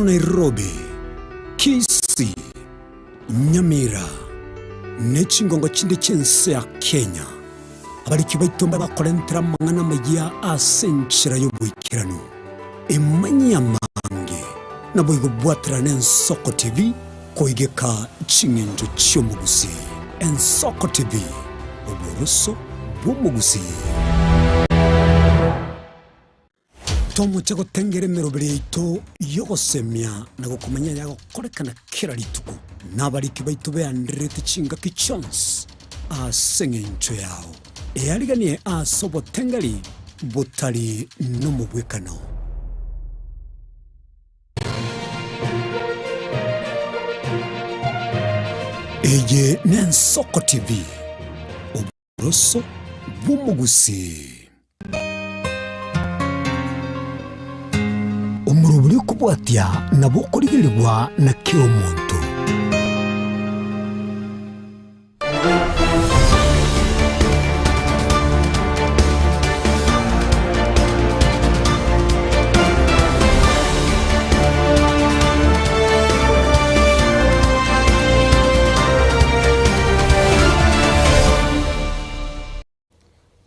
Boikeranu Nairobi, Kisii, Nyamira, ne chingongo chinde chi'ense ya Kenya. Abariki baito mbakorentera amang'ana amayia ase enchera y'oboikeranu. Emanyie amange, naboigo bwaterane Ensoko TV koigeka ching'encho chi'omogusii. Ensoko TV, oboroso bw'omogusii. Tomoche gotengera emeroberi yaito y'ogosemia na gokomanya ayagokorekana kera rituko, na abariki baito beandererete chingaki chionsi ase engencho yao. Eariganie ase obotengeri botari nomogwekano. Eye n'Ensoko TV, oboroso bw'omogusii. Omorobori okobwatia nabo okorigerigwa na kera omonto.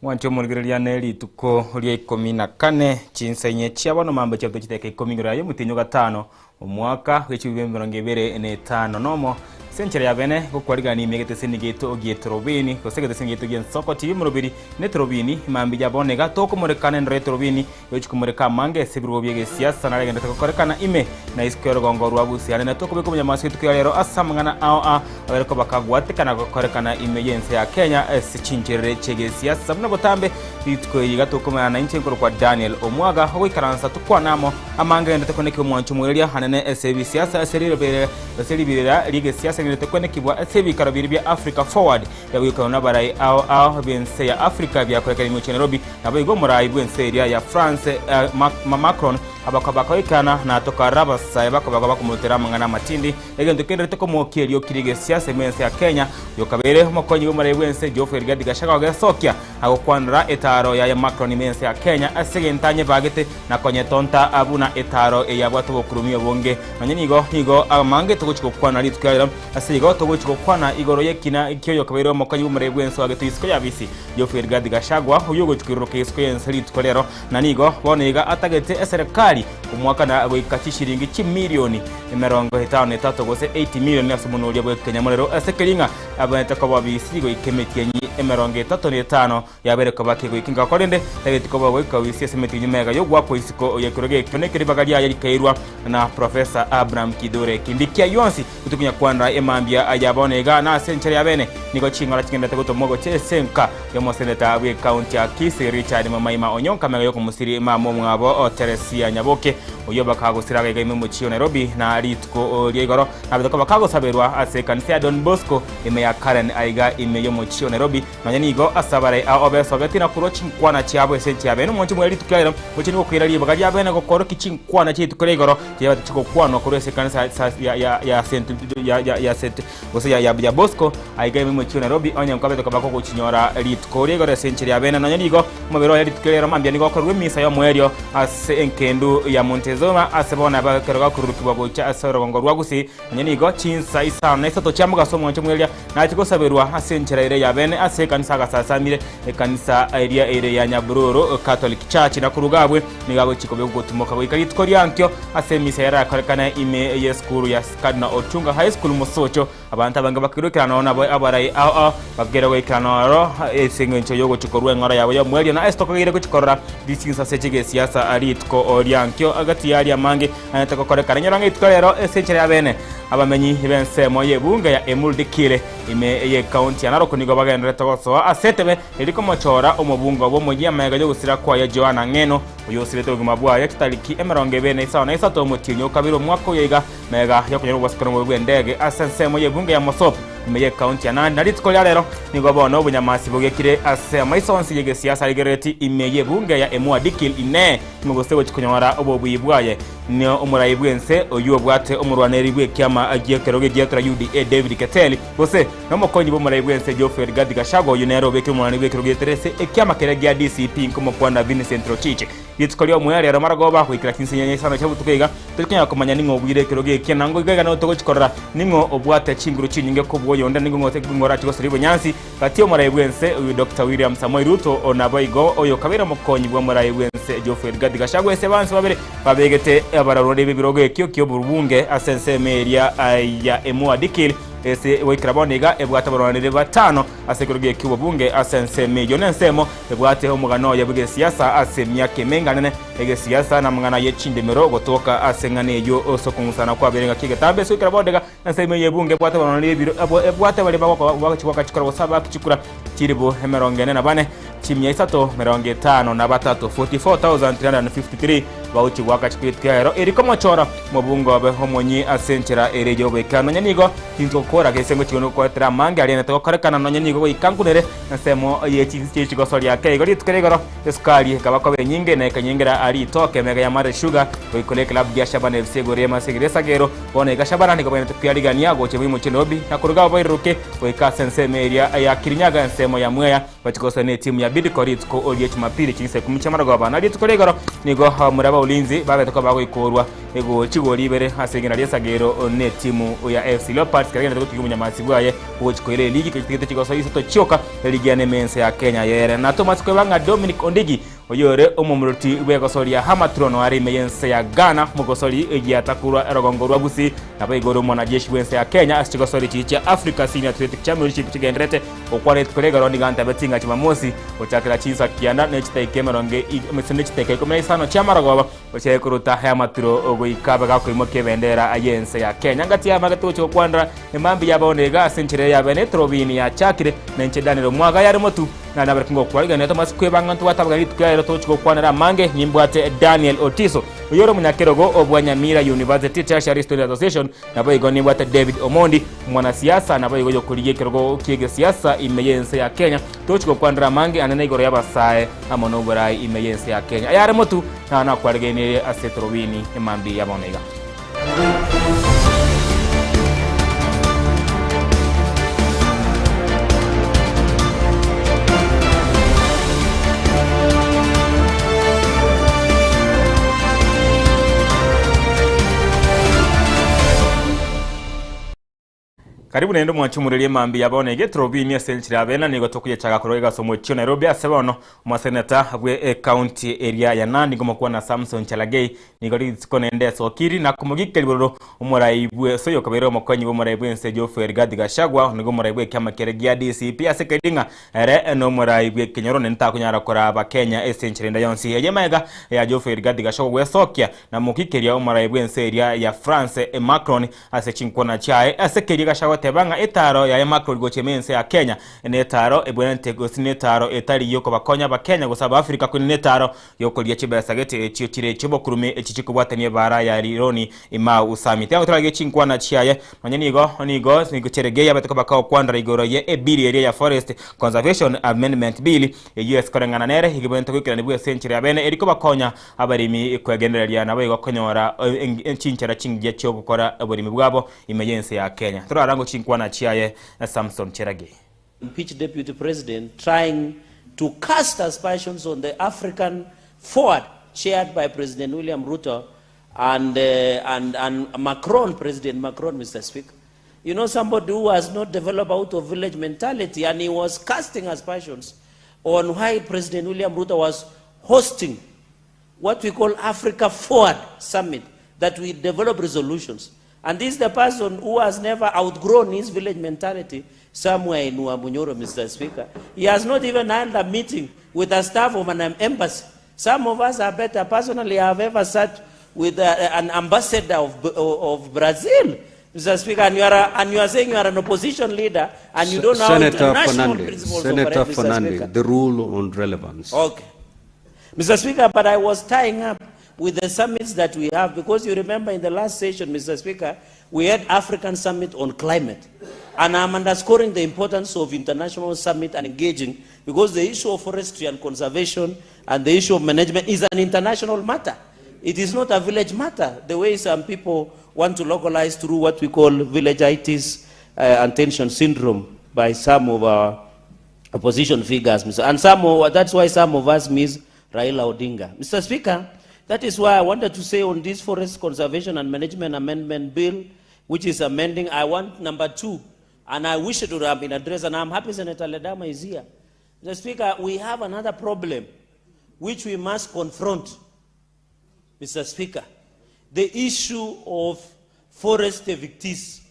Mwanche omorigereria ne rituko ria ikomi na kane, chinsa inye chia bono mambia chiato chidakika ikomi igoro yaye omotienyi o gatano, omwaka bw'echibibe emerongo ebere na etano nomo, ase enchera ya bene gokwarigania ime egeteseni giaito gi'etorobini, gose egeteseni giaito gi'ensoko TV omoroberi na etorobini, mambia ya bono iga tokomorekana endoro y'etorobini Gochia komoreka amange ase ebirogo bi'egesiasa naregenderete gokorekana ime na isiko y'orogongo rwa Gusii. Aria natokobeka omonyamasi rituko ria rero ase amang'ana ao a abere koba kagwatekana gokorekana ime y'ense ya Kenya ase chincherere chi'egesiasa. Buna botambe rituko eri iga tokomerana nainche nkorokwa Daniel Omwaga ogoikaransa tokwane amo amange agenderete konekigwa omwancho omoereria anene ase ebisiasa ase rirobere ase ribirira ri'egesiasa rigenderete kwenekigwa ase ebikaro biria bia Africa Forward Yagoikanwa nabarai ao ao b'ense ya Africa biakorekana ime gochia Nairobi, naboigo omorai bw'ense eria ya France Macron abakoba bakoikana na tokarora abasae bakoba bakomorutera amang'ana amatindi, egento kenderete komokia erioki ri'egesiasa ime ense ya Kenya. Oyokabeire omokonyi bw'omorai bw'ense Geoffrey Rigathi Gachagua ogesokia agokwanera etaaro yaye Macron ime ense ya Kenya ase egento anyebagete na konyetonta buna etaaro eyabwate obokurumi obonge. Nonya nigo nigo amange togochia gokwana rituko riarero. Ase igo togochia gokwana igoro y'ekina ki'oyokabeire omokonyi bw'omoreri bw'ense oagetwe isiko y'abisi, Geoffrey Rigathi Gachagua, oyio ogochia koiruruka isiko y'ense rituko rero, na nigo bono iga atagete eserekari komoakana goika chishiringi chimilioni emerongo etano na etato gose 80 million ase omonwa oria bw'ekenyamorero ase keria ng'a abwenerete koba obisi goika emetienyi emerongo etato na etano Yabeire koba kegoika inka, korende tageti koba ogoika obisi ase emetienyi mega y'ogoakwa isiko y'ekerogo ekio, na ekero ribaga riaye rikairwa na Professor Abraham Kithure Kindiki. Ayio onsi titokonya kwanera emambia ya bono iga, na ase enchera ya bene nigo ching'ora chigenderete gotomwa gochia ase enka y'omoseneta bw'ecounty ya Kisii Richard Mwamaima Onyonka mega y'okomosiri mama omwabo Teresia Nyaboke oyio bakagosira iga ime omochie o Nairobi na rituko ria igoro nabete koba kagosaberwa ase ekanisa ya Don Bosco ime ya Karen aiga ime y'omochie o Nairobi. Nonya nigo ase abarai ao besogeti na korua chinkwana chiabo ase enchera y'abeene, omonche bwe rituko riaino gochia nigo okoira ribaga ri'abeene gokorokia chinkwana chie rituko ria igoro chiabete chigokwanwa korwa ase ekanisa ya ya ya St ya ya ya St gose ya ya ya Bosco aiga ime omochie o Nairobi onye nkwabete koba kogochinyora rituko ria igoro ase enchera y'abeene. Nonya nigo omobere oye rituko riaino mambia nigo okorerwa emisa y'omoerio ase engendu ya Montezuma ase bono ekero gakorurukigwa gocha ase orogongo rwa Gusii. Onye nigo chinsa isano na isato chia mogaso omwancho mweria nachie gosaberwa ase enchera ere y'abene ase ekanisa agasasamire ekanisa eria ere ya Nyabururu Catholic Church na koruga abwe nigo agochia koba ogotimoka goika rituko riankio ase emisa yarakorekane ime y'esukuru ya Cardinal Otunga High School Mosocho abanto abange bakerwa noro nabo abarai ao ao bakera goikera noro ase engencho y'ogochia korua eng'ora yabo y'omwerio na ase tokageire gochia korora risinsa ase chigesiasa rituko riankio gati yaria amange Anyarete gokorekana. Inyora ng'a rituko rero ase enchera y'abeene, abamenyi b'ensemo y'ebunge ya Emuru Dikirr ime y'ekaunti ya Narok nigo bagendererete gosoa ase etebe eria komochora omobunge obo omoyia magega y'ogosira kwaye Joana Ng'eno oyio osirete obogima bwaye chitariki emerongo ebere na isano na isato omotienyi o kabere omwaka oyo iga magega y'okonyora obobasikano obobe bw'endege ase ensemo y'ebunge ya Mosop ime y'ekaunti ya Nandi. Na rituko ria rero nigo bono obonyamasi bogekire ase amaiso onsi y'egesiasa arigerereti ime y'ebunge ya Emua Dikirr inee Ng'o gose gochia konyora obobui bwaye? N'omorai bw'ense oyio obwate omorwaneri bw'ekiama gi'ekerogo egiatura UDA David Keter, gose nomokonyi bw'omorai bw'ense Geoffrey Rigathi Gachagua oyio nere obekire omorwaneri bw'ekerogo giatura ase ekiama keria gia DCP nkomokwana Vincent Rotich. Rituko ri'omoerio rero marogoba goikera chinsa inyanya isano chia botuko iga tori konyara komanya ning'o obuire ekerogo ekia na iga iga nigo togochi korora ning'o obwate chinguru chinyinge kobua oyonde na ning'o orache gosaria obonyansi Gati y'omorai bw'ense oyio Doctor William Samoei Ruto o naboigo oyo okabeire omokonyi bw'omorai bw'ense Geoffrey Rigathi Gachagua ase abanso babere babegete abarorori b'ebirogo ekio ki'oborubunge ase ensemo eria ya Emua Dikirr ase goikera bono iga ebwate abarwaneri batano ase ekerogo ekio ki'obobunge ase ensemo eyio nensemo ebwate omogano oye bw'egesiasa ase emiaka emenganene egesiasa namang'ana ye chindemero gotoka ase eng'ana eyio ase okong'usana kwabeire ngaki egetambe ase goikera bono iga Ensemo eye ebunge ebwate abarwani b'ebiro abwo ebwate baria bagokoba bagochigwaka chikura gose abakichikura chilifu emerongo ene na bane, chimia isato merongo etano na batato, 44,353, bagochigwaka chikura rituko ero eri komochora omobunge obe omonyi ase enchera ere y'oboika. Nonya nigo tinchi gokora gese ngochia gokoretera amange aria nete gokorekana nonya nigo goika nkunere ensemo ye chigosoria ake igo rituko ria igoro Esukari ekaba koba enyinge na ekanyengera ritoke emega ya Mare Sugar goikora eklabu gia Shabana FC igoro y'emasegeri esagero. Bono iga Shabana nigo bagenderete kwiarigania gocha boimochie Nairobi na koruga abo bairuruke goika ase ensemo eria ya Kirinyaga ensemo ya Mwea bachie gosana n'etimu ya Bidco rituko rie Jumapili chinsa ikomi chi'amarogoba. Na rituko ria igoro nigo abamura ba Ulinzi babete koba bagoikorwa chigori ibere ase rigena ri'esagero n'etimu ya AFC Leopards kera egenderete gotiga obonyamasi bwaye Gochi koira eligi kechigete chigoso isato chioka, eligi ya nemensa ya Kenya yere. Na Thomas kweba ng'a Dominic Ondigi oyore omomuroti bw'egosori ya Hamatron are ime y'ense ya Ghana mogosori egiata korwa erogongo rwa Gusii naboigo ore omwanajeshi bw'ense ya Kenya ase chigosori chiria chia Africa Senior Athletic Championship chigendererete gokwana rituko ria igoro nigo antabeti ng'a Jumamosi gochakera chinsa kianda ne chidaika emerongo ne chidaika ikomi na isano chi'amarogoba Gochia koruta amaturo goika abe gakoimokia ebendera y'ense ya Kenya. Ngati y'amage togochia gokwanera emambia ya bono iga ase enchera ya bene etorobini yachakire na inche Daniel Omwaga yare motu na nabare kingokwarigania Thomas kwebanga ntobwate abageni rituko ria rero togochia gokwanera amange nimbwate Daniel Otiso oyore omonyakerogo obwa Nyamira University Tertiary Students Association Naboigo nimbwate David Omondi, omwanasiasa, naboigo oyokorigia ekerogo ki'egesiasa ime y'ense ya Kenya. Tochi gokwanera amange anene igoro y'abasae amo noborai ime y'ense ya Kenya. Ayare motu naro nakwaregenirie ase etorobini emambia ya bono iga. Karibu naende omwanchi omoreria emambia ya bono iga etorobini ase enchera ya bena nigo tokoyechaga korwa iga ase omochie o Nairobi ase bono omoseneta bwe ecounty eria ya Nandi ngomokwana Samson Cherargei nigo rituko naende esokiri na komogikeria bororo omorai bwe ase oyokabeire omokonyi bw'omorai bw'ense Geoffrey Rigathi Gachagua nigo omorai bw'ekiama keria gia DCP ase keria ng'a Ere nomorai bw'ekenyoro na ntakonyara koraa Abakenya ase enchera ende yonsi. Eye magega ya Geoffrey Rigathi Gachagua gwesokia na mokikeria omorai bw'ense eria ya France Macron ase chinkwana chiaye ase keria Gachagua goteba ng'a etaaro yaye Macron gochia ime y'ense ya Kenya netaaro ebwenerete gose netaaro etari yokobakonya Abakenya gose Abaafrika korende netaaro yokoria chibesa gete echio chire chiobokurumi echi chikobwatania ebaara ya Rironi Imau Summit. Igo toragie chinkwana chiaye Nonya nigo nigo nigo Cherargei abete koba kagokwanera igoro ye ebili eria ya Forest Conservation Amendment Bill eyio ase koreng'ana nere egebwenerete goikeranigwa ase enchera ya bene eri kobakonya abaremi kwegendereria naboigo konyora chinchera chingiya chiogokora oboremi bwabo ime y'ense ya Kenya. Torarango chinkwana chiaye Samson Cherargei. Impeach Deputy President trying to cast aspersions on the African Forward chaired by President William Ruto and, uh, and, and Macron, President Macron, Mr. Speaker. You know, somebody who has not developed out of village mentality and he was casting aspersions on why President William Ruto was hosting what we call Africa Forward Summit, that we develop resolutions. And this is the person who has never outgrown his village mentality somewhere in Wamunyoro, Mr. Speaker. He has not even held a meeting with the staff of an embassy. Some of us are better. Personally, I have ever sat with uh, an ambassador of, of Brazil, Mr. Speaker, and you, are a, and you are saying you are an opposition leader and you don't know how Senator international Fernandez, principles Senator operate, Mr. Fernandez, Speaker. the rule on relevance. Okay. Mr. Speaker, but I was tying up with the summits that we have because you remember in the last session, Mr. Speaker, we had African Summit on Climate. And I'm underscoring the importance of international summit and engaging because the issue of forestry and conservation and the issue of management is an international matter. It is not a village matter, the way some people want to localize through what we call villageitis and tension syndrome by some of our opposition figures. Mr. And some of, that's why some of us miss Raila Odinga. Mr. Speaker, that is why I wanted to say on this Forest Conservation and Management Amendment Bill, which is amending, I want number 2, and I wish it would have been addressed, and I'm happy Senator Ledama is here. Mr. Speaker, we have another problem which we must confront, Mr. Speaker, the issue of forest evictees.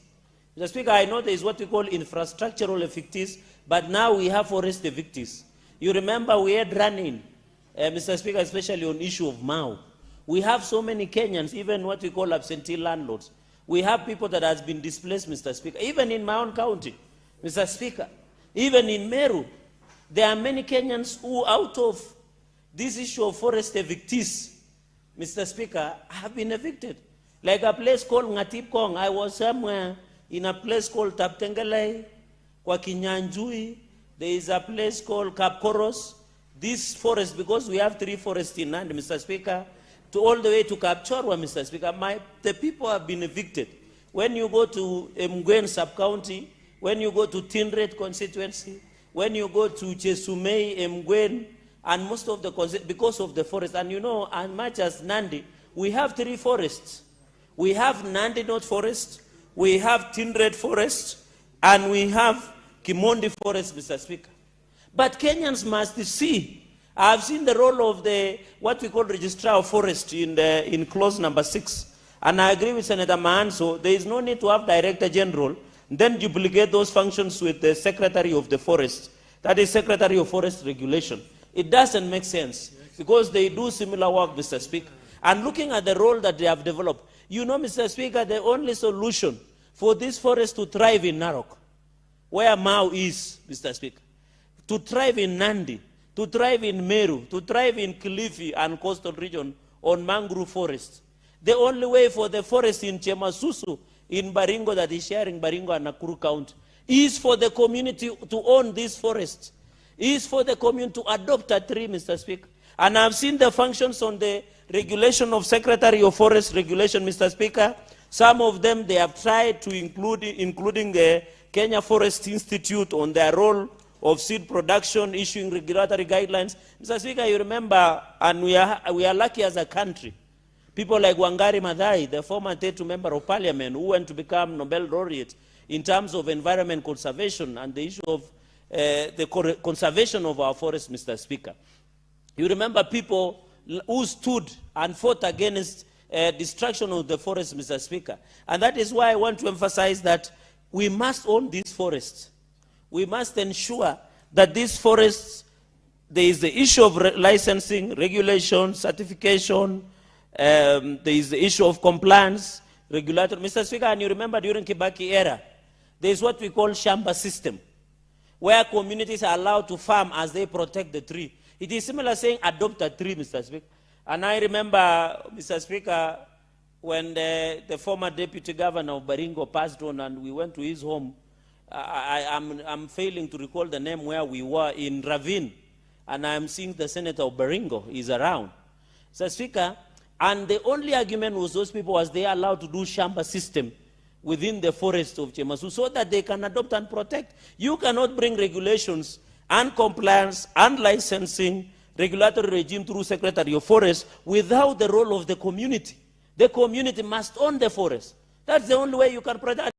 Mr. Speaker, I know there is what we call infrastructural evictees, but now we have forest evictees. You remember we had running, Mr. Speaker, especially on issue of Mau. We have so many Kenyans, even what we call absentee landlords. We have people that has been displaced, Mr. Speaker, even in my own county, Mr. Speaker, even in Meru. There are many Kenyans who, out of this issue of forest evictees, Mr. Speaker, have been evicted. Like a place called Ngatip Kong. I was somewhere in a place called Taptengelei, kwa Kinyanjui. There is a place called Kapkoros. This forest, because we have 3 forests in Nandi, Mr. Speaker, to all the way to Kapchorwa, Mr. Speaker, the people have been evicted. When you go to Emgwen sub-county, when you go to Tinderet constituency, when you go to Chesumei, Emgwen, and most of the, because of the forest, and you know, as much as Nandi, we have 3 forests. We have Nandi North Forest, we have Tinderet Forest, and we have Kimondi Forest, Mr. Speaker. But Kenyans must see. I've seen the role of the, what we call Registrar of Forest in clause number 6. And I agree with Senator Maanzo, there is no need to have Director General, then duplicate those functions with the Secretary of the Forest. That is Secretary of Forest Regulation. It doesn't make sense because they do similar work, Mr. Speaker. And looking at the role that they have developed, you know, Mr. Speaker, the only solution for this forest to thrive in Narok, where Mau is, Mr. Speaker, to thrive in Nandi, to thrive in Meru, to thrive in Kilifi and coastal region on mangrove forests. The only way for the forest in Chemasusu, in Baringo, that is sharing Baringo and Nakuru County, is for the community to own this forest, is for the community to adopt a tree, Mr. Speaker. And I've seen the functions on the regulation of Secretary of Forest Regulation, Mr. Speaker. Some of them, they have tried to include, including the Kenya Forest Institute on their role of seed production, issuing regulatory guidelines. Mr. Speaker, you remember, and we are lucky as a country, people like Wangari Maathai, the former Tetu Member of Parliament, who went to become Nobel laureate in terms of environment conservation and the issue of the conservation of our forests, Mr. Speaker. You remember people who stood and fought against destruction of the forest, Mr. Speaker. And that is why I want to emphasize that we must own these forests. We must ensure that these forests, there is the issue of licensing, regulation, certification, there is the issue of compliance, regulatory. Mr. Speaker, and you remember during Kibaki era, there is what we call shamba system, where communities are allowed to farm as they protect the tree. It is similar saying adopt a tree, Mr. Speaker. And I remember, Mr. Speaker, when the former deputy governor of Baringo passed on and we went to his home, I'm failing to recall the name where we were in Ravine, and I'm seeing the senator of Baringo is around. Mr. Speaker, and the only argument was those people was they allowed to do shamba system within the forest of Chemasu so that they can adopt and protect. You cannot bring regulations and compliance and licensing regulatory regime through Secretary of Forest without the role of the community. The community must own the forest. That's the only way you can protect.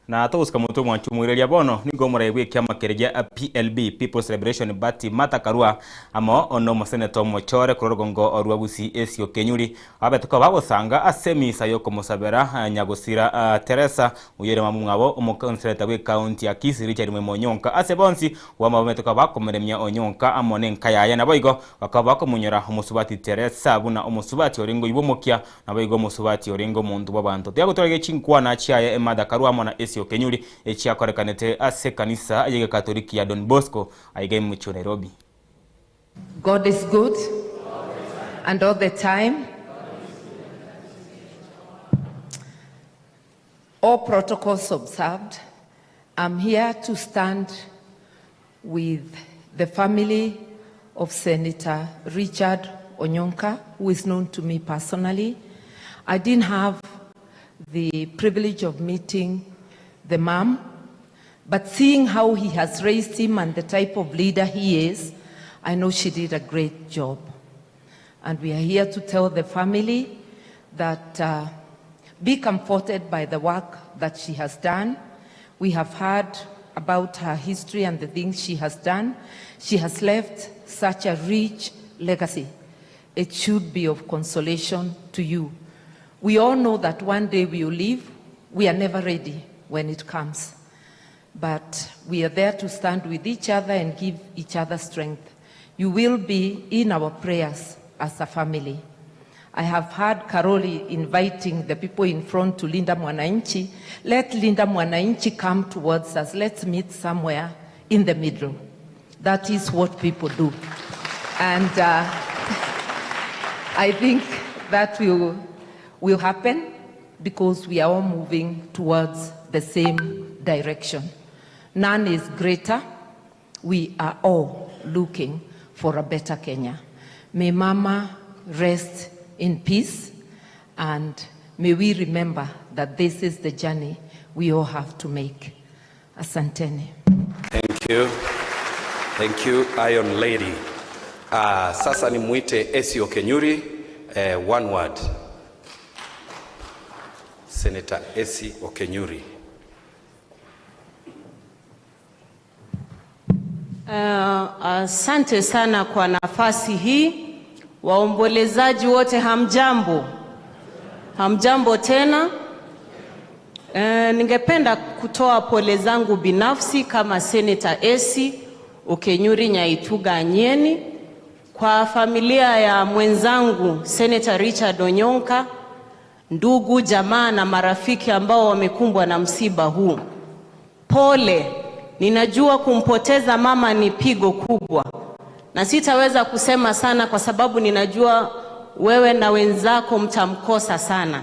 Na togusuka mutwe mwanchu mwiriria bono nigo muraibwe kiama kiria PLB People's Liberation Party Martha Karua amo ono moseneto mochore kurorogongo orwa Gusii esio Kenyuri abetuka bagosanga ase misa yokomosabera nyagosira Teresa uyere mamungabo omokonsereta bwe county ya Kisii Richard Mwemonyonka ase bonsi wa mabetuka bakomeremia onyonka amo nenkayaya naboigo bakaba bakomunyora omusubati Teresa buna omusubati orengo ibomokia naboigo omusubati orengo omonto bw'abanto tiagotorege chinkwana chiaye Martha Karua amo na esio Kenyuri echiakorekanete ase kanisa yege Katoliki ya Don Bosco aige mucho Nairobi. God is good and all the time. All protocols observed. I'm here to stand with the family of Senator Richard Onyonka, who is known to me personally. I didn't have the privilege of meeting the mom, but seeing how he has raised him and the type of leader he is, I know she did a great job. And we are here to tell the family that be comforted by the work that she has done. We have heard about her history and the things she has done. She has left such a rich legacy. It should be of consolation to you. We all know that one day we will leave. We are never ready when it comes. But we are there to stand with each other and give each other strength. You will be in our prayers as a family. I have heard Karoli inviting the people in front to Linda Mwananchi. Let Linda Mwananchi come towards us. Let's meet somewhere in the middle. That is what people do. And I think that will happen because we are all moving towards the same direction. None is greater. We are all looking for a better Kenya. May Mama rest in peace, and may we remember that this is the journey we all have to make. Asanteni. Thank you. Thank you, Iron Lady. Sasa nimuite Esio Kenyuri, one word. Senator Esi Okenyuri. Asante sana kwa nafasi hii. Waombolezaji wote hamjambo? Hamjambo tena? Ningependa kutoa pole zangu binafsi kama Senator Esi Okenyuri Nyaituga Anyeni kwa familia ya mwenzangu Senator Richard Onyonka, ndugu, jamaa na marafiki ambao wamekumbwa na msiba huu. Pole, ninajua kumpoteza mama ni pigo kubwa. Na sitaweza kusema sana kwa sababu ninajua wewe na wenzako mtamkosa sana.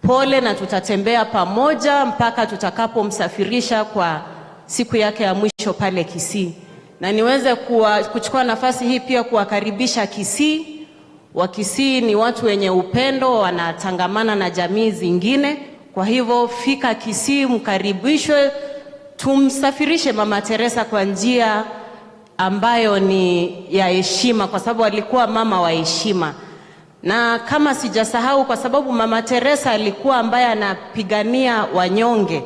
Pole, na tutatembea pamoja mpaka tutakapomsafirisha kwa siku yake ya mwisho pale Kisii. Na niweze kuchukua nafasi hii pia kuwakaribisha Kisii. Wakisii ni watu wenye upendo, wanatangamana na jamii zingine. Kwa hivyo fika Kisii, mkaribishwe, tumsafirishe Mama Teresa kwa njia ambayo ni ya heshima, kwa sababu alikuwa mama wa heshima. Na kama sijasahau, kwa sababu Mama Teresa alikuwa ambaye anapigania wanyonge.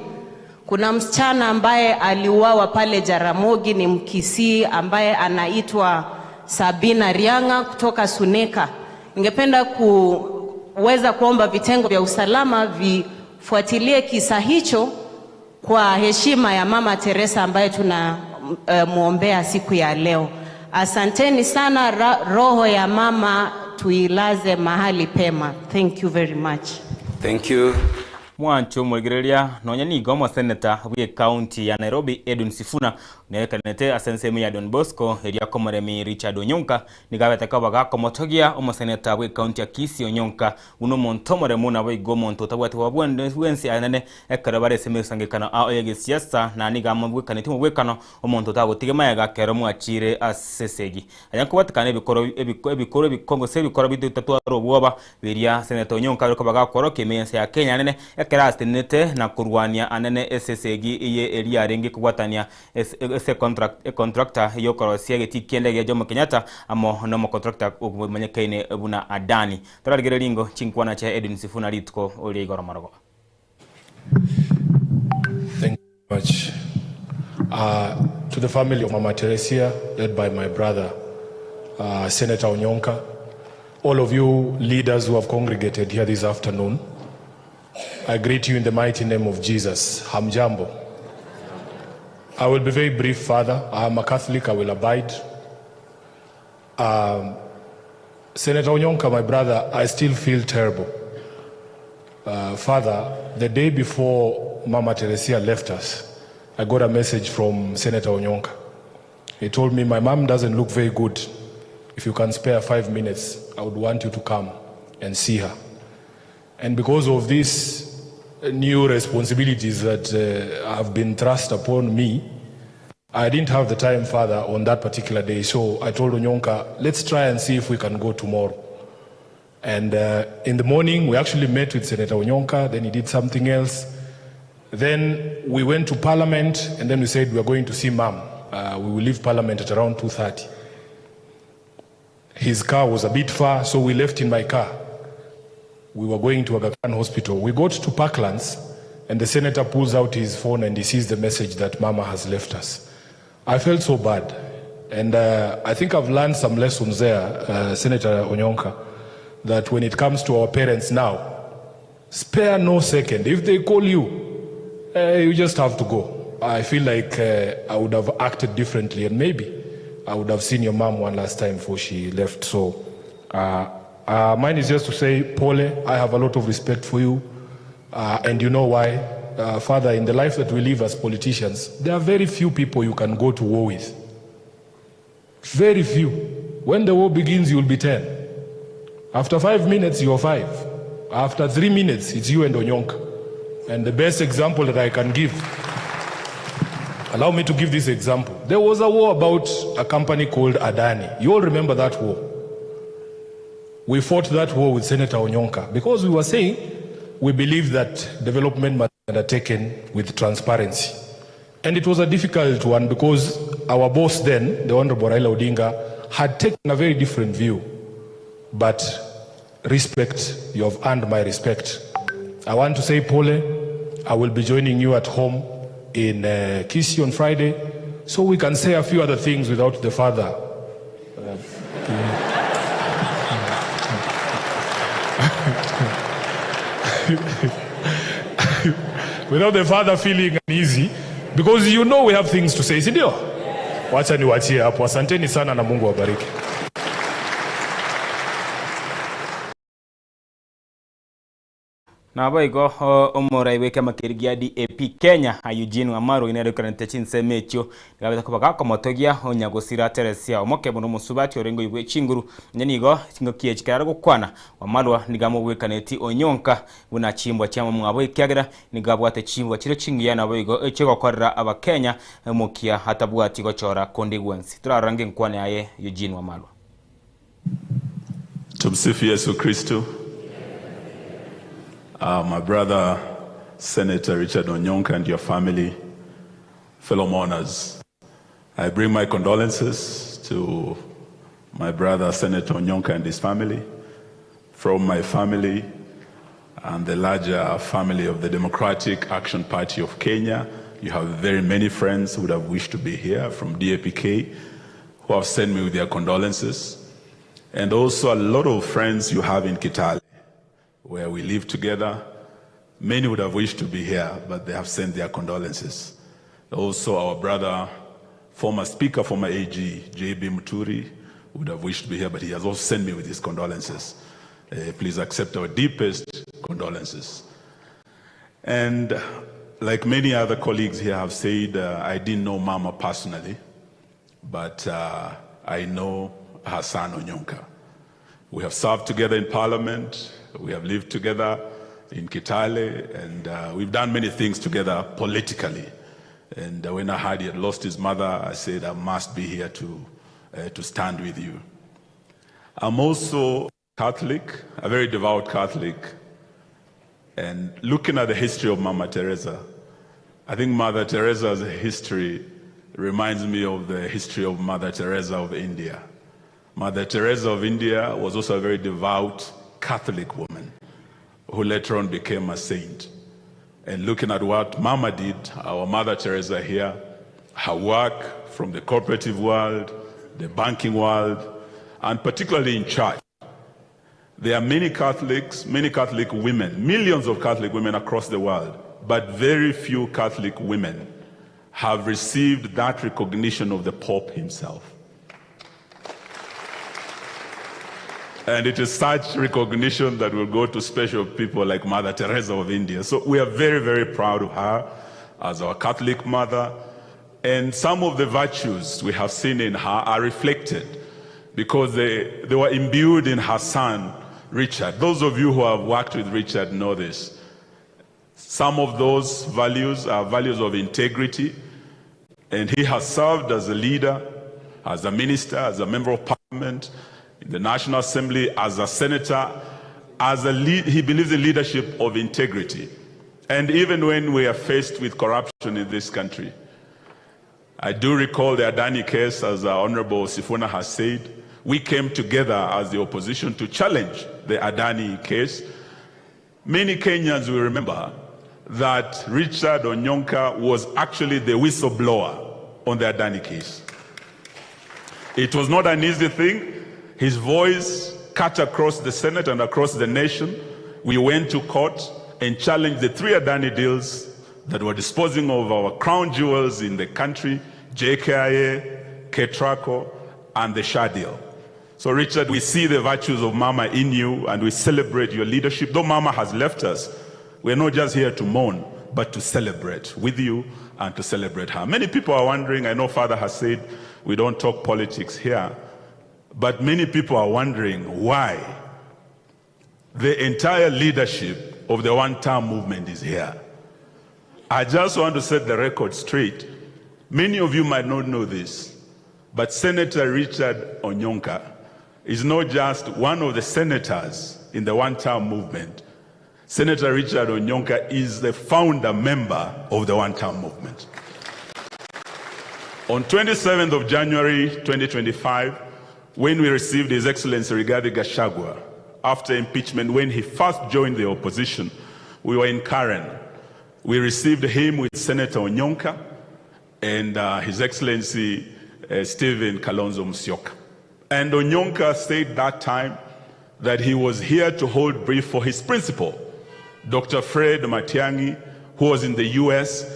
Kuna msichana ambaye aliuawa pale Jaramogi, ni Mkisii ambaye anaitwa Sabina Rianga kutoka Suneka. Ningependa kuweza kuomba vitengo vya usalama vifuatilie kisa hicho kwa heshima ya Mama Teresa ambaye tunamuombea siku ya leo. Asanteni sana. Roho ya mama tuilaze mahali pema. Thank you very much. Thank you. Mwancho mwegereria nonya nigo omoseneta bwe county ya Nairobi Edwin Sifuna nerekanete ase ensemo ya Don Bosco eria komoremi Richard Onyonka nigabete kabaga komotogia omoseneta bwe county ya Kisii Onyonka uno omonto omoremu nabo igo omonto otabwate bwa bwensi anene ekero bare ase emesangekano ao ya gesiasa na niga amobwekaneti omobwekano omonto otagotiga maega kero mwachire ase esegi aya nkobatikana ebikoro ebikoro ebikongo se ebikoro bitatwara obwoba biria seneta Onyonka ariko bagakorokia emensa ya Kenya anene ekero atenete na kurwania anene esesegi iye eria renge kugwatania ese contract contractor yokorosia geti kiende gia Jomo Kenyatta amo no mo contractor obumanyekaine buna Adani torarigere ringo chinkwana cha Edwin Sifuna rituko ori igoro marogo. Thank you much. To the family of Mama Teresia, led by my brother, Senator Onyonka, all of you leaders who have congregated here this afternoon, I greet you in the mighty name of Jesus. Hamjambo. I will be very brief, Father. I am a Catholic. I will abide. Senator Onyonka, my brother, I still feel terrible. Father, the day before Mama Teresia left us, I got a message from Senator Onyonka. He told me, my mom doesn't look very good. If you can spare 5 minutes, I would want you to come and see her. And because of these new responsibilities that have been thrust upon me, I didn't have the time, Father, on that particular day, so I told Onyonka, let's try and see if we can go tomorrow. And in the morning, we actually met with Senator Onyonka, then he did something else. Then we went to Parliament, and then we said we are going to see Mom. We will leave Parliament at around 2:30. His car was a bit far, so we left in my car. We were going to Aga Khan Hospital. We got to Parklands, and the senator pulls out his phone and he sees the message that Mama has left us. I felt so bad. And I think I've learned some lessons there, Senator Onyonka, that when it comes to our parents now, spare no second. If they call you, you just have to go. I feel like I would have acted differently, and maybe I would have seen your mom one last time before she left. So mine is just to say, Pole, I have a lot of respect for you, and you know why. Father, in the life that we live as politicians, there are very few people you can go to war with. Very few. When the war begins, you will be 10. After 5 minutes, you're 5. After 3 minutes, it's you and Onyonka. And the best example that I can give, allow me to give this example. There was a war about a company called Adani. You all remember that war. We fought that war with Senator Onyonka because we were saying we believe that development must be undertaken with transparency. And it was a difficult one because our boss then, the Honorable Raila Odinga, had taken a very different view. But respect, you have earned my respect. I want to say, Pole, I will be joining you at home in Kisii on Friday, so we can say a few other things without the father. Without the father feeling uneasy, because you know we have things to say, si ndio? Wacha niwachie hapo. Asanteni sana na Mungu awabariki. Naboigo omorai bw'ekiama keria gia DAP Kenya Eugene Wamalwa nere oikaranete chinsemo echio nigo abete koba gakomotogia onya gosira Teresia omoke mono omosubati orenge oibwe chinguru onye nigo chingaki echi kerare gokwana Wamalwa nigo amobwekaneti onyonka buna chimbwa chia mwabo ekiagera nigo abwate chimbwa chire chingiya naboigo echigokorera abakenya omokia atabwati gochora konde gwensi. Turarange nkwana yaye Eugene Wamalwa. Tumsifu Yesu Kristo. My brother, Senator Richard Onyonka and your family, fellow mourners, I bring my condolences to my brother, Senator Onyonka and his family, from my family and the larger family of the Democratic Action Party of Kenya. You have very many friends who would have wished to be here from DAPK who have sent me with their condolences, and also a lot of friends you have in Kitale, where we live together. Many would have wished to be here, but they have sent their condolences. Also, our brother, former speaker, former AG, J.B. Muturi, would have wished to be here, but he has also sent me with his condolences. Please accept our deepest condolences. And like many other colleagues here have said, I didn't know Mama personally, but I know her son, Onyonka. We have served together in Parliament, we have lived together in Kitale, and we've done many things together politically. And when I heard he had lost his mother, I said, I must be here to stand with you. I'm also Catholic, a very devout Catholic. And looking at the history of Mama Teresa, I think Mother Teresa's history reminds me of the history of Mother Teresa of India. Mother Teresa of India was also a very devout Catholic woman who later on became a saint. And looking at what Mama did, our Mother Teresa here, her work from the cooperative world, the banking world, and particularly in church. There are many Catholics, many Catholic women, millions of Catholic women across the world, but very few Catholic women have received that recognition of the Pope himself. And it is such recognition that will go to special people like Mother Teresa of India. So we are very, very proud of her as our Catholic mother. And some of the virtues we have seen in her are reflected because they were imbued in her son, Richard. Those of you who have worked with Richard know this. Some of those values are values of integrity, And he has served as a leader, as a minister, as a member of parliament, in the National Assembly, as a senator, as a lead, he believes in leadership of integrity. And even when we are faced with corruption in this country, I do recall the Adani case, as Honorable Sifuna has said. We came together as the opposition to challenge the Adani case. Many Kenyans will remember that Richard Onyonka was actually the whistleblower on the Adani case. It was not an easy thing. His voice cut across the Senate and across the nation. We went to court and challenged the 3 Adani deals that were disposing of our crown jewels in the country, JKIA, Ketraco, and the Shah deal. So, Richard, we see the virtues of Mama in you and we celebrate your leadership. Though Mama has left us, we're not just here to mourn, but to celebrate with you and to celebrate her. Many people are wondering, I know Father has said we don't talk politics here, but many people are wondering why the entire leadership of the one-term movement is here. I just want to set the record straight. Many of you might not know this, but Senator Richard Onyonka is not just one of the senators in the one-term movement. Senator Richard Onyonka is the founder member of the one-term movement. On 27th of January 2025, when we received His Excellency Rigathi Gachagua after impeachment, when he first joined the opposition, we were in Karen. We received him with Senator Onyonka and His Excellency Stephen Kalonzo Musyoka. And Onyonka said that time that he was here to hold brief for his principal, Dr. Fred Matiang'i, who was in the US.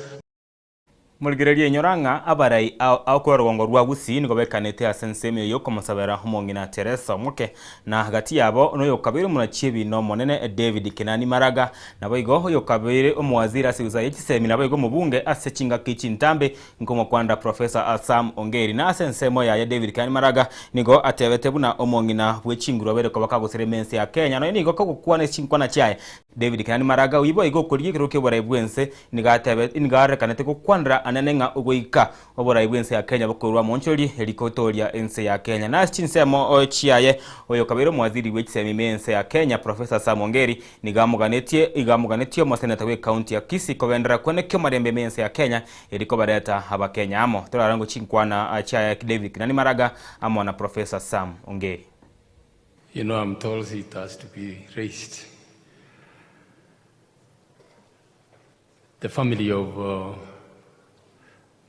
Morigererie inyora ng'a abarai ao ao korwa rogongo rwa Gusii nigo bekanete ase ensemo eyio y'okomosabera omong'ina Teresa Omoke, na gati yabo noyokabeire omonachiebina omonene David Kenani Maraga, naboigo oyokabeire omowaziri ase wizara ye chisemi naboigo omobunge ase chingaki chintambe nkomokwanda Professor Sam Ongeri. Na ase ensemo yaye David Kenani Maraga nigo atebete buna omong'ina bwe chinguru abeire koba kagosirema ense ya Kenya nonya nigo kogokwana chinkwana chiaye David Kenani Maraga oyio boigo okorigia ekerogo ki'oborai bw'ense nigo atebete nigo arorekanete gokwanera anene ng'a ogoika oborai bw'ense ya Kenya bokorwa omonchori eri gotooria ense ya Kenya. Na ase chinsemo chiaye oyo okabeire omowaziri bwe chisemi ime y'ense ya Kenya Professor Sam Ongeri nigo amoganetie igo amoganetie omoseneta bw'ecounty ya Kisii kogenderera kwenekio omarembe ime y'ense ya Kenya eri kobareta abakenya amo. Torarore chinkwana chiaye David Kenani Maraga amo na Professor Sam Ongeri. You know, I'm told it has to be raised. The family of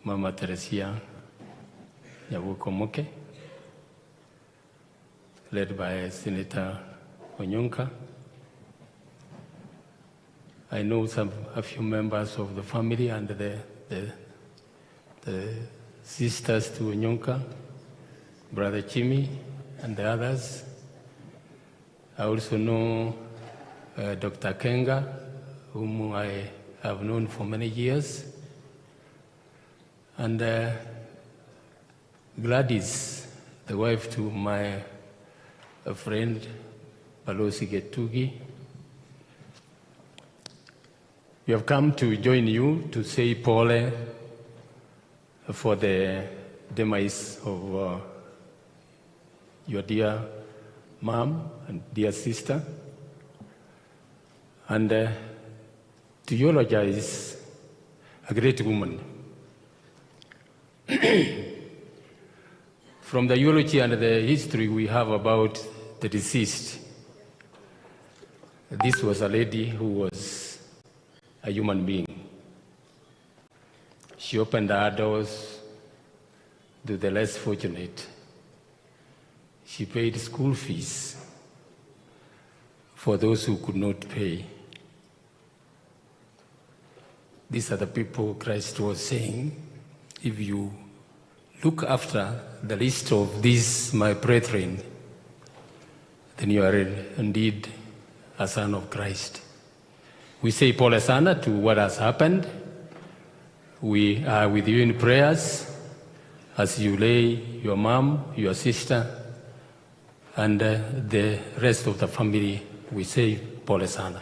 Mama Teresia Nyabuko Moke, led by Senator Onyonka. I know a few members of the family and the sisters to Onyonka, Brother Jimmy and the others. I also know Dr. Kenga, whom I have known for many years, and Gladys, the wife to my friend Balozi Gitugi. We have come to join you to say pole for the demise of your dear mom and dear sister, and to eulogize a great woman. From the eulogy and the history we have about the deceased, this was a lady who was a human being. She opened her doors to the less fortunate. She paid school fees for those who could not pay. These are the people Christ was saying, if you look after the least of these, my brethren, then you are indeed a son of Christ. We say pole sana to what has happened. We are with you in prayers as you lay your mom, your sister, and the rest of the family. We say pole sana.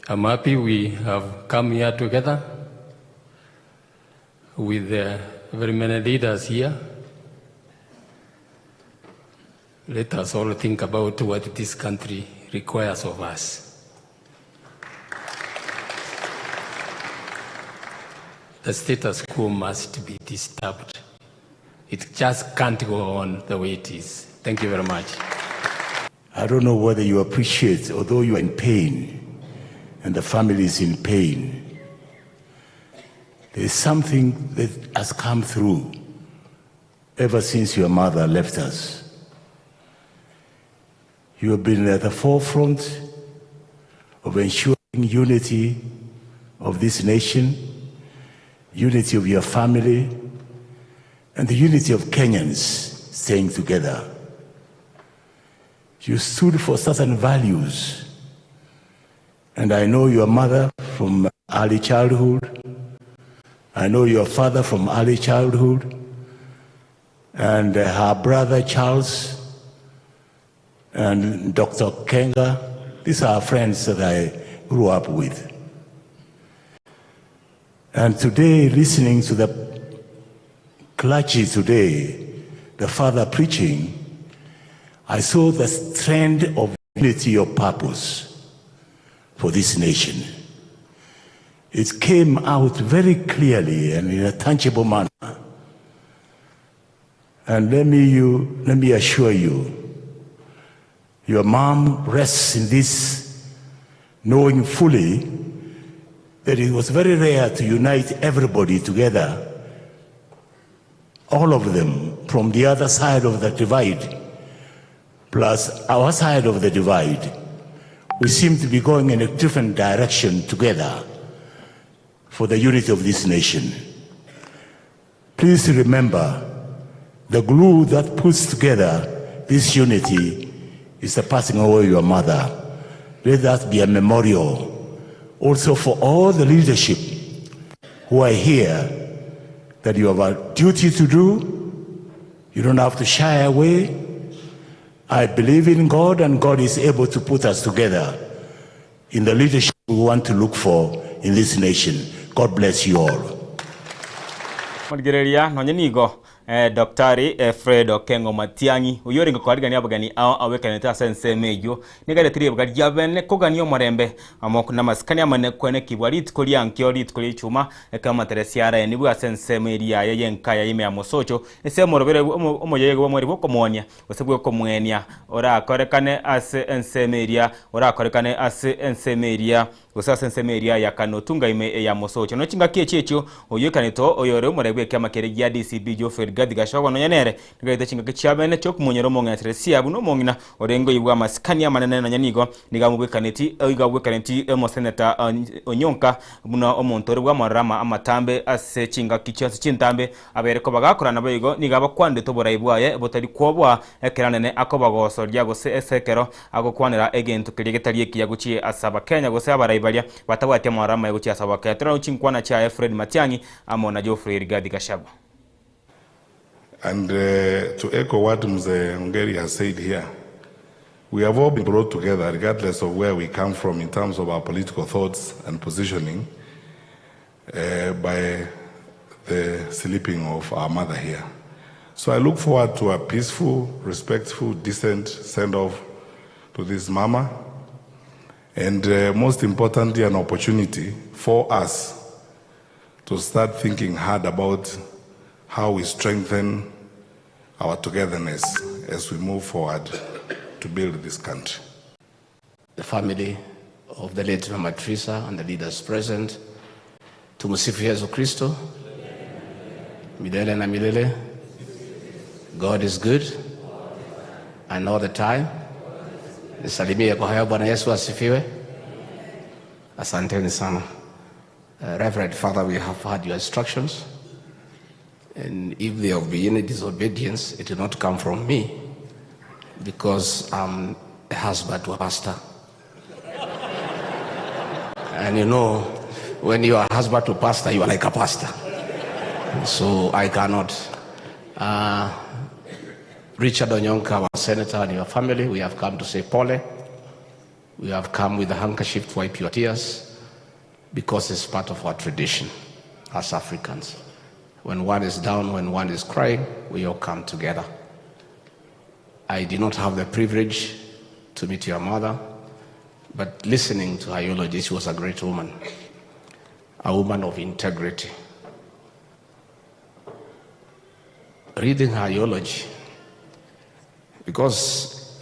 I'm happy we have come here together. with very many leaders here, let us all think about what this country requires of us. The status quo must be disturbed. It just can't go on the way it is. Thank you very much. I don't know whether you appreciate, although you are in pain and the family is in pain, there's something that has come through ever since your mother left us. You have been at the forefront of ensuring unity of this nation, unity of your family, and the unity of Kenyans staying together. You stood for certain values. And I know your mother from early childhood. I know your father from early childhood. And her brother Charles and Dr. Kenga. These are friends that I grew up with. And today, listening to the clergy today, the father preaching, I saw the strength of unity of purpose for this nation. It came out very clearly and in a tangible manner. And let me, you, let me assure you, your mom rests in this knowing fully that it was very rare to unite everybody together, all of them from the other side of the divide, plus our side of the divide. We seem to be going in a different direction together for the unity of this nation. Please remember the glue that puts together this unity is the passing away of your mother. Let that be a memorial also for all the leadership who are here that you have a duty to do. You don't have to shy away. I believe in God, and God is able to put us together in the leadership we want to look for in this nation. God bless you all. Morigereria nonye nigo Daktari Fred Okengo Matiang'i, oyio orenge koarigania abageni ao abekanete ase ensemo eyio, nigo aretire ribaga ria bene kogania omorembe amo namasikani amanene kwenekigwa rituko ria nkio rituko ria ichuma ekero amateresi araenigwe ase ensemo eria yaye y'enkaya ime ya Mosocho ase omorobere omoyega bw'omweri bw'okomoonia gose bw'okomwenia orakorekane ase ensemo eria orakorekane ase ensemo eria Gose ase ensemo eria ya Kanotunga ime eya Mosocho. Nonya chingaki echi echio oyoikanete oyore omorei bw'ekiama keria gia DCP Geoffrey Rigathi Gachagua nonya nere nigo aete chingaki chiabene chi'okomonyora omong'ina Teresia buna omong'ina orenge oyio bw'amasikani amanene nonya nigo nigo amobwekaneti igo abwekaneti omoseneta Onyonka buna omonto ore bw'amaroro ama amatambe ase chingaki chionsi chintambe abere kobagakora naboigo nigo abakwanderete oborai bwaye botari kwoboa Ekero anene akobagosoria gose ase ekero agokwanera egento keria getari ekiya gochia ase Abakenya gose abarai baria batabwati amororo amaya gochia ase Abakenya. Torore chinkwana chiaye Fred Matiang'i amo na Geoffrey Rigathi Gachagua. And to echo what Mzee Ongeri has said here, we have all been brought together regardless of where we come from in terms of our political thoughts and positioning uh, by the sleeping of our mother here. So I look forward to a peaceful, respectful, decent send-off to this mama, and uh, most importantly, an opportunity for us to start thinking hard about how we strengthen our togetherness as we move forward to build this country. The family of the late Mama Teresa and the leaders present. Tumusifu Yesu Kristo. Milele na milele. God is good and all the time. Nisalimie kwa hayo. Bwana Yesu asifiwe. Asanteni sana. Reverend Father, we have had your instructions. And if there will be any disobedience, it will not come from me because I'm a husband to a pastor. And you know, when you are husband to pastor, you are like a pastor. So I cannot. Richard Onyonka, our senator, and your family, we have come to say pole. We have come with a handkerchief to wipe your tears because it's part of our tradition as Africans. When one is down, when one is crying, we all come together. I did not have the privilege to meet your mother, but listening to her eulogy, she was a great woman, a woman of integrity. Reading her eulogy, because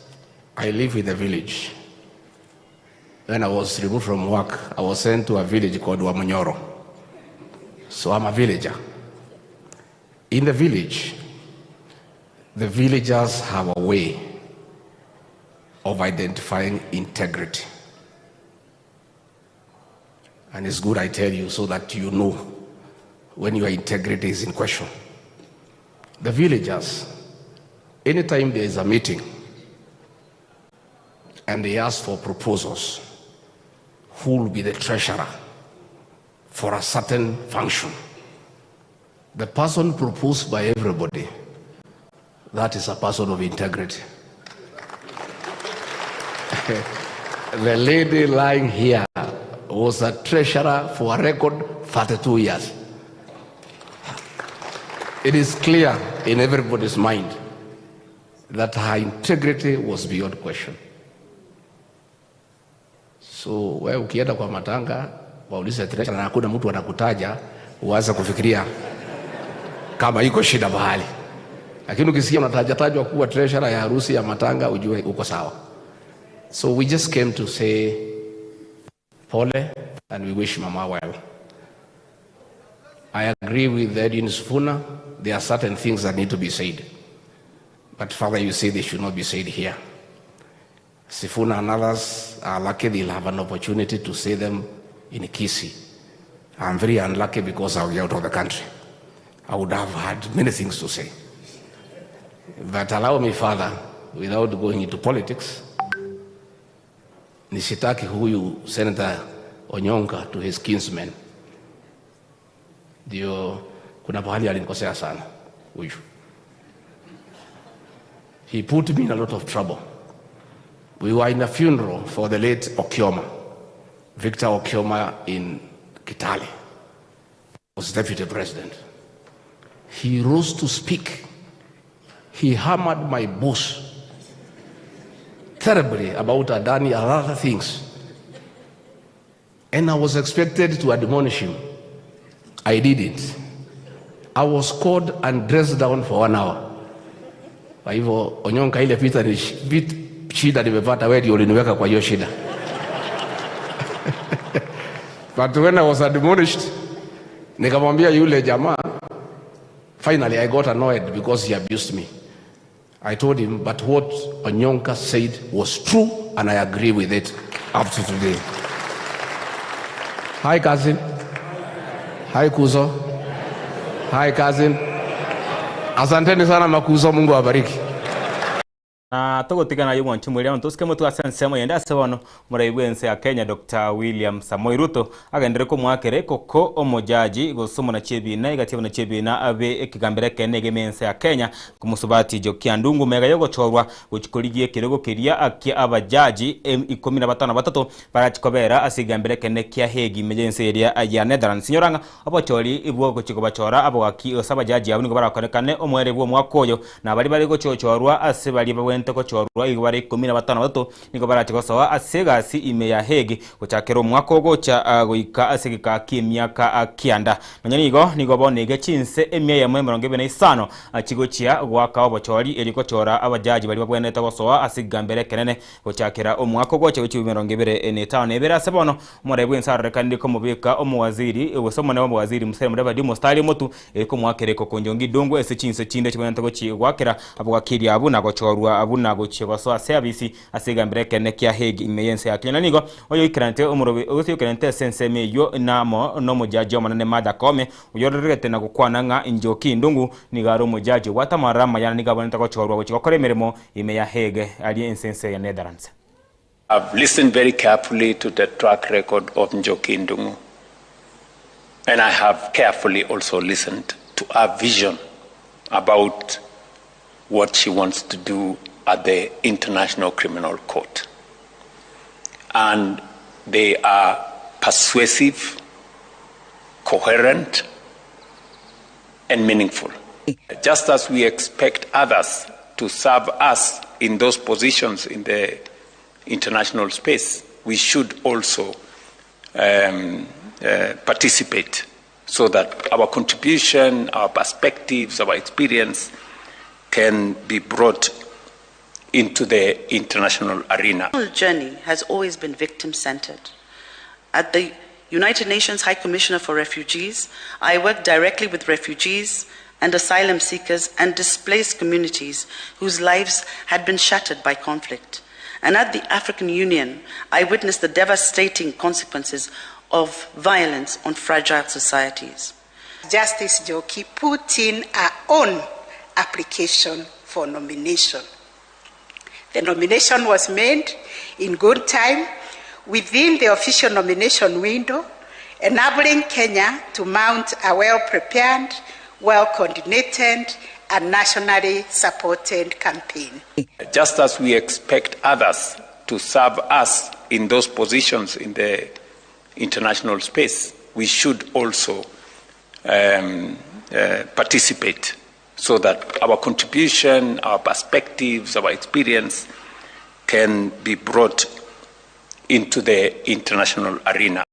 I live in a village. When I was removed from work, I was sent to a village called Wamunyoro. So I'm a villager. In the village, the villagers have a way of identifying integrity. And it's good I tell you so that you know when your integrity is in question. The villagers, anytime there is a meeting and they ask for proposals, who will be the treasurer for a certain function? The person proposed by everybody, that is a person of integrity. the lady lying here was a treasurer for a record 32 years. It is clear in everybody's mind that her integrity was beyond question. So wewe ukienda kwa matanga waulize treasurer na hakuna mtu anakutaja, uanze kufikiria kama iko shida mahali. Lakini ukisikia unatajatajwa kuwa treasurer ya harusi ya matanga, ujue uko sawa. So we just came to say pole and we wish mama well. I agree with Edwin Sifuna. There are certain things that need to be said. But Father, you say they should not be said here. Sifuna and others are lucky they'll have an opportunity to say them in Kisii. I'm very unlucky because I'll be out of the country. I would have had many things to say. But allow me, Father, without going into politics, nisitaki huyu Senator Onyonka to his kinsmen. Ndio kuna pahali alinikosea sana huyu. He put me in a lot of trouble. We were in a funeral for the late Okioma, Victor Okioma in Kitale, was deputy president. He rose to speak. He hammered my boss terribly about Adani and other things. And I was expected to admonish him. I didn't. I was called and dressed down for one hour. Kwa hivyo Onyonka, ile vita ni vit, shida nimepata, wewe ndio uliniweka kwa hiyo shida. But when I was admonished, nikamwambia yule jamaa, finally I got annoyed because he abused me. I told him, but what Onyonka said was true and I agree with it up to today. Hi cousin. Hi kuzo. Hi cousin. Asanteni sana makuzo, Mungu awabariki. Na togotigana aye mwanche moria abanto osike motwe ase ensemo eyende ase bono omorai bw'ense ya Kenya Doctor William Samoei Ruto agenderere komoakera ekoko omojaji gose omonachi ebina egati y'abanachi ebina abe ekegambero ekenene egeme ense ya Kenya komosubati Njoki Ndung'u mega yogochorwa gochi korigia ekerogo keria kia abajaji ikomi na batano na batato barachi kobera ase ekegambero ekenene kia Hague ime y'ense eria ya Netherlands. Inyora ng'a obochori bw'ogochi kobachora abogaki gose abajaji abwo nigo barakorekane omoerio bw'omwaka oyo na baria bare gochochorwa ase baria babwenerete gochorwa igo bare ikomi na batano na batato nigo barache gosoa ase egasi ime ya Hague gochakera omwaka ogocha goika ase egeka ki'emiaka kianda. Nonya nigo nigo bono iga chinse emia eyemo emerongo ebere na isano chigochia goaka obochori erio gochora abajaji baria babwenerete gosoa ase ekegambero ekenene Gochakera omwaka ogocha bwe chiumi emerongo ebere na etano na ebere ase bono, omorai bw'ense arorekanire komobeka omowaziri, gose omonene bw'abawaziri Musalia Mudavadi omositari omotu, erio komoakera ekokonjo ngidongo ase chinse chinde chibwenerete gochi goakera abogakeri abwo na gochorwa buna gochia gosoa ase abisi ase egambero ekenene kia Hague ime y'ense ya Kenya. Na nigo oyoikeranete omorobe gose oyoikeranete ase ensemo eyio namo nomojaji omonene Martha Koome, oyoreregete na gokwana ng'a Njoki Ndung'u nigo are omojaji obwate amaroro amaya na nigo abwenerete gochorwa gochia gokora emeremo ime ya Hague aria ense ense ya Netherlands. I've listened very carefully to the track record of Njoki Ndung'u, and I have carefully also listened to her vision about what she wants to do at the International Criminal Court. And they are persuasive, coherent, and meaningful. Just as we expect others to serve us in those positions in the international space, we should also um, uh, participate so that our contribution, our perspectives, our experience can be brought into the international arena. The journey has always been victim centered. At the United Nations High Commissioner for Refugees, I work directly with refugees and asylum seekers and displaced communities whose lives had been shattered by conflict. And at the African Union, I witnessed the devastating consequences of violence on fragile societies. Justice Njoki put in her own application for nomination. The nomination was made in good time within the official nomination window, enabling Kenya to mount a well prepared, well coordinated, and nationally supported campaign. Just as we expect others to serve us in those positions in the international space, we should also um, uh, participate so that our contribution, our perspectives, our experience can be brought into the international arena.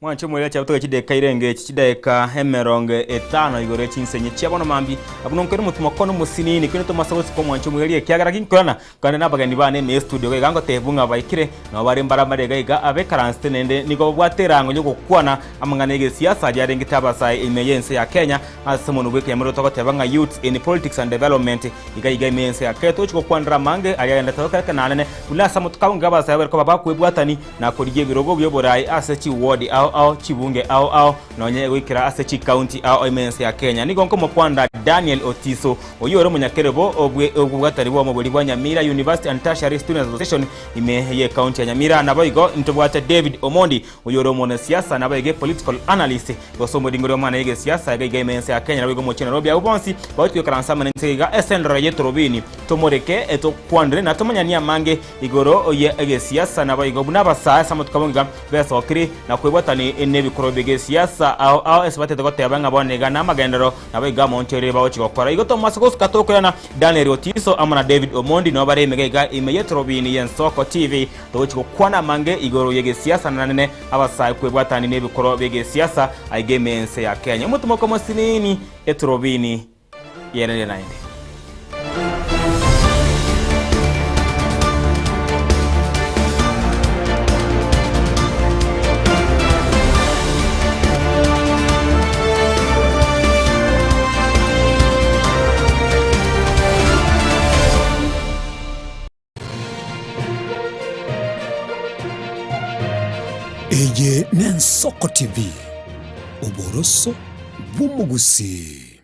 Mwanche omorero chiabutoka chideka irenge echi chideka emerongo etano igoro chinsenye chia bono mambi abwo nonkere omotumo kono omosinini kende tomasa gosika omwanche omorero ekiagera ginkorana kande na abageni bane ime studio iga ngotebu ng'a baikire nabo bare mbarambare iga iga abekaransete nende nigo babwate erango yogokwana amang'ana egesiasa aria arengete abasae ime y'ense ya Kenya ase omonwe bwa ekenyamorero togoteba ng'a Youths in Politics and Development iga iga ime y'ense ya Kenya togochi gokwanera amange aria agendete gokorekana anene buna ase amatuko abwo abasae bare koba bakwebwatani na korigia ebirogo bi'oboraai ase chiwodi ao ao, chibunge ao ao, nonye goikera ase chikaunti ao ao ime y'ense ya Kenya. Nigo nkomokwanera Daniel Otiso, oyio ore omonyakerobo bwe obobwatani bw'omobori bwa Nyamira University and Tertiary Students Association ime y'ekaunti ya Nyamira. Naboigo ntobwate David Omondi, oyio ore omonasiasa naboigo political analyst gose omoringori omwana y'egesiasa iga iga ime y'ense ya Kenya naboigo omochie Nairobi. Abwo bonsi bagochi goikaransa amo nense iga ase endorero y'etorobini tomoreke tokwanere na tomanyanie amange Igoro ye egesiasa naboigo buna abasae ase amatuko abo iga besokiri na kwebwatani nebikorwa bi'egesiasa ao ao ase batete goteba ng'a bono iga namagenderero naboigo amonto bagochia gokora. Igo tomase gosuka tokoirana Daniel Otiso amo na David Omondi nabo bare emega iga ime y'etorobini y'Ensoko TV togochia gokwana amange igoro y'egesiasa nanene abasae kwebwatani nebikorwa bi'egesiasa aiga ime y'ense ya Kenya. Omotomoko omosinini etorobini Yereria naende. Eye n'Ensoko TV, oboroso bw'omogusii.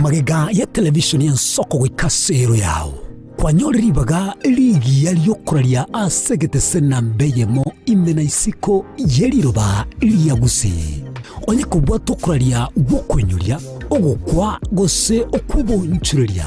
Magega ya television y'ensoko goika ase ero yao, kwanyore ribaga rigiya ri'okoraria ase egetese namba eyemo ime na isiko ye riroba ria Gusii. Onye kobwata okoraria gw'okoinyoria, ogokwa gose okw'obonchureria,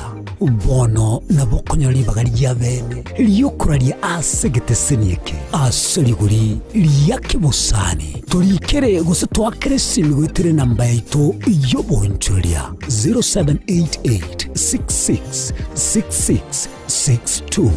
bono nabo okonyora ribaga ria bene ri'okoraria ase egeteseni eke ase rigori ria kebosani. Torikere gose toakere esimi goetera enamba yaito y'obonchoreria 0788 66 66 62.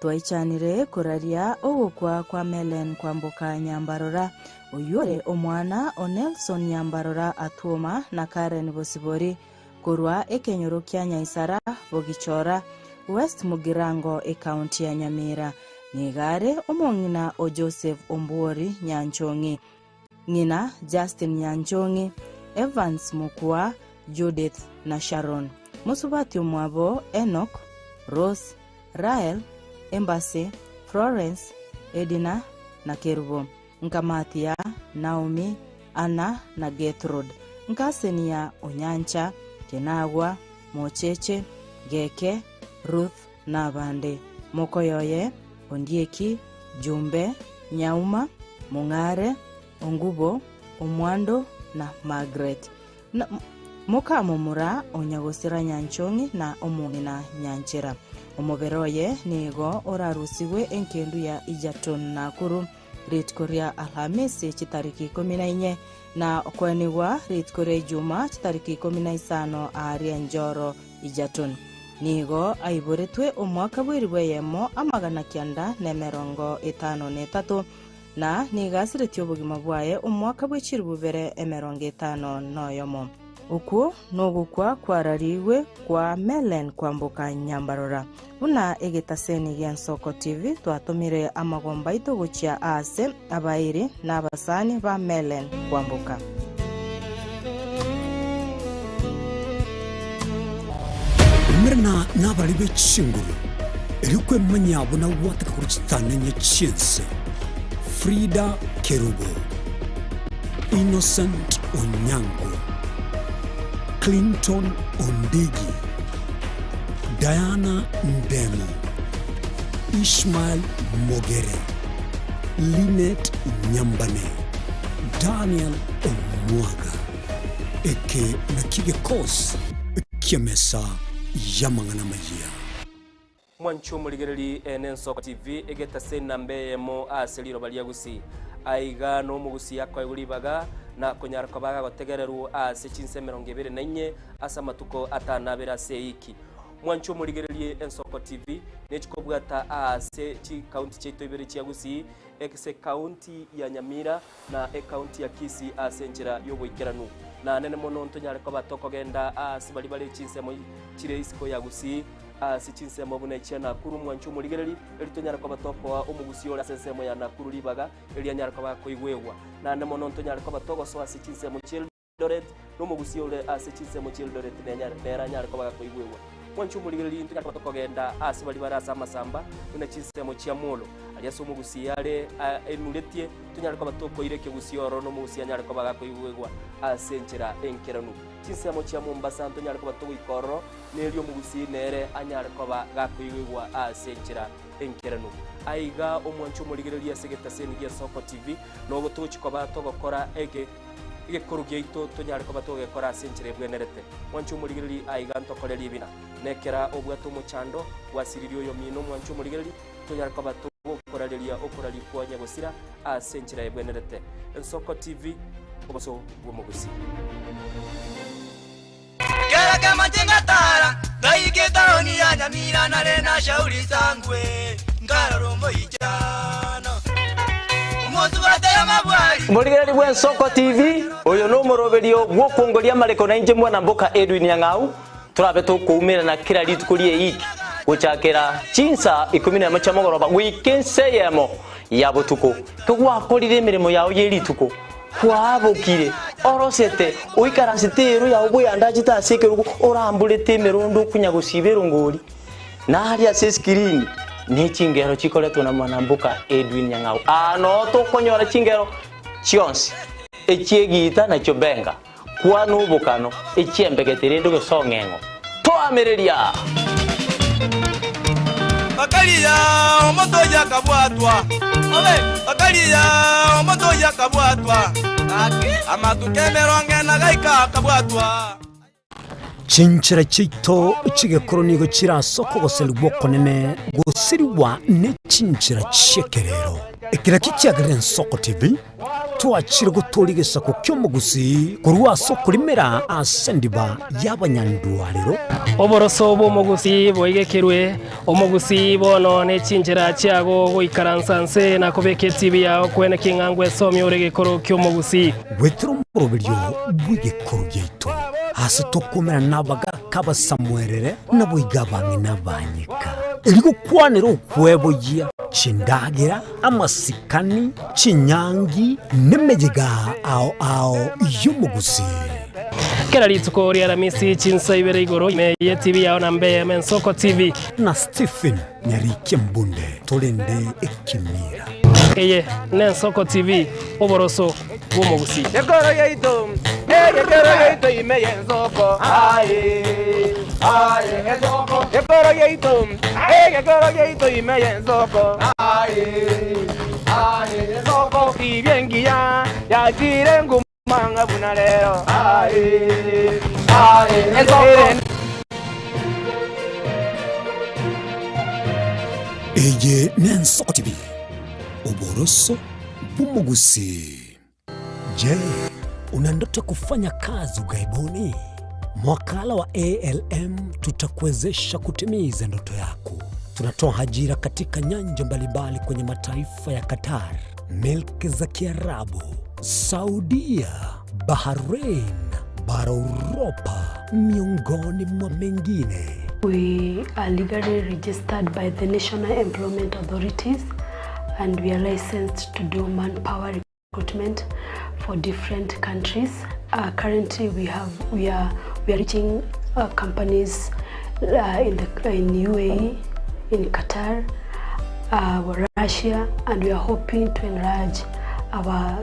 Twaichanire koraria ogokwa kwa Mellen Kwamboka Nyambarora, oyio ore omwana o Nelson Nyambarora Atwoma na Karen Bosibori, korwa ekenyoro kia Nyaisara, Bogichora, West Mugirango, Ekaunti ya Nyamira. Nigo are omong'ina o Joseph Ombuori Nyanchong'i, ng'ina Justin Nyanchong'i, Evans Mokua, Judith na Sharon. Mosubati omwabo Enock, Rose, Rael, Embassy, Florence, Edina na Kerubo. Nkamathia, Naomi, Anna, na Gertrude. Nkasenia Onyancha, Kenagwa, Mocheche, Geke, Ruth, na abande. Mokoyoye, Ondieki, Jumbe, Nyauma, Mong'are, Ongubo, Omwando, na Margaret. Na mokamomura o nyagosira nyanchong'i na omong'ina nyanchera. Omobere oye nigo orarusigwe enkendu ya Egerton Nakuru rituko ria Alhamisi chitariki ikomi na inye, na okoenigwa rituko ria Ijumaa chitariki ikomi na isano aaria Njoro Egerton. Nigo aiboretwe omwaka bw'eribu eyemo 950 na na nigo asiretie obogima bwaye omwaka bwe chilifu bibere 51. Okwo nogokwa kwararigwe kwa Mellen kwamboka Nyambarora. Buna egetaseni gi'Ensoko TV twatomire amagomba aito gochia aase abairi na abasani ba Mellen kwamboka. Umerana nabarari be chinguru, erio kwemanyia buna gwataka korwa chitanenye chi'ense. Frida Kerubo, Innocent Onyango, Clinton Ondigi, Diana Ndemo, Ishmael Mogere, Linet Nyambane, Daniel Omwaga. Eke nakio gekosi ki'emesa y'amang'ana amayia. Mwanche omorigereri ene Ensoko TV egetase enamba eyemo ase riroba ria Gusii. Aiga nomogusii akoegwa ribaga na konyara koba agotegererwa ase chinsa 24 ase amatuko atano abere ase eiki. Mwanche omorigererie Ensoko TV nechikobwata aase chikaunti chiaito ibere chia Gusii ase ekaunti ya Nyamira na ekaunti ya Kisii ase enchera y'oboikeranu. Na nene mono ntonyare koba tokogenda aase baria bare chinsemo chire isiko ya Gusii, ase chinsemo buna echia Nakuru mwanche omorigereri, erio tonyare koba tokoa omogusii ore ase ensemo ya Nakuru ribaga, erio anyare koba akoigwegwa. Naende mono ntonyare koba togosoa ase chinsemo chia Eldoret, na omogusii ore ase chinsemo chia Eldoret nere anyare koba gakoigwegwa. Mwanche omorigereria intwe nigo tokogenda ase baria bare ase amasamba buna chinsemo chia Molo, aria ase omogusii are enuretie, tonyare koba tokoira ekegusii ororo na omogusii anyare koba gakoigwegwa ase enchera enkeranu. Chinsemo chia Mombasa ntonyare koba togoika ororo, na erio omogusii nere anyare koba gakoigwegwa ase enchera enkeranu. Aiga omwanche omorigereria ase egetaseni gia Soko TV, nogo togochia koba togokora ege. Egekoro giaito tonyare koba togekora ase enchera ebwenerete. Mwanche omorigereria aiga ntokore ribina. Nekera obwate omochando, gwasiririe oyomino omwanche omorigereria, tonyare koba togokorareria okoraria kwa nyagosira ase enchera ebwenerete. Ensoko TV, oboso bw'omogusii. Kera kemache ngatara, ngaika etaoni ya Nyamira nare na Shauri Sangwe, nkarora omoichano. Omosubati amabwari. Omorigereria bw'Ensoko TV, oyo nomoroberio bw'okongoria amareko na inche mwana mboka Edwin Nyang'au, torabe tokoumerana kera rituko ri'eiki gochakera chinsa ikomi nemo chia mogoroba goika ensa eyemo ya botuko. Kegwakorire emeremo yao ye rituko, Kwabokire, orosete, oikaransete eero yao bweyandachete ase ekerogo, oramborete emerondo okunya gosiba erongori, na aria ase esikirini ne chingero chikoretwa na mwanamboka Edwin Nyang'au. Aa noo tokonyora chingero chionsi, echi'egiita na chiobenga, kwana obokano, echi'embegete rende gose ong'eng'o. Toamereria! Bakaria omonto oyio akabwatwa, bakaria omonto oyio akabwatwa, amatuko 40 gaika akabwatwa. Chinchera chiaito chi'egekoro nigo chire ase okogoserigwa okonene gosirigwa ne chinchera chi'ekerero. Ekero ekio kiagerire Ensoko TV Twachire gotooria egesaku ki'omogusii korwa ase okorimera ase endiba y'abanyandwarero. Oboroso bw'omogusii boigekerwe, omogusii bono ne chinchera chiago goikaransa nse na kobeka etibi yao kwene king'a ngwesomia ore egekoro ki'omogusii. Goetera omoroberio bw'egekoro giaito, ase tokoumera nabagaaka abasamuerere, naboigo abang'ina abanyeka, erio gokwanera okweboyia chindagera, amasikani, chinyangi, nemeyega ao ao y'omogusii. Kera rituko ria Aramisi chinsa ibere igoro ime ye TV yao na mbe Ensoko TV. Na Stephen Nyarikia Mbunde torende ekemira. Eye n'Ensoko TV, oboroso bw'omogusii. Gekoro giaito, egekoro giaito ime y'ensoko, aye, aye, ensoko. Gekoro giaito, egekoro giaito ime y'ensoko, aye, aye, ensoko. Tibia engiya yachire nguma ng'a buna rero, aye, aye, ensoko. Eye n'Ensoko TV, oboroso bw'omogusii. Je, una ndoto kufanya kazi ughaibuni? Mwakala wa ALM tutakuwezesha kutimiza ndoto yako. Tunatoa ajira katika nyanja mbalimbali kwenye mataifa ya Qatar, milki za Kiarabu, Saudia, Bahrain, bara Uropa, miongoni mwa mengine. We are legally registered by the National Employment Authorities and we are licensed to do manpower recruitment for different countries. Currently we have we are we are reaching companies in the in UAE, in Qatar, Russia, and we are hoping to enlarge our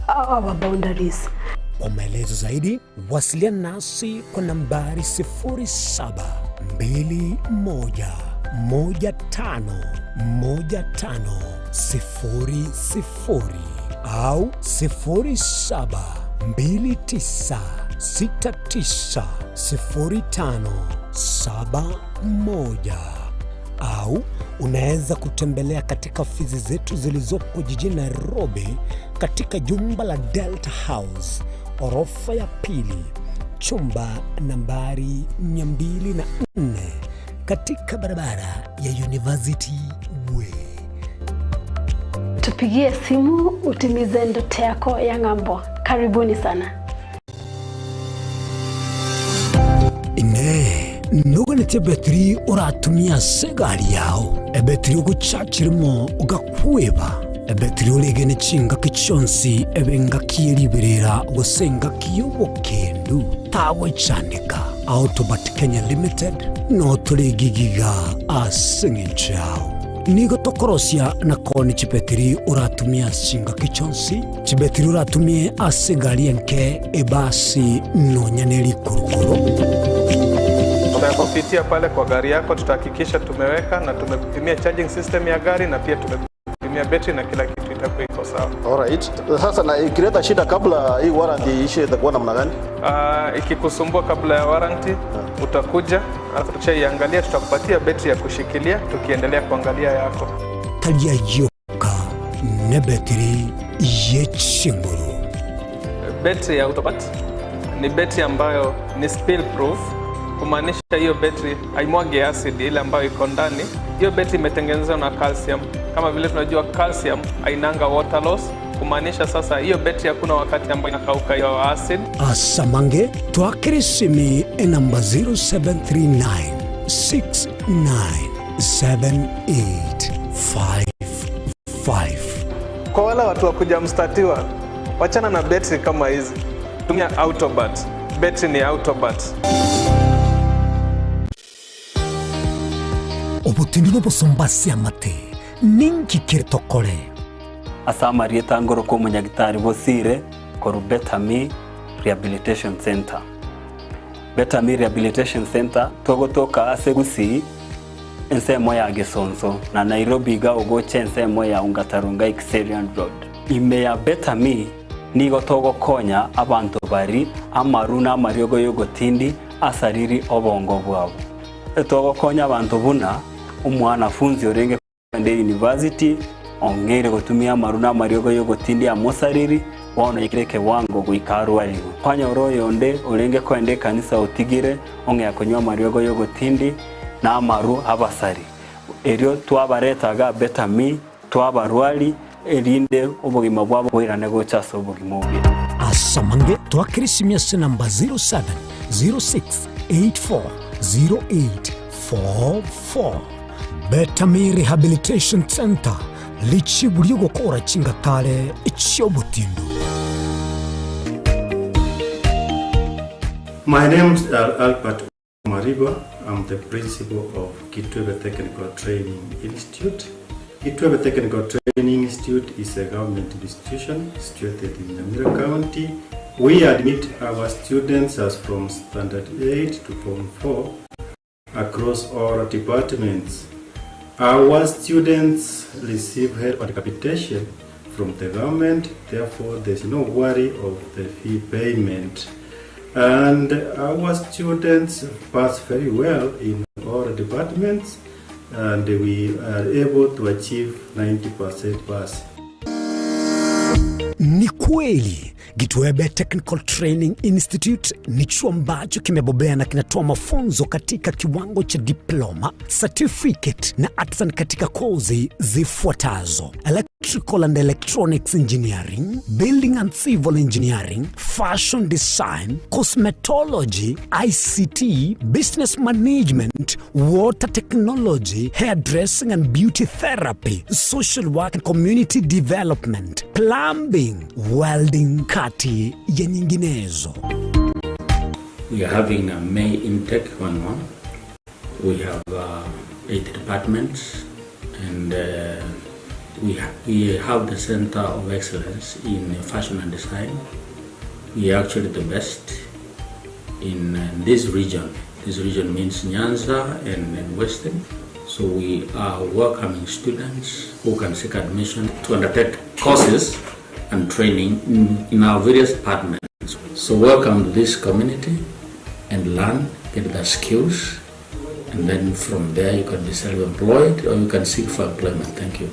our boundaries. Kwa maelezo zaidi wasiliana nasi kwa nambari 0721151500 au 0729690571 au unaweza kutembelea katika ofisi zetu zilizopo jijini Nairobi katika jumba la Delta House orofa ya pili chumba nambari 204 katika barabara ya University Way. Tupigie simu utimize ndoto yako ya ng'ambo. Karibuni sana. Inee, noganeti ebetiri oratumie ase egari yao, ebetiri ogochachirimo ogakweba, ebetiri oregene chingaki chionsi ebe engaki ye riberera gose engaki y'obokendu, tagochandeka. Autobat Kenya Limited notore gigiga ase eng'encho yao. Nigo tokorosia na koonia chibetiri oratumie ase chingaki chionsi, chibetiri oratumie ase egari enke, ebasi, nonya ne rikurukuru. Tutakupitia pale kwa gari yako, tutahakikisha tumeweka na tumekupimia charging system ya gari na pia tumekupimia betri na kila kitu itakuwa iko sawa. Alright. Sasa na ikileta shida kabla hii warranty iishe itakuwa namna gani? Ikikusumbua kabla ya warranty utakuja, alafu tukishaiangalia tutakupatia betri ya kushikilia tukiendelea kuangalia yako. Tari ayio oka, nebetiri ye chinguru. Betri ya Autobat ni betri ambayo ni spill proof, kumaanisha hiyo betri haimwagi acid ile ambayo iko ndani. Hiyo betri imetengenezwa na calcium. Kama vile tunajua calcium hainanga water loss, kumaanisha sasa hiyo betri hakuna wakati ambayo inakauka hiyo acid. Asamange twakere esimi enamba 0739 697855. Kwa wale watu wa kuja mstatiwa, wachana na betri kama hizi, tumia Autobat. Betri ni Autobat. Obotindi nobosomba ase amate, ninki kere tokore? Ase amarieta ngorokwa omonyagitari Bosire korwa Better Me Rehabilitation Centre. Better Me Rehabilitation Centre togotoka ase Gusii ensemo ya Gesonso na Nairobi iga ogocha ensemo ya Ongata-Rongai Kiserian Road. Ime ya Better Me nigo togokonya abanto bari amaru na amariogo y'ogotindi asariri obongo bwabo. Togokonya abanto buna omwanafunzi orenge kogenda university ong'eire gotumia amaru na amariogo y'ogotindi amosariri bono aikire ekewango goika arwarigwe. Kwanyora oyonde orenge kogenda ekanisa otigire ong'ea konywa amariogo y'ogotindi na amaru abasari. Erio twabareta iga Better Me twabarwari erinde obogima bwabo boirane gocha ase obogima obuya. Asamange twakere esimi ase namba 0706840844. Better Me Rehabilitation Centre, richibu ri'ogokora chingatare chi'obotindu. My name is Albert Mariba. I'm the principal of Kitwebe Technical Training Institute. Gitwebe Technical Training Institute is a government institution situated in Nyamira County. We admit our students as from Standard 8 to Form 4 across all departments. Our students receive help and capitation from the government, therefore there's no worry of the fee payment. And our students pass very well in all departments and we are able to achieve 90% pass. Ni kweli Gitwebe Technical Training Institute ni chuo ambacho kimebobea na kinatoa mafunzo katika kiwango cha diploma, certificate na artisan katika kozi zifuatazo: Electrical and Electronics Engineering, Building and Civil Engineering, Fashion Design, Cosmetology, ICT, Business Management, Water Technology, Hairdressing and Beauty Therapy, Social Work and Community Development, Plumbing, Welding, kati ya nyinginezo. We are having a May intake going on. We have 8 departments and we have the Center of Excellence in Fashion and Design. We are actually the best in this region. This region means Nyanza and Western. So we are welcoming students who can seek admission to undertake courses and training in our various departments. So welcome to this community and learn, get the skills, and then from there you can be self-employed or you can seek for employment. Thank you.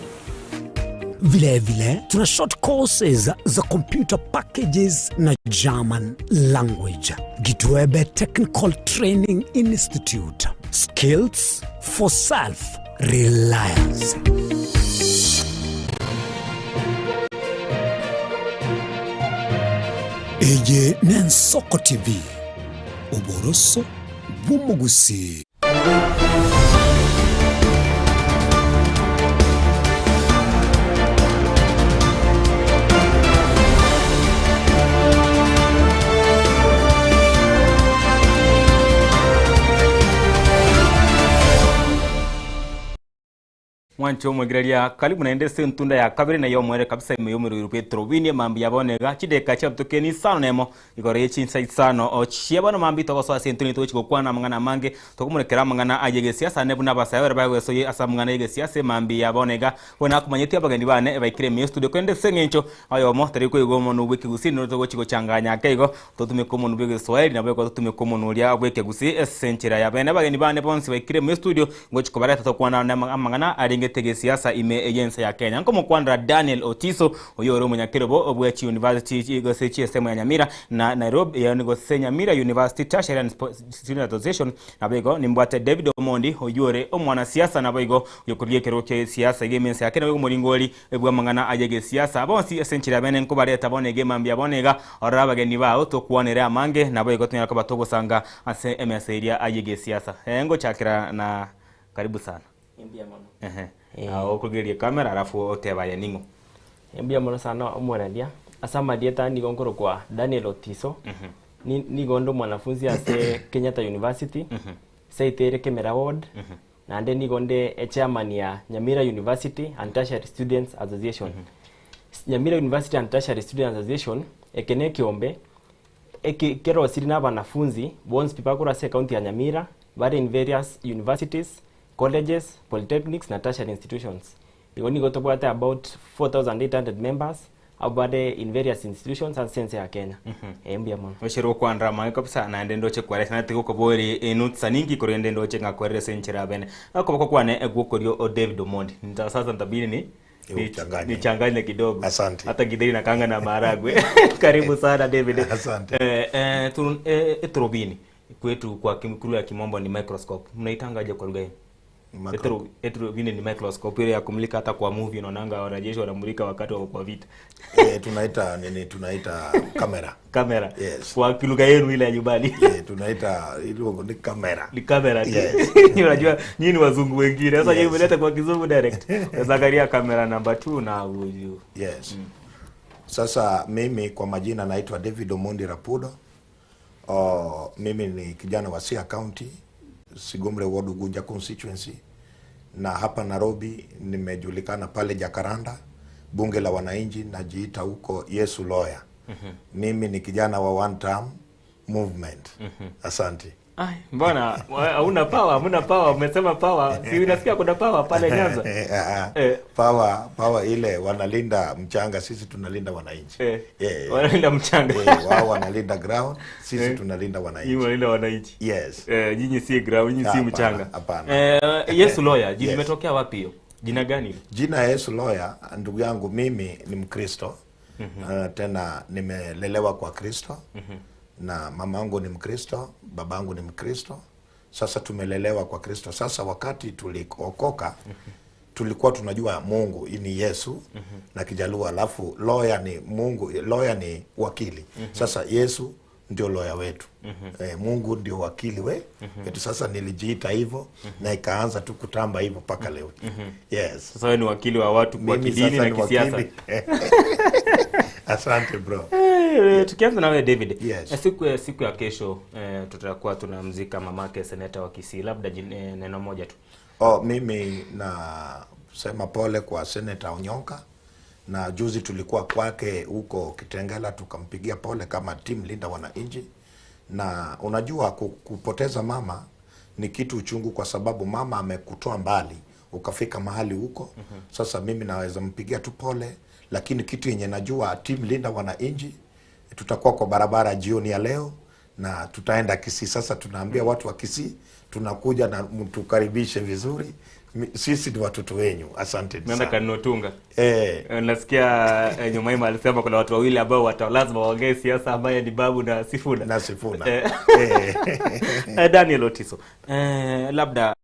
Vile vile tuna short courses za computer packages na German language. Gitwebe Technical Training Institute. Skills for self-reliance. Eye n'Ensoko TV, oboroso bw'omogusii. Mwanche omwegereria karibu naende ase entunda ya kabere na y'omwere kabisa ime y'omorweri Petero Winie mambia ya bono iga chidakika chiabutokeni isano nemo igoro ye chinsa isano o chia bono mambia togosoa ase entunda togochi gokwana amang'ana amange tokomorekera amang'ana aye egesiasa ane buna abasae baria bagoesoyia ase amang'ana y'egesiasa emambia ya bono iga bono nakomanyeti abageni bane baikire ime y'estudio korende ase eng'encho oyomo tari koigwa omonwa bw'ekegusii noro togochi gochanganya ake igo totumeke omonwa bw'egeswahili nabo igo totumeke omonwa oria bw'ekegusii ase enchera ya bene abageni bane bonsi baikire ime y'estudio Ngochia kobareta tokwana amang'ana arengete gesiasa ime y'ense ya Kenya. Nkomokwanera Daniel Otiso, oyio ore omonyakerobo bwe chiuniversity gose chi'esemo ya Nyamira na Nairobi, yaani gose Nyamira University Tertiary and Student Association. Naboigo nimbwate David Omondi, oyio ore omwanasiasa naboigo oyokoria ekerogo kia siasa iga ime ense ya Kenya, naboigo omoringori bw'amang'ana aye gesiasa. Bonsi ase enchera bene nkobareta bono iga emambia bono iga orore abageni bao tokwanere amange naboigo tonyare koba togosanga Ase emesa eria aye gesiasa. Ee ngochakera na karibu sana. Mbuya mono. Ehe. Ah, okorigereria ekamera alafu otebe aye ning'o. Mbuya mono sana omweraria. Ase amarieta nigo nkorokwa Daniel Otiso. Ni- Nigo nde omwanafunzi ase Kenyatta University, site ere Kemera Ward, naende nigo nde echairman ya Nyamira University and Tertiary Students Association. Nyamira University and Tertiary Students Association, eke ne ekeombe Eki kerosiri nabanafunzi bonsi pi bakorwa ase ecounty ya Nyamira bare in various universities, colleges, polytechnics na tertiary institutions. Igo nigo tobwate about 4800 members abwo bare in various institutions ase ense ya Kenya. Ee mbuya mono. Oche rokwanera amaye kabisa naende ndoche kweresa naende tigokobori enutsa ninki korende ndoche ng'a kwerire ase enchera abene. Okoboko kwane gwokorio o David Omondi. Nta sasa ntabidi ni Uchanganye. nichanganye kidogo. Asante. Hata githeri na kanga na maharagwe. Karibu sana David. Asante. Eh, eh, tu, eh, eturubini kwetu kwa kim- lugha ya kimombo ni microscope. Mnaitangaje kwa lugha yenu? Micro- Eturubini ni microscope ile ya kumulika hata kwa movie unaonanga wanajeshi wanamulika wakati wako kwa vita. Eh, tunaita nini? Tunaita kamera. Kamera. Yes. Kwa kilugha yenu ile ya nyumbani. Eh, tunaita ile ni kamera. Ni kamera tu. Yes. Unajua nyinyi ni wazungu wengine. Sasa nyinyi Yes. mleta kwa kizungu direct. Unaweza kamera namba 2 na huyu. Yes. Sasa mimi kwa majina naitwa David Omondi Rapudo. Oh, mimi ni kijana wa Siaya County, Sigomre Ward Ugunja constituency. Na hapa Nairobi nimejulikana pale Jacaranda, bunge la wananchi, najiita huko Yesu Lawyer. Mimi ni kijana wa one term movement. Asante. Ai, mbona hauna power? Hamna power, umesema power. Si unasikia kuna power pale Nyanza? Eh. Power ile wanalinda mchanga, sisi tunalinda wananchi. Wanalinda mchanga. Wao wanalinda ground, sisi tunalinda wananchi. Nyinyi wanalinda wananchi. Yes. Nyinyi si ground, nyinyi si Hapana, mchanga. Hapana. Yesu Lawyer, jina Yes. limetokea wapi hiyo? Jina gani hilo? Jina Yesu Lawyer, ndugu yangu, mimi ni Mkristo. Tena nimelelewa kwa Kristo. Na mamangu ni Mkristo, babangu ni Mkristo. Sasa tumelelewa kwa Kristo. Sasa wakati tuliokoka tulikuwa tunajua Mungu ni Yesu na Kijaluo, alafu lawyer ni Mungu, lawyer ni wakili. Sasa Yesu ndio lawyer wetu. Mungu ndio wakili wetu. Sasa nilijiita hivyo na ikaanza tu kutamba hivyo mpaka leo. Yes. Sasa wewe ni wakili wa watu kwa Mimi kidini sasa na ni kisiasa. wakili. Asante bro. Tukianza na wewe David. Yes. Siku ya kesho tutakuwa tunamzika mamake seneta wa Kisii. Labda neno moja tu. Oh, mimi nasema pole kwa Senator Onyonka, na juzi tulikuwa kwake huko Kitengela tukampigia pole kama team Linda Wananchi. Na unajua kupoteza mama ni kitu uchungu, kwa sababu mama amekutoa mbali ukafika mahali huko. Sasa mimi naweza mpigia tu pole, lakini kitu yenye najua team Linda Wananchi tutakuwa kwa barabara jioni ya leo na tutaenda Kisii. Sasa tunaambia watu wa Kisii tunakuja na mtukaribishe vizuri. Sisi ni watoto wenyu. Asante Naenda sana. Kanotunga. Nasikia Nyumaima alisema kuna watu wawili ambao lazima waongee siasa, ambaye ni Babu na Sifuna. Na Sifuna. Daniel Otiso. Labda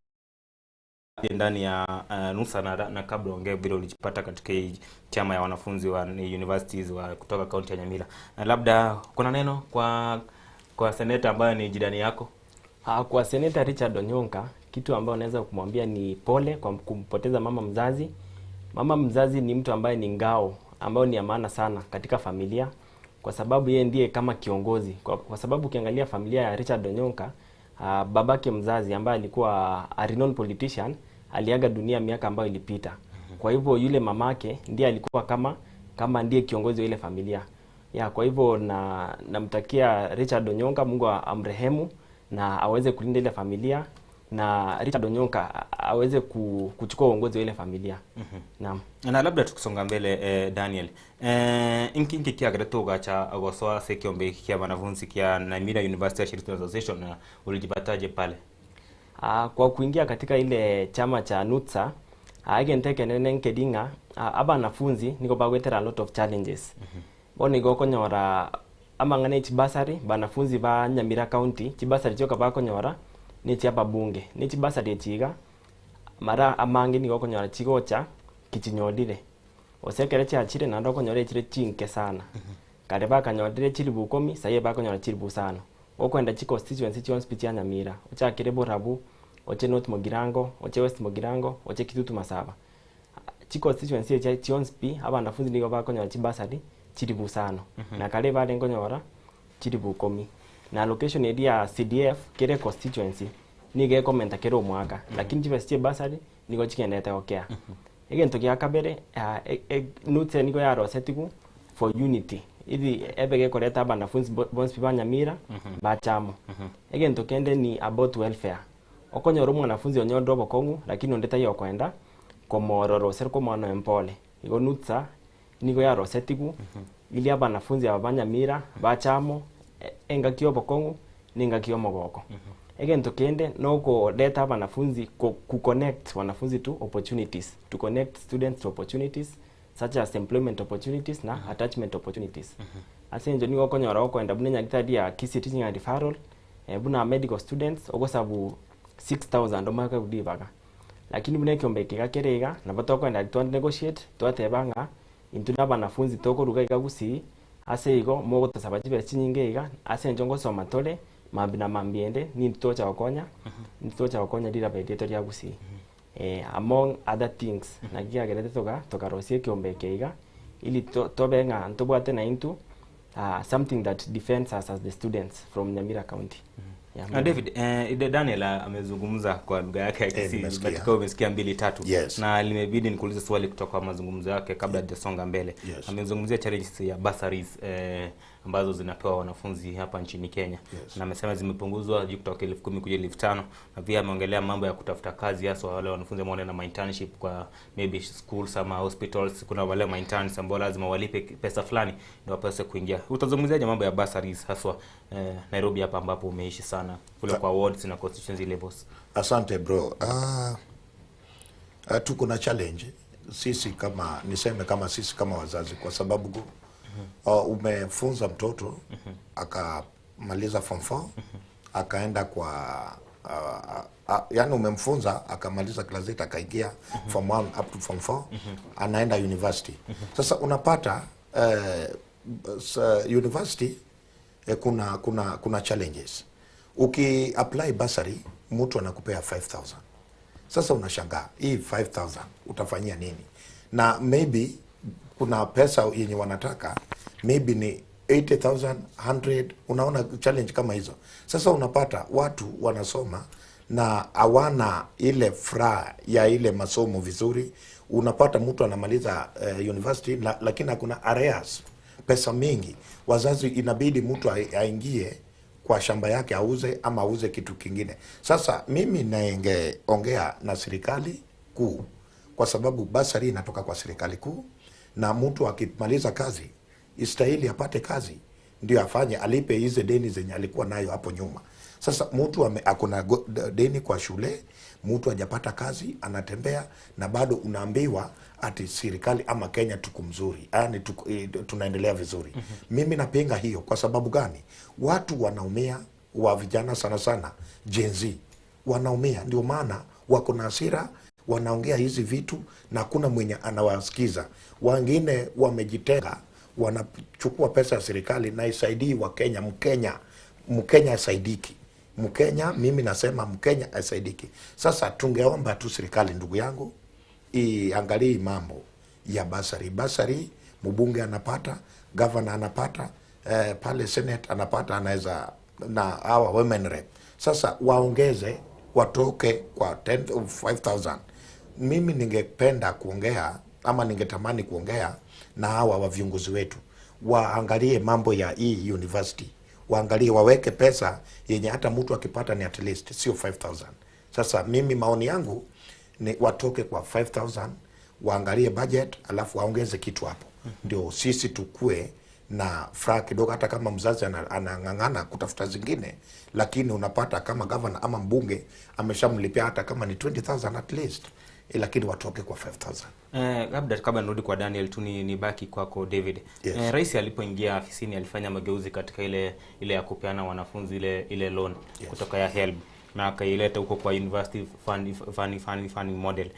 ndani ya Nusa na kabla ongee vile ulijipata katika hii chama ya wanafunzi wa universities wa kutoka kaunti ya Nyamira. Labda kuna neno kwa seneta ambaye ni jirani yako? Kwa Seneta Richard Onyonka, kitu ambayo naweza kumwambia ni pole kwa kumpoteza mama mzazi. Mama mzazi ni mtu ambaye ni ngao, ambayo ni ya maana sana katika familia, kwa sababu yeye ndiye kama kiongozi. Kwa sababu ukiangalia familia ya Richard Onyonka, babake mzazi ambaye alikuwa a renowned politician aliaga dunia miaka ambayo ilipita. Kwa hivyo yule mamake ndiye alikuwa kama ndiye kiongozi wa ile familia. Kwa hivyo namtakia Richard Onyonka Mungu amrehemu na aweze kulinda ile familia, na Richard Onyonka aweze kuchukua uongozi wa ile familia. Naam. Na labda tukisonga mbele Daniel, inki kia greto gacha gosoa sekiombe kia wanafunzi kia Nyamira University ya Students Association, na ulijipataje pale? Kwa kuingia katika ile chama cha NUTSA, agenteke nene nkedinga, abanafunzi niko bagwetera a lot of challenges. Bo nigo konyora amang'ana chibasari banafunzi ba Nyamira County chibasari chioka bakonyora ni chia babunge ni chibasari echiga mara amange nigo konyora chigocha kichinyodire osekere chiachire naende okonyora echire chinke sana. Kare bakanyodire chilibu 10 saye bakonyora chilibu 5. Okwenda chi constituency chionsi pi chia Nyamira ochakire Borabu, oche North Mogirango, oche West Mogirango, oche Kitutu Masaba. Chi constituency echa chionsi pi abanafunzi nigo bakonyora chibasari chilibu 5. Na kare bare nkonyora chilibu 10. Na location eri ya CDF kere constituency nigo ekomenta kere omwaka. Lakini chibesa chia basari nigo chigendete gokea. Egento gia kabere, NUTSA nigo yarosetigu for unity. Ithi ebe gekoreta abanafunzi bonsi ba Nyamira, bachamo. Egento kende ni about welfare. Okonyora omwanafunzi onye obokong'u lakini onde taiyo okoenda komorora ase komwana empole. Igo NUTSA nigo yarosetigu ili abanafunzi aba ba Nyamira bachamo, engaki obokong'u nengaki omogoko. Egento kende nokoreta abanafunzi ku connect wanafunzi to opportunities, to connect students to opportunities such as employment opportunities na attachment opportunities. Ase encho nigo okonyora okoenda buna enyagitari ya Kisii Teaching and Referral, buna medical students ogosabu 6000 omwaka budibaga. Lakini buna ekiombe eke gakere iga, nabo tokoenda twa negotiate, twateba ng'a intwe na abanafunzi tokoruga iga Gusii, ase igo mogotosaba chibesa chinyinge iga, ase encho ngosoma tore mambi na mambi ende, nintwe tocha gokonya, nintwe tocha gokonya riraba erieto ria Gusii. Among other things, naki kiagerete tokarosia ekiombe eke iga, ili tobe ng'a ntobwate na intwe, something that defends us as the students from Nyamira County. Na David, Daniel amezungumza kwa lugha yake ya Kisii, nimesikia. katika umesikia mbili tatu. Yes. Na limebidi nikuulize swali kutoka kwa mazungumzo yake kabla hajasonga mbele. Yes. Amezungumzia challenges ya bursaries ambazo zinapewa wanafunzi hapa nchini Kenya. Yes. Na amesema zimepunguzwa juu kutoka 10,000 kuja 5,000 na pia ameongelea mambo ya kutafuta kazi hasa wale wanafunzi ambao wanaenda ma internship kwa maybe schools ama hospitals. Kuna wale ma interns ambao lazima walipe pesa fulani ndio wapase kuingia. Utazungumziaje mambo ya bursaries haswa Nairobi hapa ambapo umeishi sana kule kwa wards na constituency levels? Asante bro. Tuko na challenge sisi kama niseme kama sisi kama wazazi kwa sababu umefunza mtoto akamaliza form 4 akaenda kwa yani umemfunza akamaliza class 8 akaingia form 1 up to form 4 anaenda university. Sasa unapata university kuna challenges. Uki apply bursary mtu anakupea 5000. Sasa unashangaa hii 5000 utafanyia nini? Na maybe kuna pesa yenye wanataka maybe ni 80,000, 100, unaona challenge kama hizo. Sasa unapata watu wanasoma na hawana ile furaha ya ile masomo vizuri. Unapata mtu anamaliza university lakini hakuna arrears, pesa mingi. Wazazi inabidi mtu aingie kwa shamba yake auze ama auze kitu kingine. Sasa mimi ningeongea na serikali kuu kwa sababu basari inatoka kwa serikali kuu, na mtu akimaliza kazi istahili apate kazi ndio afanye alipe hizo deni zenye alikuwa nayo hapo nyuma. Sasa mtu akona deni kwa shule, mtu hajapata kazi, anatembea na bado unaambiwa ati serikali ama Kenya tuko mzuri, yani tunaendelea vizuri. Mimi napinga hiyo kwa sababu gani? Watu wanaumia, wa vijana sana sana Gen Z wanaumia, ndio maana wako na hasira, wanaongea hizi vitu na hakuna mwenye anawasikiza. Wengine wamejitenga, wanachukua pesa ya serikali na isaidii wa Kenya. Mkenya asaidiki. Mkenya, mimi nasema Mkenya asaidiki. Sasa tungeomba tu serikali, ndugu yangu, iangalie mambo ya basari. Basari mbunge anapata, governor anapata, pale senate anapata, anaweza na hawa women rep. Sasa waongeze watoke kwa ten, 5,000. Mimi ningependa kuongea ama ningetamani kuongea na hawa wa viongozi wetu waangalie mambo ya hii university, waangalie waweke pesa yenye hata mtu akipata ni at least sio 5,000. Sasa mimi maoni yangu ni watoke kwa 5,000, waangalie budget alafu waongeze kitu hapo, ndio sisi tukue na furaha kidogo, hata kama mzazi anang'ang'ana kutafuta zingine, lakini unapata kama governor ama mbunge ameshamlipia hata kama ni 20,000 at least, lakini watoke kwa 5,000. Labda kabla nirudi kwa Daniel tu nibaki kwako David. Yes. Rais alipoingia afisini alifanya mageuzi katika ile ya kupeana wanafunzi ile loan kutoka ya HELB na akaileta huko kwa university funding model.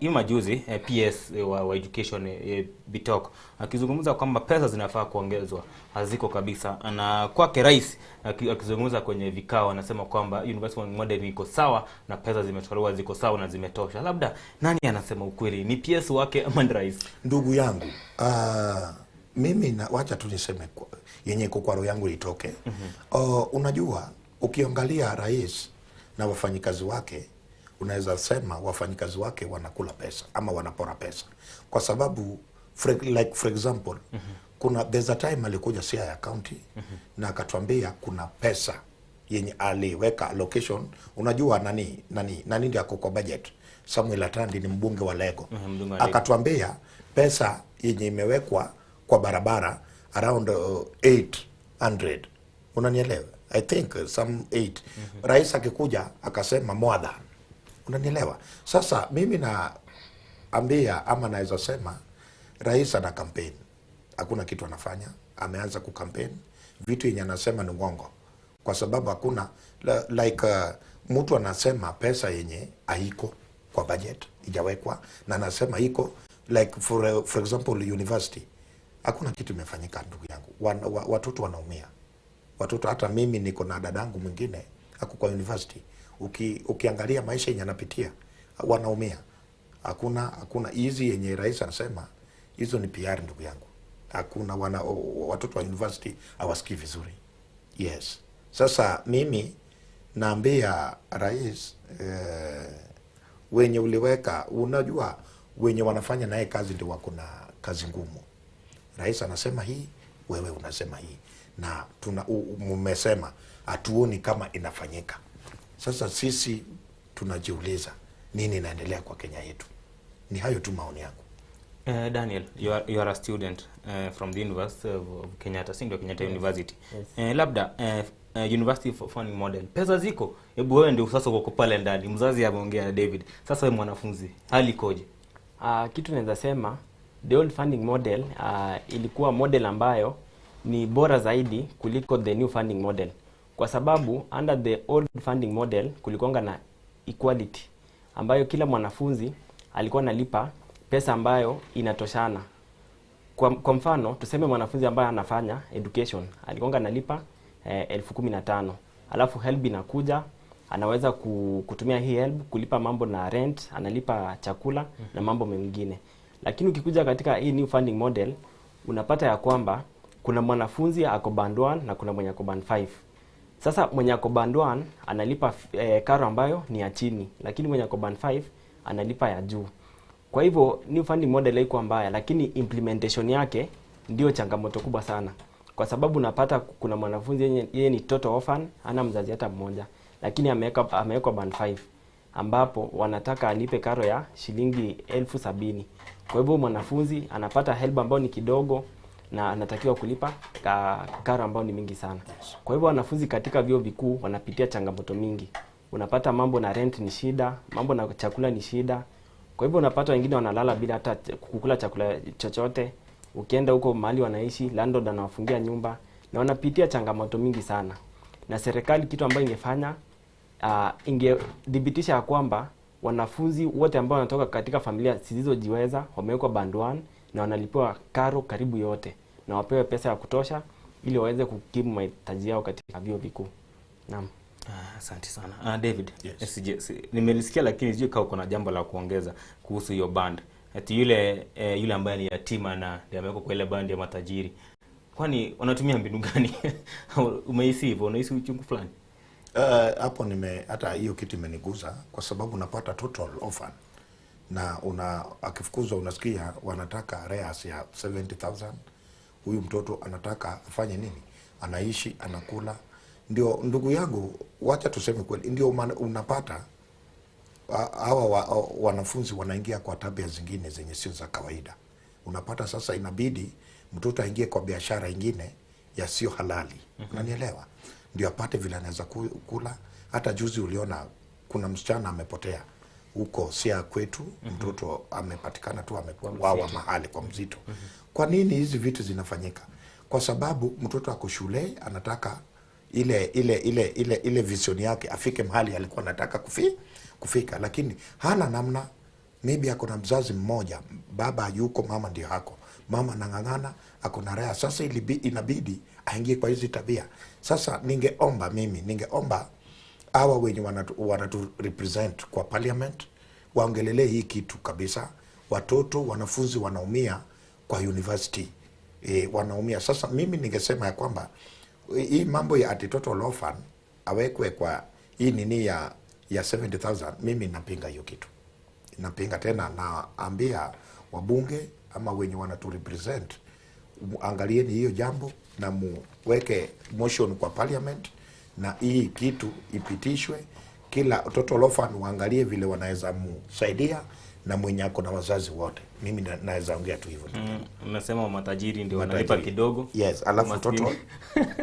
Hiyo majuzi PS wa education Bitok akizungumza kwamba pesa zinafaa kuongezwa, haziko kabisa. Na kwake rais akizungumza kwenye vikao anasema kwamba university funding model iko sawa na pesa zimetolewa ziko sawa na zimetosha. Labda nani anasema ukweli, ni PS wake ama ni rais? Ndugu yangu, mimi na, wacha tu niseme yenye iko kwa roho yangu itoke. Unajua ukiangalia rais na wafanyikazi wake, unaweza sema wafanyikazi wake wanakula pesa ama wanapora pesa, kwa sababu for example, there's a time alikuja Siaya County na akatuambia kuna pesa yenye aliweka allocation. Unajua nani ndiye ako kwa budget? Samuel Atandi ni mbunge wa Lego. Mbunge wa Lego. Akatuambia pesa yenye imewekwa kwa barabara around 800. Unanielewa? I think some 8. Rais akikuja akasema more than. Unanielewa? Sasa mimi naambia ama naweza sema rais ana campaign. Hakuna kitu anafanya. Ameanza ku campaign. Vitu yenye anasema ni uongo. Kwa sababu hakuna mtu anasema pesa yenye haiko kwa budget ijawekwa, na anasema iko like for example university. Hakuna kitu imefanyika ndugu yangu. Watoto wanaumia. Watoto, hata mimi niko na dadangu mwingine ako kwa university. Ukiangalia maisha yenye anapitia, wanaumia. Hakuna hizi yenye rais anasema hizo ni PR ndugu yangu. Hakuna watoto wa university hawasikii vizuri. Yes. Sasa mimi Naambia rais eh, wenye uliweka, unajua wenye wanafanya naye kazi ndio wako na kazi ngumu. Rais anasema hii, wewe unasema hii, na tuna mmesema hatuoni kama inafanyika. Sasa sisi tunajiuliza nini inaendelea kwa Kenya yetu. Ni hayo tu maoni yangu. Daniel, you are a student from the University of Kenyatta, si ndio? Kenyatta Yes. University. Yes. Labda university funding model, pesa ziko? Hebu wewe ndio sasa uko pale ndani, mzazi ameongea David, sasa wewe mwanafunzi, hali ikoje? Kitu naweza sema, the old funding model ilikuwa model ambayo ni bora zaidi kuliko the new funding model, kwa sababu under the old funding model kulikuwanga na equality ambayo kila mwanafunzi alikuwa analipa pesa ambayo inatoshana. Kwa mfano, tuseme mwanafunzi ambaye anafanya education alikuwanga analipa 15,000, alafu HELB inakuja, anaweza kutumia hii HELB kulipa mambo na rent, analipa chakula na mambo mengine. Lakini ukikuja katika hii new funding model, unapata ya kwamba kuna mwanafunzi ako band 1 na kuna mwenye ako band 5. Sasa mwenye ako band 1 analipa karo ambayo ni ya chini, lakini mwenye ako band 5 analipa ya juu. Kwa hivyo new funding model haikuwa mbaya, lakini implementation yake ndio changamoto kubwa sana, kwa sababu unapata kuna mwanafunzi yeye ni total orphan, hana mzazi hata mmoja, lakini amewekwa band 5 ambapo wanataka alipe karo ya shilingi 70,000. Kwa hivyo mwanafunzi anapata HELB ambayo ni kidogo na anatakiwa kulipa karo ambayo ni mingi sana. Kwa hivyo wanafunzi katika vyuo vikuu wanapitia changamoto mingi. Unapata mambo na rent ni shida, mambo na chakula ni shida. Kwa hivyo unapata wengine wanalala bila hata kukula chakula chochote. Ukienda huko mahali wanaishi, landlord anawafungia nyumba na wanapitia changamoto mingi sana. Na serikali kitu ambayo ingefanya, ingethibitisha ya kwamba wanafunzi wote ambao wanatoka katika familia zisizojiweza wamewekwa band 1 na wanalipiwa karo karibu yote na wapewe pesa ya kutosha ili waweze kukimu mahitaji yao katika vyuo vikuu. Naam. Ah, asante sana. Ah, David, yes. Nimelisikia lakini sijui kama kuna jambo la kuongeza kuhusu hiyo band. Ati yule ambaye ni yatima na ndiye amewekwa kwa ile band ya matajiri. Kwani wanatumia mbinu gani? Umehisi hivyo? Unahisi uchungu fulani? Hapo nime hata hiyo kitu imeniguza kwa sababu unapata total orphan na una akifukuzwa unasikia wanataka arrears ya 70,000. Huyu mtoto anataka afanye nini? Anaishi, anakula. Ndio ndugu yangu, wacha tuseme kweli, ndio unapata hawa wanafunzi wanaingia kwa tabia zingine zenye sio za kawaida. Unapata sasa inabidi mtoto aingie kwa biashara ingine yasiyo halali. Unanielewa? Ndio apate vile anaweza kula. Hata juzi uliona kuna msichana amepotea huko Siaya kwetu, mtoto amepatikana tu ameuawa msitu. Mahali kwa msitu. Kwa nini hizi vitu zinafanyika? Kwa sababu mtoto ako shule, anataka ile vision yake afike mahali alikuwa anataka kufika, lakini hana namna. Maybe ako na mzazi mmoja, baba yuko, mama ndio hako, mama anang'ang'ana, ako na raha. Sasa inabidi aingie kwa hizi tabia. Sasa ningeomba mimi, ningeomba hawa wenye wanatu represent kwa parliament waongelelee hii kitu kabisa. Watoto wanafunzi wanaumia kwa university e, wanaumia. Sasa mimi ningesema ya kwamba hii mambo ya ati total orphan awekwe kwa hii nini ya 70,000, mimi napinga hiyo kitu, napinga tena. Naambia wabunge ama wenye wanatu represent, angalieni hiyo jambo na muweke motion kwa parliament na hii kitu ipitishwe. Kila total orphan waangalie vile wanaweza musaidia na mwenye ako na wazazi wote. Mimi naweza ongea tu hivyo. Unasema matajiri ndio wanalipa Matajiri. kidogo. Yes, alafu Maskini. total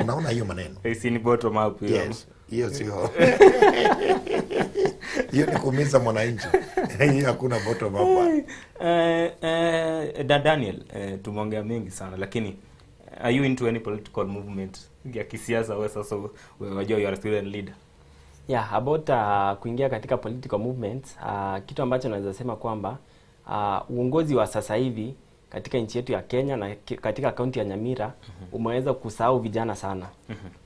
unaona hiyo maneno. Si ni bottom up hiyo. Yes, hiyo sio, hiyo ni kuumiza mwananchi. Hiyo hakuna bottom up. Daniel, tumeongea mengi sana lakini are you into any political movement ya kisiasa wewe sasa wewe wajua you are a student leader? Yeah, about kuingia katika political movements, kitu ambacho naweza sema kwamba uongozi wa sasa hivi katika nchi yetu ya Kenya na katika kaunti ya Nyamira umeweza kusahau vijana sana.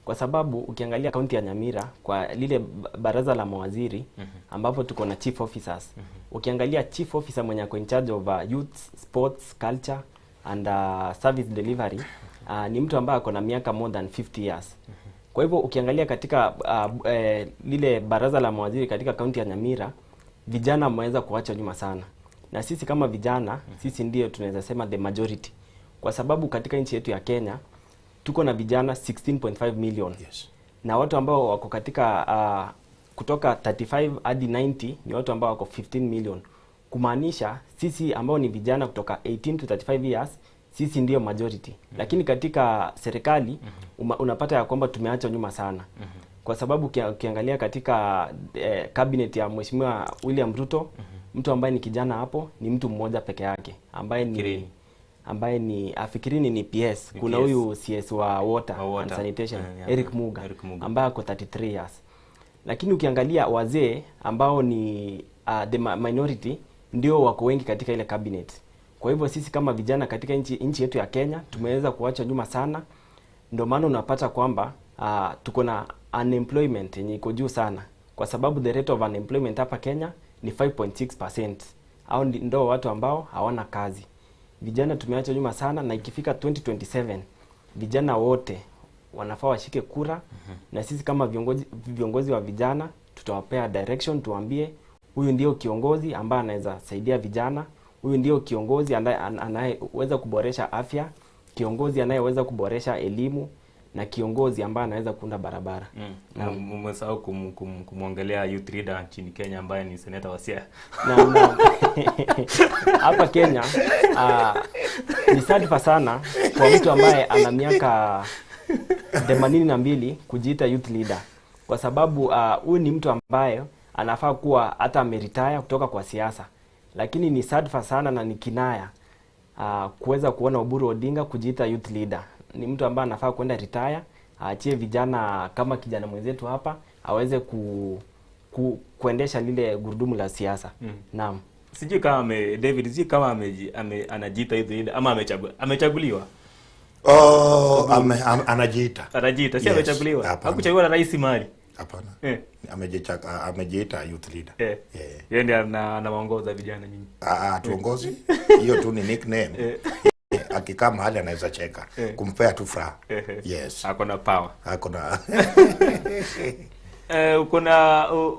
Kwa sababu ukiangalia kaunti ya Nyamira kwa lile baraza la mawaziri ambapo tuko na chief officers. Ukiangalia chief officer mwenye ako in charge of youth, sports, culture and service delivery, ni mtu ambaye ako na miaka more than 50 years. Kwa hivyo ukiangalia katika eh, lile baraza la mawaziri katika kaunti ya Nyamira, vijana wameweza kuachwa nyuma sana, na sisi kama vijana, sisi ndio tunaweza sema the majority, kwa sababu katika nchi yetu ya Kenya tuko na vijana 16.5 million yes. Na watu ambao wako katika kutoka 35 hadi 90 ni watu ambao wako 15 million, kumaanisha sisi ambao ni vijana kutoka 18 to 35 years sisi ndio majority. Lakini katika serikali unapata ya kwamba tumeachwa nyuma sana kwa sababu ukiangalia katika cabinet ya Mheshimiwa William Ruto, mtu ambaye ni kijana hapo ni mtu mmoja peke yake ambaye ni Kirini. ambaye ni afikirini ni PS. Ni Kuna PS. huyu CS wa water, Wa water. and sanitation Yeah. Eric Muga, Eric Muga. ambaye ako 33 years, lakini ukiangalia wazee ambao ni the minority ndio wako wengi katika ile cabinet. Kwa hivyo sisi kama vijana katika nchi yetu ya Kenya tumeweza kuachwa nyuma sana, ndio maana unapata kwamba tuko na unemployment yenye iko juu sana, kwa sababu the rate of unemployment hapa Kenya ni 5.6%, au ndio watu ambao hawana kazi. Vijana tumeachwa nyuma sana, na ikifika 2027 vijana wote wanafaa washike kura. Na sisi kama viongozi wa vijana tutawapea direction, tuambie huyu ndio kiongozi ambaye anaweza saidia vijana, huyu ndio kiongozi anayeweza kuboresha afya, kiongozi anayeweza kuboresha elimu na kiongozi ambaye anaweza kuunda barabara. Naam. Umesahau kumwongelea youth leader nchini Kenya ambaye ni seneta wa Siaya. Naam, naam. Hapa Kenya ni sadfa sana kwa mtu ambaye ana miaka 82 kujiita youth leader, kwa sababu huyu ni mtu ambaye anafaa kuwa hata ameretire kutoka kwa siasa, lakini ni sadfa sana na ni kinaya kuweza kuona Oburu Odinga kujiita youth leader. Ni mtu ambaye anafaa kwenda retire, aachie vijana kama kijana mwenzetu hapa aweze kuendesha lile gurudumu la siasa. Naam. Sijui kama David, sijui kama anajiita youth leader ama amechaguliwa. Oh, anajiita. Anajiita, si Yes. amechaguliwa. Hapana. Hakuchaguliwa na rais mahali. Hapana. Amejiita youth leader. Yeye ndiye anawaongoza vijana nyinyi. Tuongozi. Hiyo tu ni nickname. Akikaa mahali anaweza cheka. Kumpea tu furaha. Yes. Ako na power. Ako na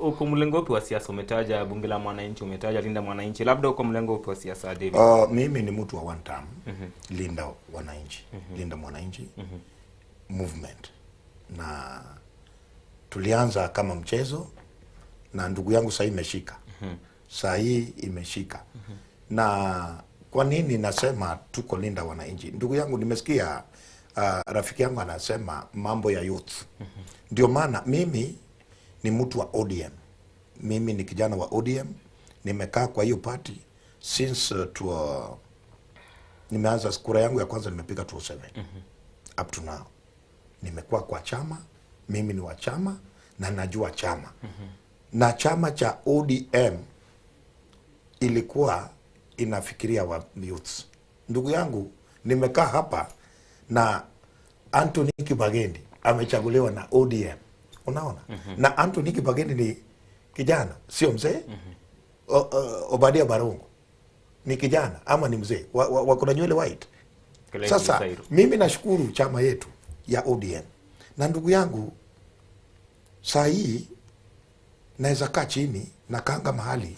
Uko mlengo upi wa siasa? Umetaja bunge la mwananchi, umetaja Linda Mwananchi. Labda uko mlengo upi wa siasa, David? Mimi ni mtu wa one term. Linda Wananchi. Linda Mwananchi movement. Na tulianza kama mchezo na ndugu yangu sasa imeshika. Saa hii imeshika. Na kwa nini nasema tuko Linda Wananchi? Ndugu yangu nimesikia rafiki yangu anasema mambo ya youth. Ndio maana mimi ni mtu wa ODM. Mimi ni kijana wa ODM. Nimekaa kwa hiyo party since nimeanza kura yangu ya kwanza nimepiga 2007. Up to now. Nimekuwa kwa chama, mimi ni wa chama na najua chama. Na chama cha ODM ilikuwa inafikiria wa youths. Ndugu yangu nimekaa hapa na Anthony Kibagendi amechaguliwa na ODM. Unaona? Na Anthony Kibagendi ni kijana, sio mzee. Obadia Barongo ni kijana ama ni mzee? Wako na nywele white. Kile Sasa Kisairo. mimi nashukuru chama yetu ya ODM. Na ndugu yangu saa hii naweza kaa chini na kanga mahali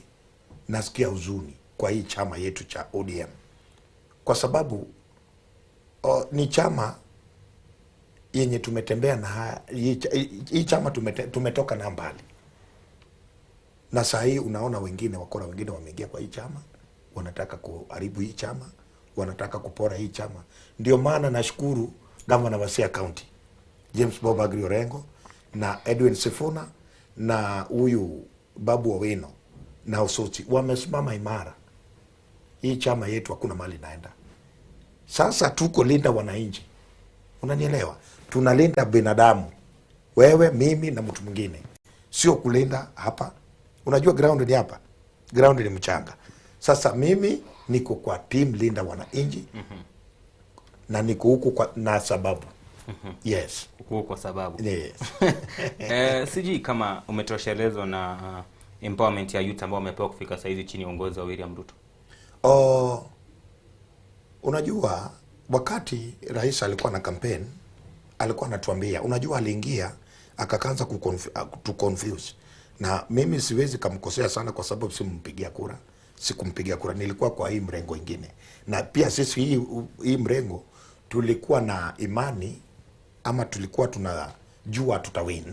nasikia huzuni kwa hii chama yetu cha ODM. Kwa sababu ni chama yenye tumetembea na hii hii chama tumetoka na mbali. Na saa hii unaona wengine wakora wengine wameingia kwa hii chama, wanataka kuharibu hii chama, wanataka kupora hii chama. Ndio maana nashukuru gavana wa Siaya County James Bob Agri Orengo na Edwin Sifuna na huyu Babu Owino na Osotsi wamesimama imara. Hii chama yetu hakuna mahali inaenda. Sasa tuko Linda Wananchi. Unanielewa? Tunalinda binadamu. Wewe, mimi na mtu mwingine. Sio kulinda hapa. Unajua ground ni hapa. Ground ni mchanga. Sasa mimi niko kwa team Linda Wananchi. Na niko huku kwa na sababu. Yes. Huku kwa sababu. Yes. Sijui kama umetoshelezwa na empowerment ya youth ambao wamepewa kufika saizi chini ya uongozi wa William Ruto. Unajua wakati rais alikuwa na campaign Alikuwa anatuambia, unajua aliingia akaanza to confuse, na mimi siwezi kamkosea sana kwa sababu simpigia kura, sikumpigia kura, nilikuwa kwa hii mrengo ingine, na pia sisi hii mrengo tulikuwa na imani ama tulikuwa tunajua tutawin,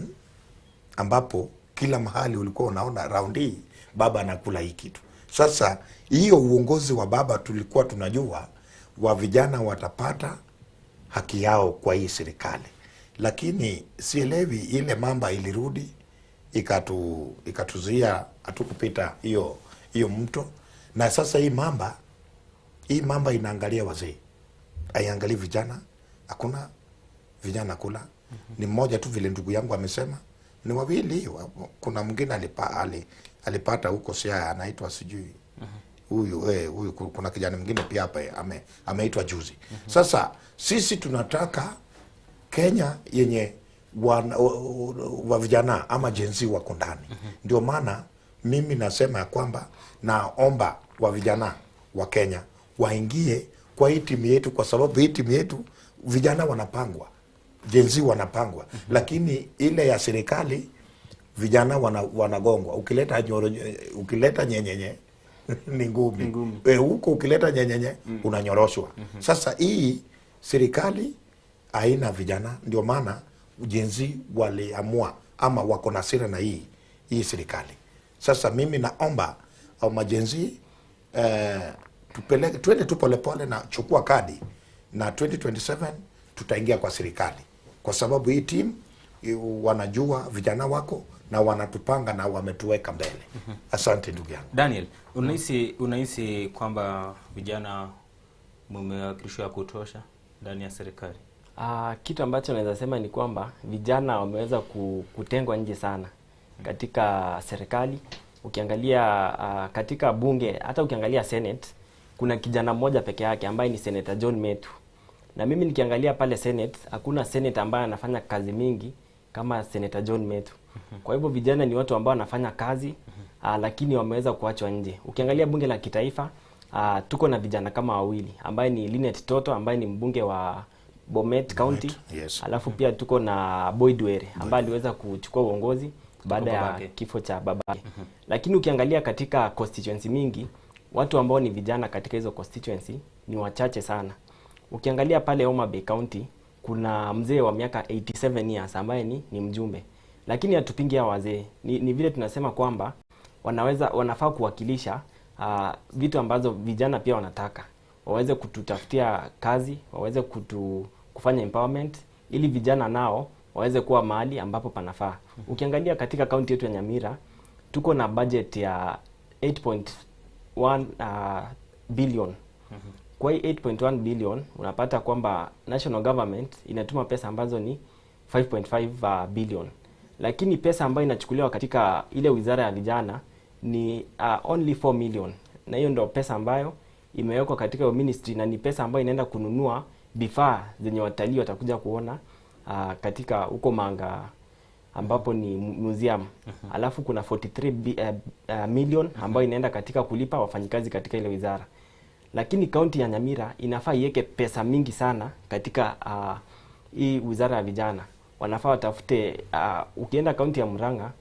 ambapo kila mahali ulikuwa unaona round hii baba anakula hii kitu. Sasa hiyo uongozi wa baba tulikuwa tunajua wa vijana watapata haki yao kwa hii serikali, lakini sielewi ile mamba ilirudi ikatuzuia hatukupita hiyo mto, na sasa hii mamba inaangalia wazee, haiangalii vijana. Hakuna vijana kula, ni mmoja tu, vile ndugu yangu amesema, ni wawili. Kuna mwingine alipata huko Siaya, anaitwa sijui huyu huyu kuna kijana mwingine pia hapa ameitwa juzi. Sasa sisi tunataka Kenya yenye wa vijana ama Gen Z wako ndani. Ndio maana mimi nasema ya kwamba naomba wa vijana wa Kenya waingie kwa hii timu yetu, kwa sababu hii timu yetu vijana wanapangwa, Gen Z wanapangwa, lakini ile ya serikali vijana wanagongwa. Ukileta nyoro, ukileta nyenyenye ni ngumi huko, ukileta nyenyenye unanyoroshwa. Sasa hii serikali haina vijana, ndio maana Gen Z waliamua ama wako na hasira na hii serikali. Sasa mimi naomba au ma-Gen Z tupeleke twende tu polepole na chukua kadi na 2027 tutaingia kwa serikali, kwa sababu hii team wanajua vijana wako na wanatupanga na wametuweka mbele. Asante ndugu yangu. Daniel, unahisi kwamba vijana mumewakilishwa ya kutosha ndani ya serikali? Kitu ambacho naweza sema ni kwamba vijana wameweza kutengwa nje sana katika serikali. Ukiangalia katika bunge, hata ukiangalia Senate, kuna kijana mmoja peke yake ambaye ni Senator John Methu. Na mimi nikiangalia pale Senate, hakuna senator ambaye anafanya kazi mingi kama Senator John Methu. Kwa hivyo vijana ni watu ambao wanafanya kazi lakini wameweza kuachwa nje. Ukiangalia bunge la kitaifa tuko na vijana kama wawili ambaye ni Linet Toto ambaye ni mbunge wa Bomet County. Alafu pia tuko na Boyd Were ambaye aliweza kuchukua uongozi baada ya babake. kifo cha babake. Lakini ukiangalia katika constituency mingi, watu ambao ni vijana katika hizo constituency ni wachache sana. Ukiangalia pale Homa Bay County kuna mzee wa miaka 87 years ambaye ni mjumbe, lakini hatupingi hawa wazee. Ni vile tunasema kwamba wanafaa kuwakilisha vitu ambazo vijana pia wanataka, waweze kututafutia kazi, waweze kufanya empowerment ili vijana nao waweze kuwa mahali ambapo panafaa. Ukiangalia katika kaunti yetu ya Nyamira tuko na budget ya 8.1 billion. Kwa hii 8.1 billion unapata kwamba national government inatuma pesa ambazo ni 5.5 billion, lakini pesa ambayo inachukuliwa katika ile wizara ya vijana ni only 4 million, na hiyo ndio pesa ambayo imewekwa katika hiyo ministry na ni pesa ambayo inaenda kununua vifaa zenye watalii watakuja kuona katika huko Manga ambapo ni museum. Alafu kuna 43 million ambayo inaenda katika kulipa wafanyikazi katika ile wizara, lakini kaunti ya Nyamira inafaa iweke pesa mingi sana katika hii wizara ya vijana. Wanafaa watafute ukienda kaunti ya Murang'a,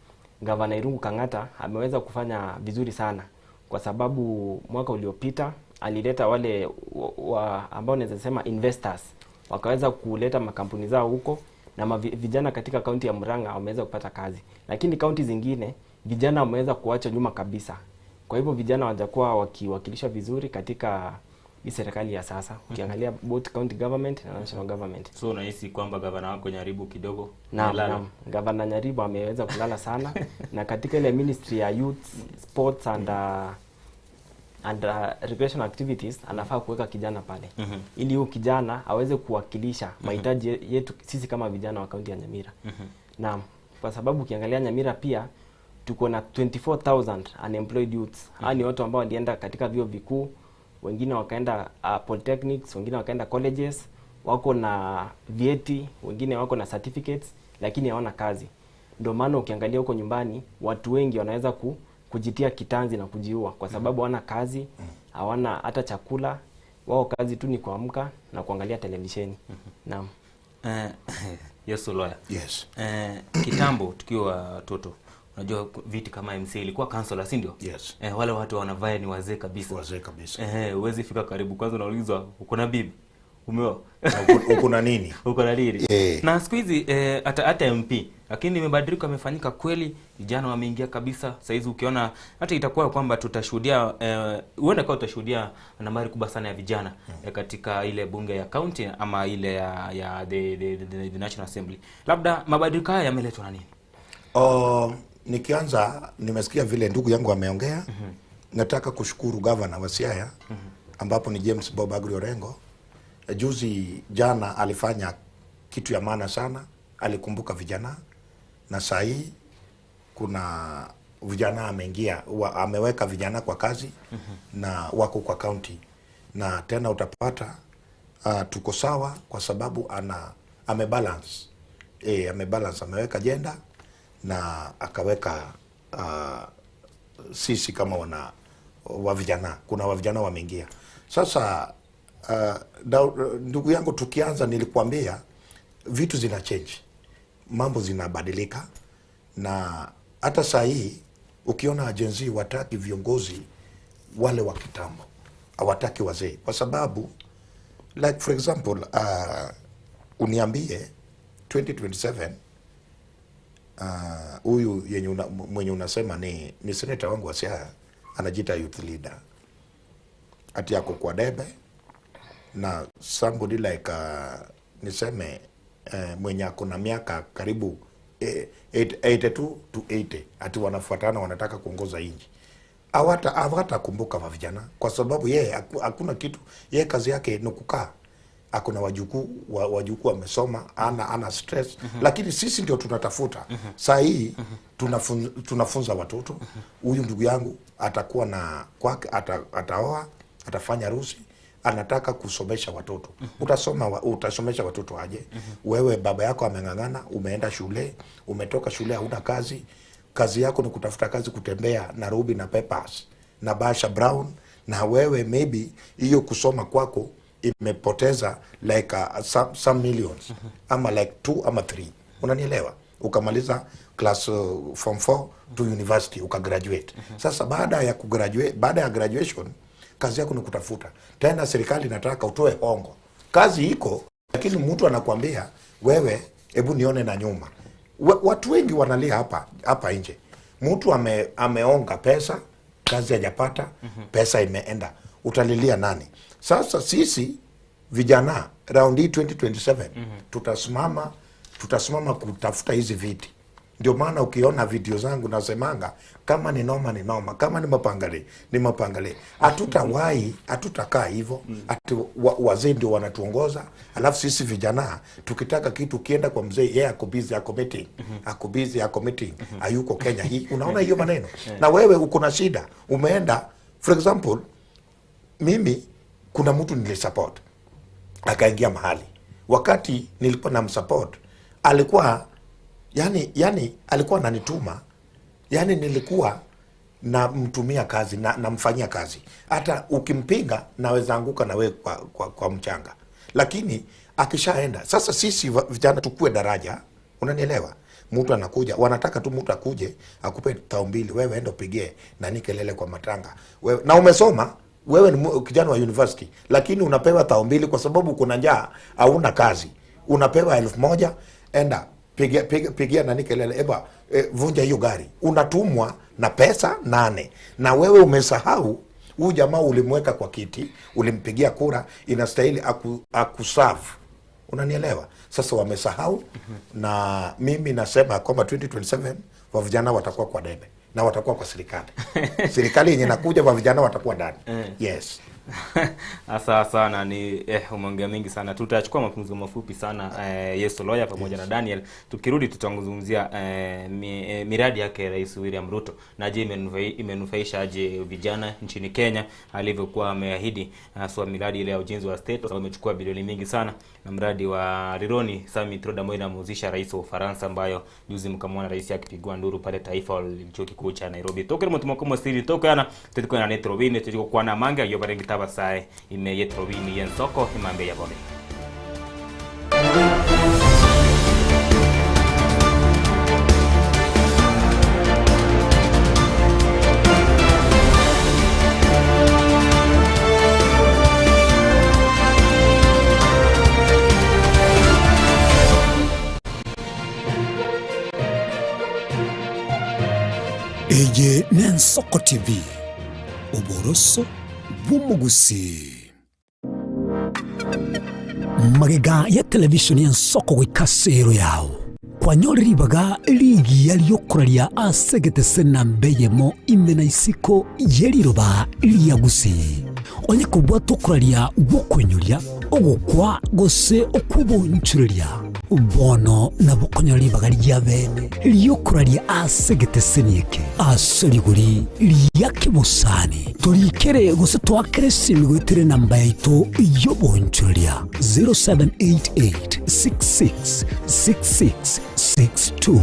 Gavana Irungu Kang'ata ameweza kufanya vizuri sana kwa sababu mwaka uliopita alileta wale ambao naweza sema investors wakaweza kuleta makampuni zao huko na vijana katika kaunti ya Murang'a wameweza kupata kazi, lakini kaunti zingine vijana wameweza kuachwa nyuma kabisa. Kwa hivyo vijana hawajakuwa wakiwakilishwa vizuri katika hii serikali ya sasa, ukiangalia both county government na national government. So unahisi kwamba gavana wako Nyaribo kidogo Naam, amelala? naam. Gavana Nyaribo ameweza kulala sana na katika ile ministry ya youth sports and recreation activities anafaa kuweka kijana pale ili huyu kijana aweze kuwakilisha mahitaji yetu sisi kama vijana wa kaunti ya Nyamira. Naam, kwa sababu ukiangalia Nyamira pia tuko na 24,000 unemployed youths. Hawa ni watu ambao walienda katika vyuo vikuu, wengine wakaenda polytechnics, wengine wakaenda colleges, wako na vyeti, wengine wako na certificates lakini hawana kazi. Ndio maana ukiangalia huko nyumbani watu wengi wanaweza kujitia kitanzi na kujiua kwa sababu hawana kazi, hawana hata chakula. Wao kazi tu ni kuamka na kuangalia televisheni. Naam. Eh, Yesu lawyer. Yes. Eh, kitambo tukiwa watoto unajua viti kama MC ilikuwa counselor si ndio? Yes. Eh, wale watu wanavaa ni wazee kabisa. Wazee kabisa. Eh, huwezi fika karibu kwanza unaulizwa uko na bibi? Umeoa? Uko na nini? Uko na nini? Eh. Na siku hizi eh, hata hata MP lakini imebadilika imefanyika kweli, vijana wameingia kabisa. Saizi ukiona hata itakuwa kwamba tutashuhudia eh, huenda kwa tutashuhudia nambari kubwa sana ya vijana eh, katika ile bunge ya county ama ile ya, ya the, the, the, the National Assembly. Labda mabadiliko haya yameletwa na nini? Oh, nikianza nimesikia vile ndugu yangu ameongea. Nataka kushukuru gavana wa Siaya ambapo ni James Bob Agri Orengo. Juzi jana alifanya kitu ya maana sana, alikumbuka vijana na saa hii kuna vijana ameingia, wa, ameweka vijana kwa kazi na wako kwa county na tena utapata tuko sawa kwa sababu ana amebalance e, amebalance ameweka jenda na akaweka sisi kama wana wa vijana, kuna wa vijana wameingia sasa. Ndugu yangu, tukianza nilikuambia vitu zina change, mambo zinabadilika, na hata saa hii ukiona Gen Z wataki viongozi wale wa kitambo, hawataki wazee, kwa sababu like for example uniambie 2027 huyu yenye una, mwenye unasema ni, ni seneta wangu wa Siaya anajiita youth leader, ati ako kwa debe na somebody like niseme mwenye ako na miaka karibu 82 to 80 ati wanafuatana wanataka kuongoza nchi hawata hawatakumbuka wa vijana kwa sababu yeye hakuna kitu yeye kazi yake ni kukaa ako na wajukuu wa, wajukuu wamesoma ana ana stress lakini sisi ndio tunatafuta saa hii tunafunza watoto huyu ndugu yangu atakuwa na kwake ata, ataoa atafanya harusi anataka kusomesha watoto utasoma wa, utasomesha watoto aje wewe baba yako ameng'ang'ana umeenda shule umetoka shule hauna kazi kazi yako ni kutafuta kazi kutembea Nairobi na papers na Basha Brown na wewe maybe hiyo kusoma kwako imepoteza like some millions ama like two ama three unanielewa ukamaliza class form 4 to university ukagraduate sasa baada ya kugraduate baada ya graduation kazi yako ni kutafuta tena serikali inataka utoe hongo kazi iko lakini mtu anakuambia wewe hebu nione na nyuma watu wengi wanalia hapa hapa nje mtu ame, ameonga pesa kazi hajapata pesa imeenda utalilia nani sasa sisi vijana round hii 2027 tutasimama tutasimama kutafuta hizi viti ndio maana ukiona video zangu nasemanga kama ni noma ni noma, kama ni mapangale ni mapangale. Hatutawahi, hatutakaa hivyo ati wazee ndio wanatuongoza, alafu sisi vijana tukitaka kitu, ukienda kwa mzee yeye ako busy, ako meeting, ako busy, ako meeting, hayuko Kenya hii. Unaona hiyo maneno, na wewe uko na shida, umeenda for example, mimi kuna mtu nilisupport akaingia mahali, wakati nilikuwa namsupport alikuwa yani alikuwa ananituma yani nilikuwa namtumia kazi na namfanyia kazi, hata ukimpinga naweza anguka na wewe kwa mchanga, lakini akishaenda sasa, sisi vijana tukue daraja, unanielewa? Mtu anakuja, wanataka tu mtu akuje akupe tao mbili, wewe enda upigie nani kelele kwa matanga wewe, na umesoma wewe ni kijana wa university, lakini unapewa tao mbili kwa sababu kuna njaa, hauna kazi, unapewa 1000 enda pigia, pigia, pigia nani kelele, eba vunja hiyo gari. Unatumwa na pesa 8 na wewe umesahau huyu jamaa ulimweka kwa kiti, ulimpigia kura, inastahili akuserve. Unanielewa? Sasa wamesahau na mimi nasema kwamba 2027 wa vijana watakuwa kwa debe na watakuwa kwa serikali. Serikali yenye inakuja wa vijana watakuwa ndani. Yes. Asa sana ni umeongea mingi sana. Tutachukua mapumziko mafupi sana Yesu Lawyer pamoja na Daniel. Tukirudi tutazungumzia miradi yake Rais William Ruto na je imenufaisha aje vijana nchini Kenya alivyokuwa ameahidi, haswa miradi ile ya ujenzi wa state ambayo imechukua bilioni mingi sana, na mradi wa Rironi Summit Road ambayo inamhusisha rais wa Ufaransa ambayo juzi mkamwona rais akipigwa nduru pale Taifa chuo kikuu cha Nairobi. Tokere mutumako siri tokana tuliko na Netrobini tuliko kwa na manga yo barengi tabasae ime yetrobini yensoko imambe ya bone. Ensoko TV, oboroso bw'omogusii. Magega ya televishoni y'ensoko goika ase ero yao, kwanyore ribaga rigiya ri'okoraria ase egetese namba eyemo ime na isiko ye riroba ria Gusii. Onye kobwata okoraria gw'okoinyoria, ogokwa gose okw'obonchoreria, bono nabo okonyora ribaga ria bene ri'okoraria ase egeteseni eke ase rigori ria kebosani. Torikere gose toakere esimi goetera enamba yaito y'obonchoreria 0788 66 66 62.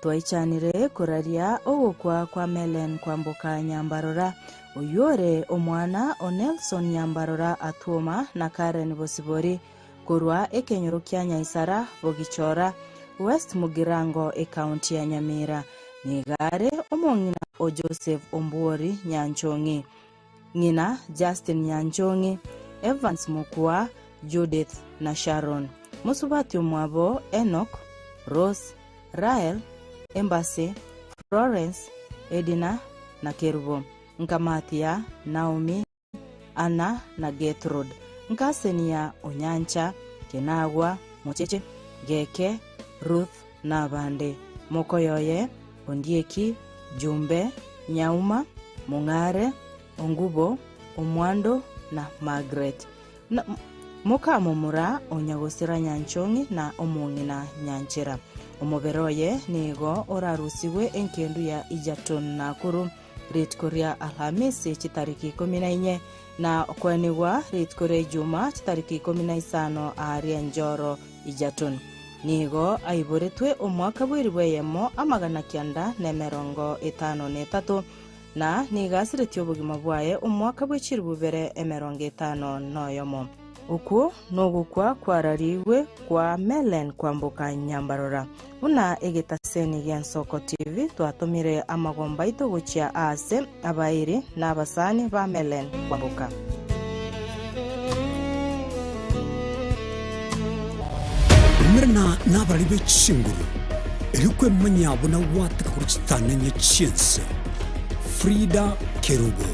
Twaichanire koraria ogokwa kwa Mellen Kwamboka Nyambarora, oyio ore omwana o Nelson Nyambarora Atwoma na Karen Bosibori, korwa ekenyoro kia Nyaisara, Bogichora, West Mugirango, Ekaunti ya Nyamira. Nigo are omong'ina o Joseph Ombuori Nyanchong'i, ng'ina Justin Nyanchong'i, Evans Mokua, Judith na Sharon. Mosubati omwabo Enock, Rose, Rael, Embassy, Florence, Edina na Kerubo. Nkamatia, Naomi, Anna na Gertrude, Nkasenia, Onyancha, Kenagwa, Mocheche, Geke, Ruth, na abande. Mokoyoye, Ondieki, Jumbe, Nyauma, Mong'are, Ongubo, Omwando, na Margaret. Na mokamomura o nyagosira Nyanchong'i na omong'ina Nyanchera. Omobere oye nigo orarusigwe enkendu ya Egerton Nakuru. Rituko ria Alhamisi chitariki ikomi na inye, na okoenigwa rituko ria Ijuma chitariki ikomi na isano aaria Njoro Egerton. Nigo aiboretwe omwaka bw'elifu eyemo 950 na nigo asiretie obogima bwaye omwaka bwe chilifu bibere 51. Okwo nogokwa kwararigwe kwa Mellen kwamboka Nyambarora. Buna egetaseni gi'Ensoko TV twatomire amagomba aito gochia aase abairi na abasani ba Mellen kwamboka. Umerana nabarari be chinguru, erio kwemanyia buna gwateka korwa chitanenye chi'ense. Frida Kerubo,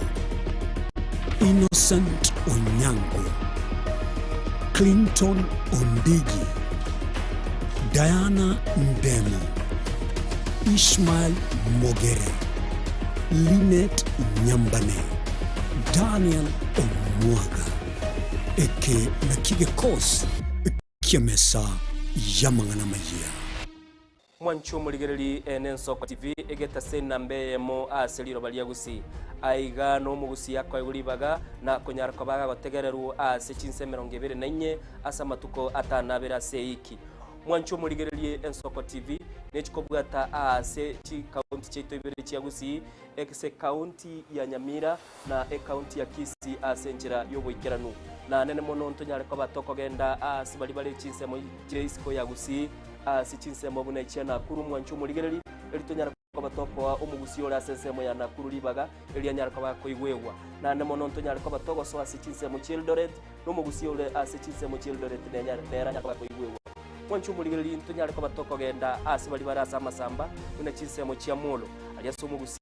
Innocent Onyango, Clinton Ondigi, Diana Ndemo, Ishmael Mogere, Linet Nyambane, Daniel Omwaga. Eke nakio gekosi ki'emesa y'amang'ana amayia. Mwanche omorigereri ene Ensoko TV egetase enamba eyemo ase riroba ria Gusii. Aiga nomogusii akoegwa ribaga na konyara koba agagotegererwa ase chinsa 24 ase amatuko atano abere ase eiki. Mwanche omorigererie Ensoko TV nechikobwata aase chikaunti chiaito ibere chia Gusii, ase ekaunti ya Nyamira na ekaunti ya Kisii ase enchera y'oboikeranu. Naanene mono ntonyare koba tokogenda aase baria bare chinsemo chire isiko ya Gusii, ase chinsemo buna echia Nakuru mwanche omorigereri, erio tonyare koba tokoa omogusii ore ase ensemo ya Nakuru ribaga, erio anyare koba akoigwegwa. Naende mono ntonyare koba togosoa ase chinsemo chi'Eldoret, na omogusii ore ase chinsemo chi'Eldoret nenyare nere anyare koba akoigwegwa. Mwanche omorigereri, ntonyare koba tokogenda aase baria bare ase amasamba, buna chinsemo chia Molo, aria ase omogusii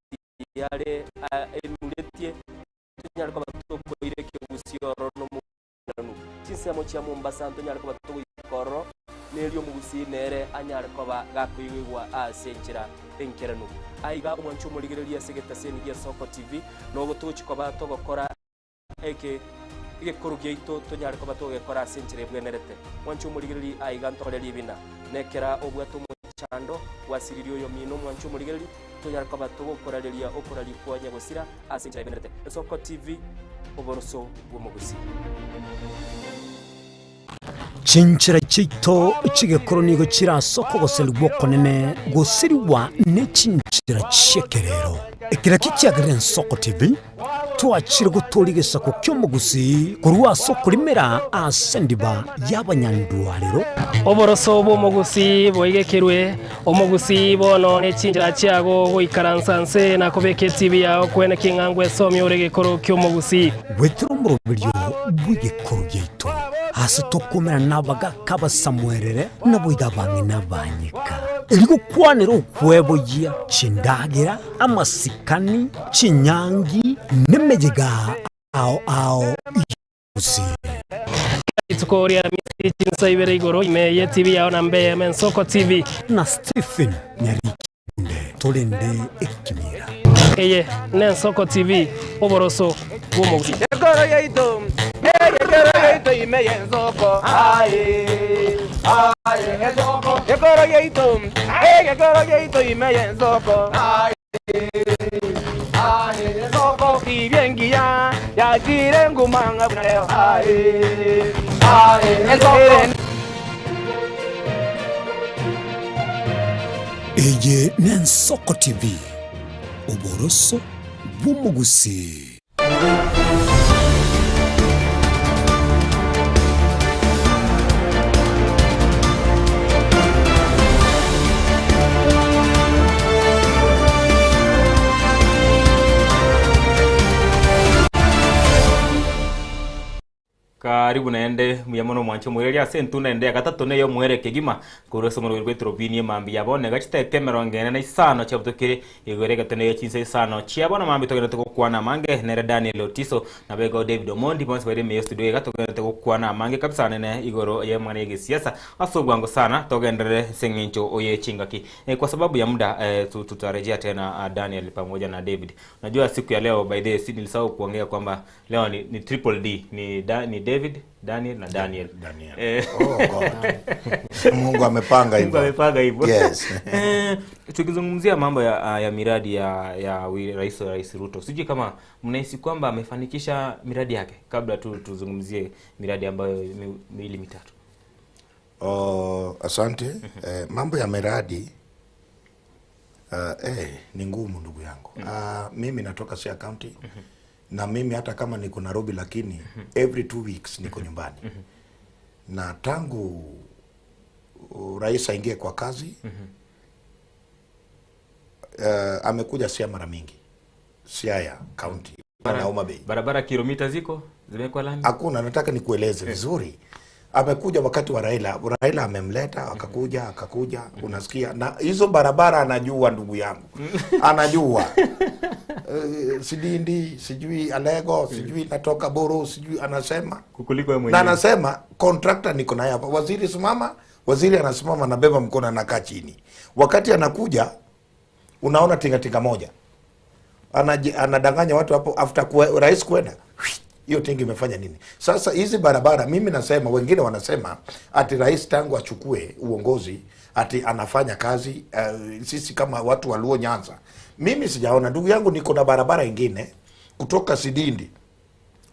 are emuretie, tonyare koba tokoira ekegusii ororo nomoikeranu. Chinsemo chia Mombasa ntonyare koba togoika ororo, nerio omogusii nere anyare koba gakoigwegwa ase enchera enkeranu. Aiga omwanche omorigereria ase egetaseni gia Soko TV, nogo togochi koba togokora eke egekoro giaito tonyare koba togekora ase enchera ebwenerete. Mwanche omorigereria aiga ntokore ribina, nekera obwate omochando gwasiririe oyomino omwanche omorigereria, tonyare koba togokorareria okoraria kwa nyagosira ase enchera ebwenerete. Ensoko TV, oboroso bw'omogusii. Chinchera chiaito chi'egekoro nigo chire ase okogoserigwa okonene gosirigwa ne chinchera chi'ekerero. Ekero ekio kiagerire Ensoko TV. Twachire gotoria egesaku ki'omogusii korwa ase okorimera ase endiba y'abanyandwarero. Oboroso bw'omogusii boigekerwe, omogusii bono ne chinchera chiago goikaransa nse na kobeka etibi yao kwene king'a ngwesomia ore egekoro ki'omogusii. Goetera omoroberio bw'egekoro giaito, ase tokomerana nabagaaka abasamuerere, naboigo abang'ina abanyeka, erio gokwanera okweboyia chindagera, amasikani, chinyangi, nemeyega ao ao yonsi. Rituko ria Aramisi chinsa ibere igoro ime ye TV yao na mbe Mensoko TV. Na Stephen Nyariki Bunde torende ekimira. Eye n'Ensoko TV, oboroso bw'omogusii. Ekoro yaito, egekero yaito ime y'ensoko, aye, aye, ensoko. Ekoro yaito, egekero yaito ime y'ensoko, aye, aye, ensoko. Tibia engiya yachire nguma ng'a buna leo, aye, aye, ensoko. Eye n'Ensoko TV, oboroso bw'omogusii. Karibu naende mbuya mono omwanche omoireria ase entunda ende ya gatato na ey'omoerio kegima korwa ase omorweri bw'eturubini emambia ya bono iga chiteka emerongo ene na isano chiabutokire igoro egetone gie chinsa isano chia bono mambia togenderete gokwana amange nere Daniel Otiso nabo igo David Omondi bonsi baire ime y'estudio iga togenderete gokwana amange kabisa anene igoro y'amang'ana y'egesiasa ase obwango sana togenderere ase eng'encho ye chingaki kwa sababu ya muda tutarejea tena Daniel pamoja na David unajua siku ya leo by the way si nilisahau kuongea kwamba Leo ni, ni triple D ni, da, ni David, Daniel na Daniel. Daniel. Eh. Oh, God. Mungu amepanga Mungu hivyo. amepanga hivyo. Yes. Eh, tukizungumzia mambo ya, ya miradi ya, ya wi- rais Rais Ruto, sijui kama mnahisi kwamba amefanikisha miradi yake, kabla tu tuzungumzie miradi ambayo miwili mitatu. Oh, asante. Eh, mambo ya miradi ni ngumu ndugu yangu. Mimi natoka Siaya County na mimi hata kama niko Nairobi lakini every 2 weeks niko nyumbani. Na tangu rais aingie kwa kazi, amekuja Siaya mara mingi. Siaya County na Homa Bay. Barabara kilomita ziko zimewekwa lami? Hakuna, nataka nikueleze vizuri. Amekuja wakati wa Raila, Raila amemleta akakuja, akakuja, unasikia. Na hizo barabara anajua ndugu yangu. Anajua. Sidindi, sijui Alego, sijui natoka Boro, sijui anasema. Kukuliko yeye Na mwenyewe. anasema contractor niko naye hapa. Waziri simama, waziri anasimama anabeba mkono anakaa chini. Wakati anakuja unaona tingatinga moja. Anadanganya watu hapo after rais kwenda. Hiyo tingi imefanya nini? Sasa hizi barabara mimi nasema, wengine wanasema ati rais tangu achukue uongozi ati anafanya kazi, sisi kama watu wa Luo Nyanza. Mimi sijaona ndugu yangu, niko na barabara ingine kutoka Sidindi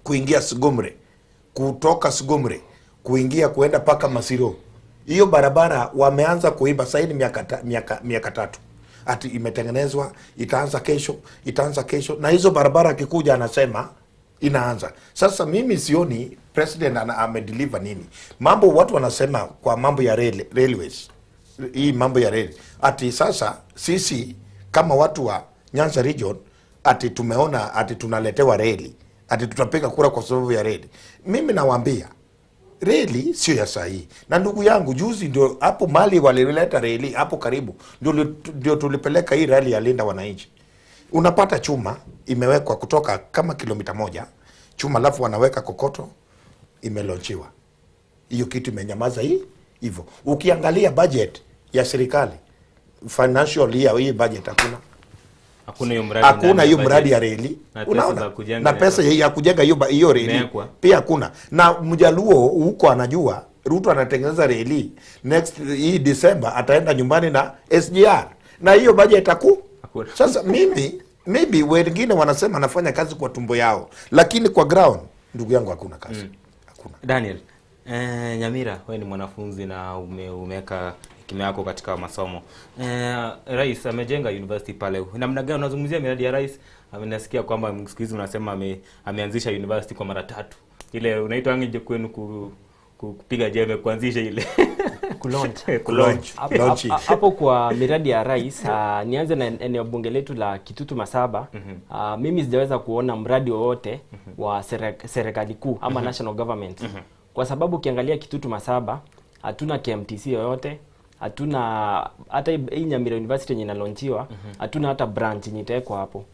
kuingia Sigomre, kutoka Sigomre kuingia kuenda paka Masiro. Hiyo barabara wameanza kuimba sasa ni miaka tatu. Ati imetengenezwa, itaanza kesho, itaanza kesho. Na hizo barabara akikuja anasema inaanza. Sasa mimi sioni president amedeliver nini. Mambo watu wanasema kwa mambo ya railways. Hii mambo ya rail. Ati sasa sisi kama watu wa Nyanza region ati tumeona ati tunaletewa reli. Ati tutapiga kura kwa sababu ya reli. Mimi nawaambia reli sio ya sahihi. Na ndugu yangu juzi ndio hapo mali walileta reli hapo karibu ndio tulipeleka hii rali ya Linda Wananchi. Unapata chuma imewekwa kutoka kama kilomita 1 chuma, alafu wanaweka kokoto, imelonchiwa. Hiyo kitu imenyamaza hii hivyo. Ukiangalia budget ya serikali financial year, hii budget hakuna. Hakuna hiyo mradi Hakuna ndani ya hiyo budget. mradi ya reli. Na pesa Unaona? za kujenga Na pesa network. ya kujenga hiyo reli Imewekwa. pia hakuna. Na Mjaluo huko anajua Ruto anatengeneza reli next hii December ataenda nyumbani na SGR. Na hiyo budget Hakuna. Sasa mimi maybe wengine wanasema anafanya kazi kwa tumbo yao, lakini kwa ground ndugu yangu hakuna kazi. Hakuna. Daniel, Nyamira, wewe ni mwanafunzi na umeweka kimewako katika masomo. Rais amejenga university pale. Namna gani unazungumzia miradi ya rais? Nasikia kwamba siku hizi unasema ameanzisha university kwa mara tatu. Ile unaitwa nje kwenu kupiga jembe kuanzisha ile Kulaunch. Kulaunch. Hapo hapo kwa miradi ya rais, nianze na eneo bunge letu la Kitutu Masaba. Mimi sijaweza kuona mradi wowote wa serikali kuu ama national government. Kwa sababu ukiangalia Kitutu Masaba hatuna KMTC yoyote, hatuna hata hii Nyamira University yenye inalaunchiwa, hatuna hata branch yenye itawekwa hapo.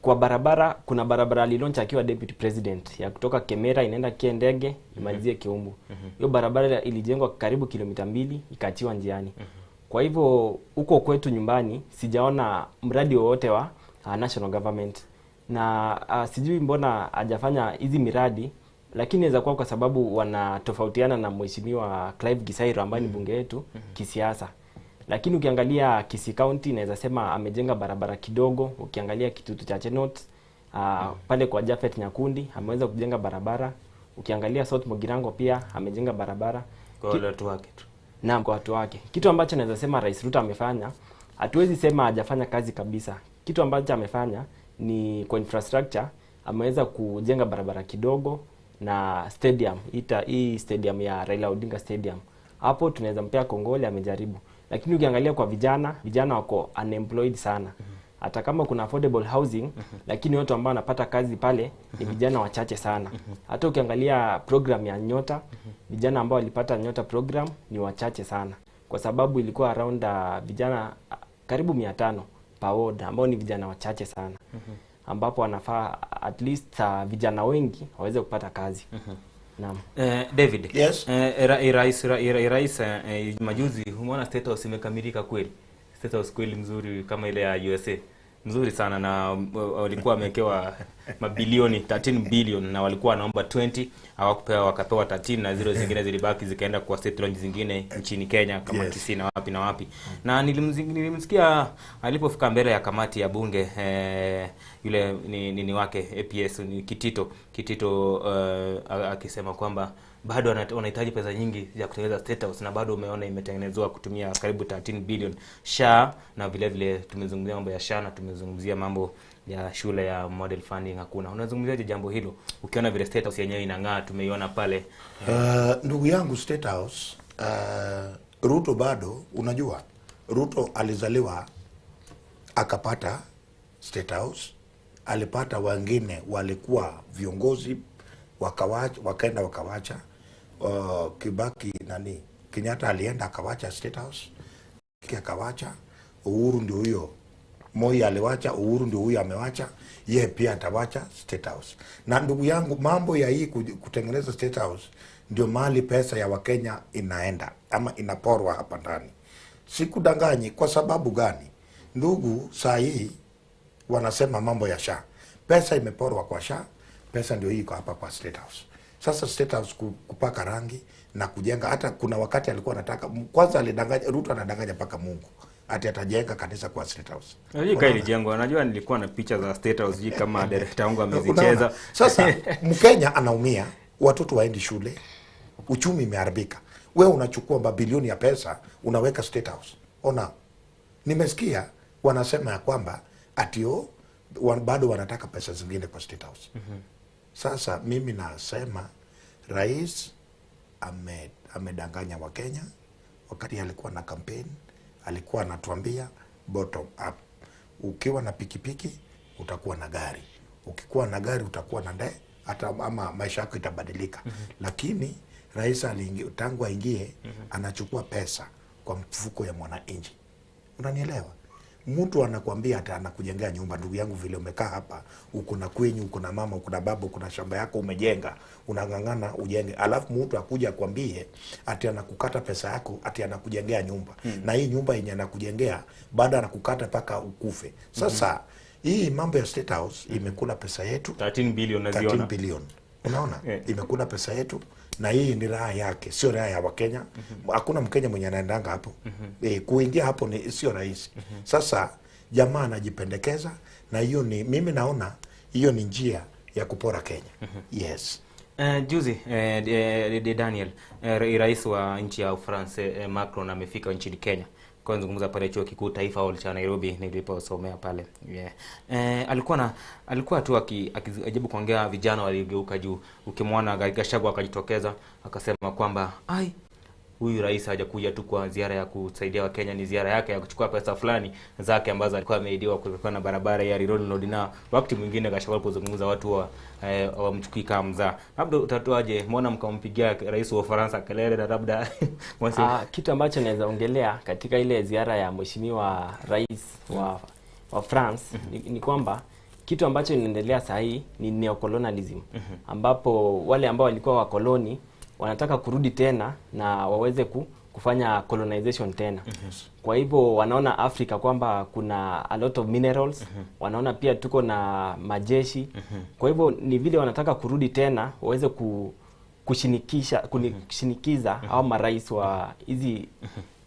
Kwa barabara, kuna barabara alilaunch akiwa deputy president ya kutoka Kemera inaenda Kiendege imalizie Kiumbu. Hiyo barabara ilijengwa karibu kilomita 2 ikaachiwa njiani. Kwa hivyo huko kwetu nyumbani sijaona mradi wowote wa national government, na sijui mbona hajafanya hizi miradi, lakini inaweza kuwa kwa sababu wanatofautiana na Mheshimiwa Clive Gisairo ambaye ni bunge yetu kisiasa. Lakini ukiangalia Kisii County naweza sema amejenga barabara kidogo. Ukiangalia Kitutu Chache North, pale kwa Japhet Nyakundi ameweza kujenga barabara. Ukiangalia South Mugirango pia amejenga barabara. Kwa watu wake tu. Naam, kwa watu wake. Kitu ambacho naweza sema Rais Ruto amefanya, hatuwezi sema hajafanya kazi kabisa. Kitu ambacho amefanya ni kwa infrastructure ameweza kujenga barabara kidogo na stadium, hii stadium ya Raila Odinga Stadium. Hapo tunaweza mpea kongole, amejaribu. Lakini ukiangalia kwa vijana, vijana wako unemployed sana. Hata kama kuna affordable housing, lakini watu ambao wanapata kazi pale ni vijana wachache sana. Hata ukiangalia program ya Nyota, vijana ambao walipata Nyota program ni wachache sana. Kwa sababu ilikuwa around vijana karibu 500 per ward, ambao ni vijana wachache sana. Ambapo wanafaa at least vijana wengi waweze kupata kazi. Naam. David. Yes. Rais majuzi umeona State House imekamilika kweli. State House kweli mzuri kama ile ya USA. Mzuri sana, na walikuwa wamewekewa mabilioni 13 billion na walikuwa wanaomba 20, hawakupewa, wakapewa 13 na zile zingine zilibaki zikaenda kwa state lounge zingine nchini Kenya kama Kisii na wapi na wapi. Na nilimsikia alipofika mbele ya kamati ya bunge, yule ni wake APS ni Kitito akisema kwamba bado wanahitaji pesa nyingi ya kutengeneza State House, na bado umeona imetengenezwa kutumia karibu 13 billion SHA, na vile vile tumezungumzia mambo ya SHA na tumezungumzia mambo ya shule ya model funding hakuna. Unazungumziaje jambo hilo ukiona vile State House yenyewe inang'aa, tumeiona pale? Ndugu yangu, State House, Ruto bado, unajua Ruto alizaliwa akapata State House, alipata wengine walikuwa viongozi wakaenda wakawacha. Kibaki nani, Kenyatta alienda akawacha State House, Kibaki akawacha, Uhuru ndio huyo, Moi aliwacha, Uhuru ndio huyo amewacha, yeye pia atawacha State House. Na ndugu yangu, mambo ya hii kutengeneza State House ndio mahali pesa ya Wakenya inaenda ama inaporwa hapa ndani. Sikudanganyi. Kwa sababu gani? Ndugu, saa hii wanasema mambo ya SHA. Pesa imeporwa kwa SHA, pesa ndio hii iko hapa kwa State House. Sasa State House kupaka rangi na kujenga, hata kuna wakati alikuwa anataka, kwanza alidanganya, Ruto anadanganya mpaka Mungu ati atajenga kanisa kwa State House. Unajua kaa ilijengwa, unajua nilikuwa na picha za State House hii kama director wangu amezicheza. Unaona? Sasa Mkenya anaumia, watoto waendi shule, uchumi imeharibika. Wewe unachukua mabilioni ya pesa unaweka State House. Ona, nimesikia wanasema ya kwamba atio bado wanataka pesa zingine kwa State House. Sasa mimi nasema rais amedanganya Wakenya. Wakati alikuwa na campaign alikuwa anatuambia bottom up. Ukiwa na pikipiki utakuwa na gari, ukikuwa na gari utakuwa na ndege, hata ama maisha yako itabadilika. Lakini rais tangu aingie anachukua pesa kwa mfuko ya mwananchi. Unanielewa? Mtu anakuambia hata anakujengea nyumba. Ndugu yangu, vile umekaa hapa, uko na kwenyu, uko na mama, uko na baba, uko na shamba yako umejenga, unang'ang'ana ujenge, alafu mtu akuja akwambie ati anakukata pesa yako, ati anakujengea nyumba. Na hii nyumba yenye anakujengea bado anakukata mpaka ukufe. Sasa hii mambo ya State House imekula pesa yetu 13 billion naziona. 13 billion. Unaona? Imekula pesa yetu, na hii ni raha yake, sio raha ya Wakenya. Hakuna Mkenya mwenye anaendanga hapo. Kuingia hapo ni sio rahisi. Sasa jamaa anajipendekeza, na hiyo ni mimi naona hiyo ni njia ya kupora Kenya. Yes. Juzi Daniel, rais wa nchi ya Ufaransa Macron amefika nchini Kenya kwa zungumza pale chuo kikuu Taifa Hall cha Nairobi niliposomea pale. Yeah. Alikuwa tu akijaribu kuongea, vijana waligeuka juu. Ukimwona Gachagua akajitokeza akasema kwamba ai, huyu rais hajakuja tu kwa ziara ya kusaidia Wakenya, ni ziara yake ya kuchukua pesa fulani zake ambazo alikuwa ameahidiwa kulikuwa na barabara ya Rironi Road, na wakati mwingine Gachagua alipozungumza watu wa hawamchukui kama mzaa. Labda utatoaje, mbona mkampigia rais wa Ufaransa kelele na labda Kitu ambacho naweza ongelea katika ile ziara ya mheshimiwa rais wa France ni kwamba kitu ambacho inaendelea saa hii ni neocolonialism, ambapo wale ambao walikuwa wakoloni wanataka kurudi tena na waweze kufanya colonization tena. Kwa hivyo wanaona Afrika kwamba kuna a lot of minerals, wanaona pia tuko na majeshi. Kwa hivyo ni vile wanataka kurudi tena waweze kushinikiza hao marais wa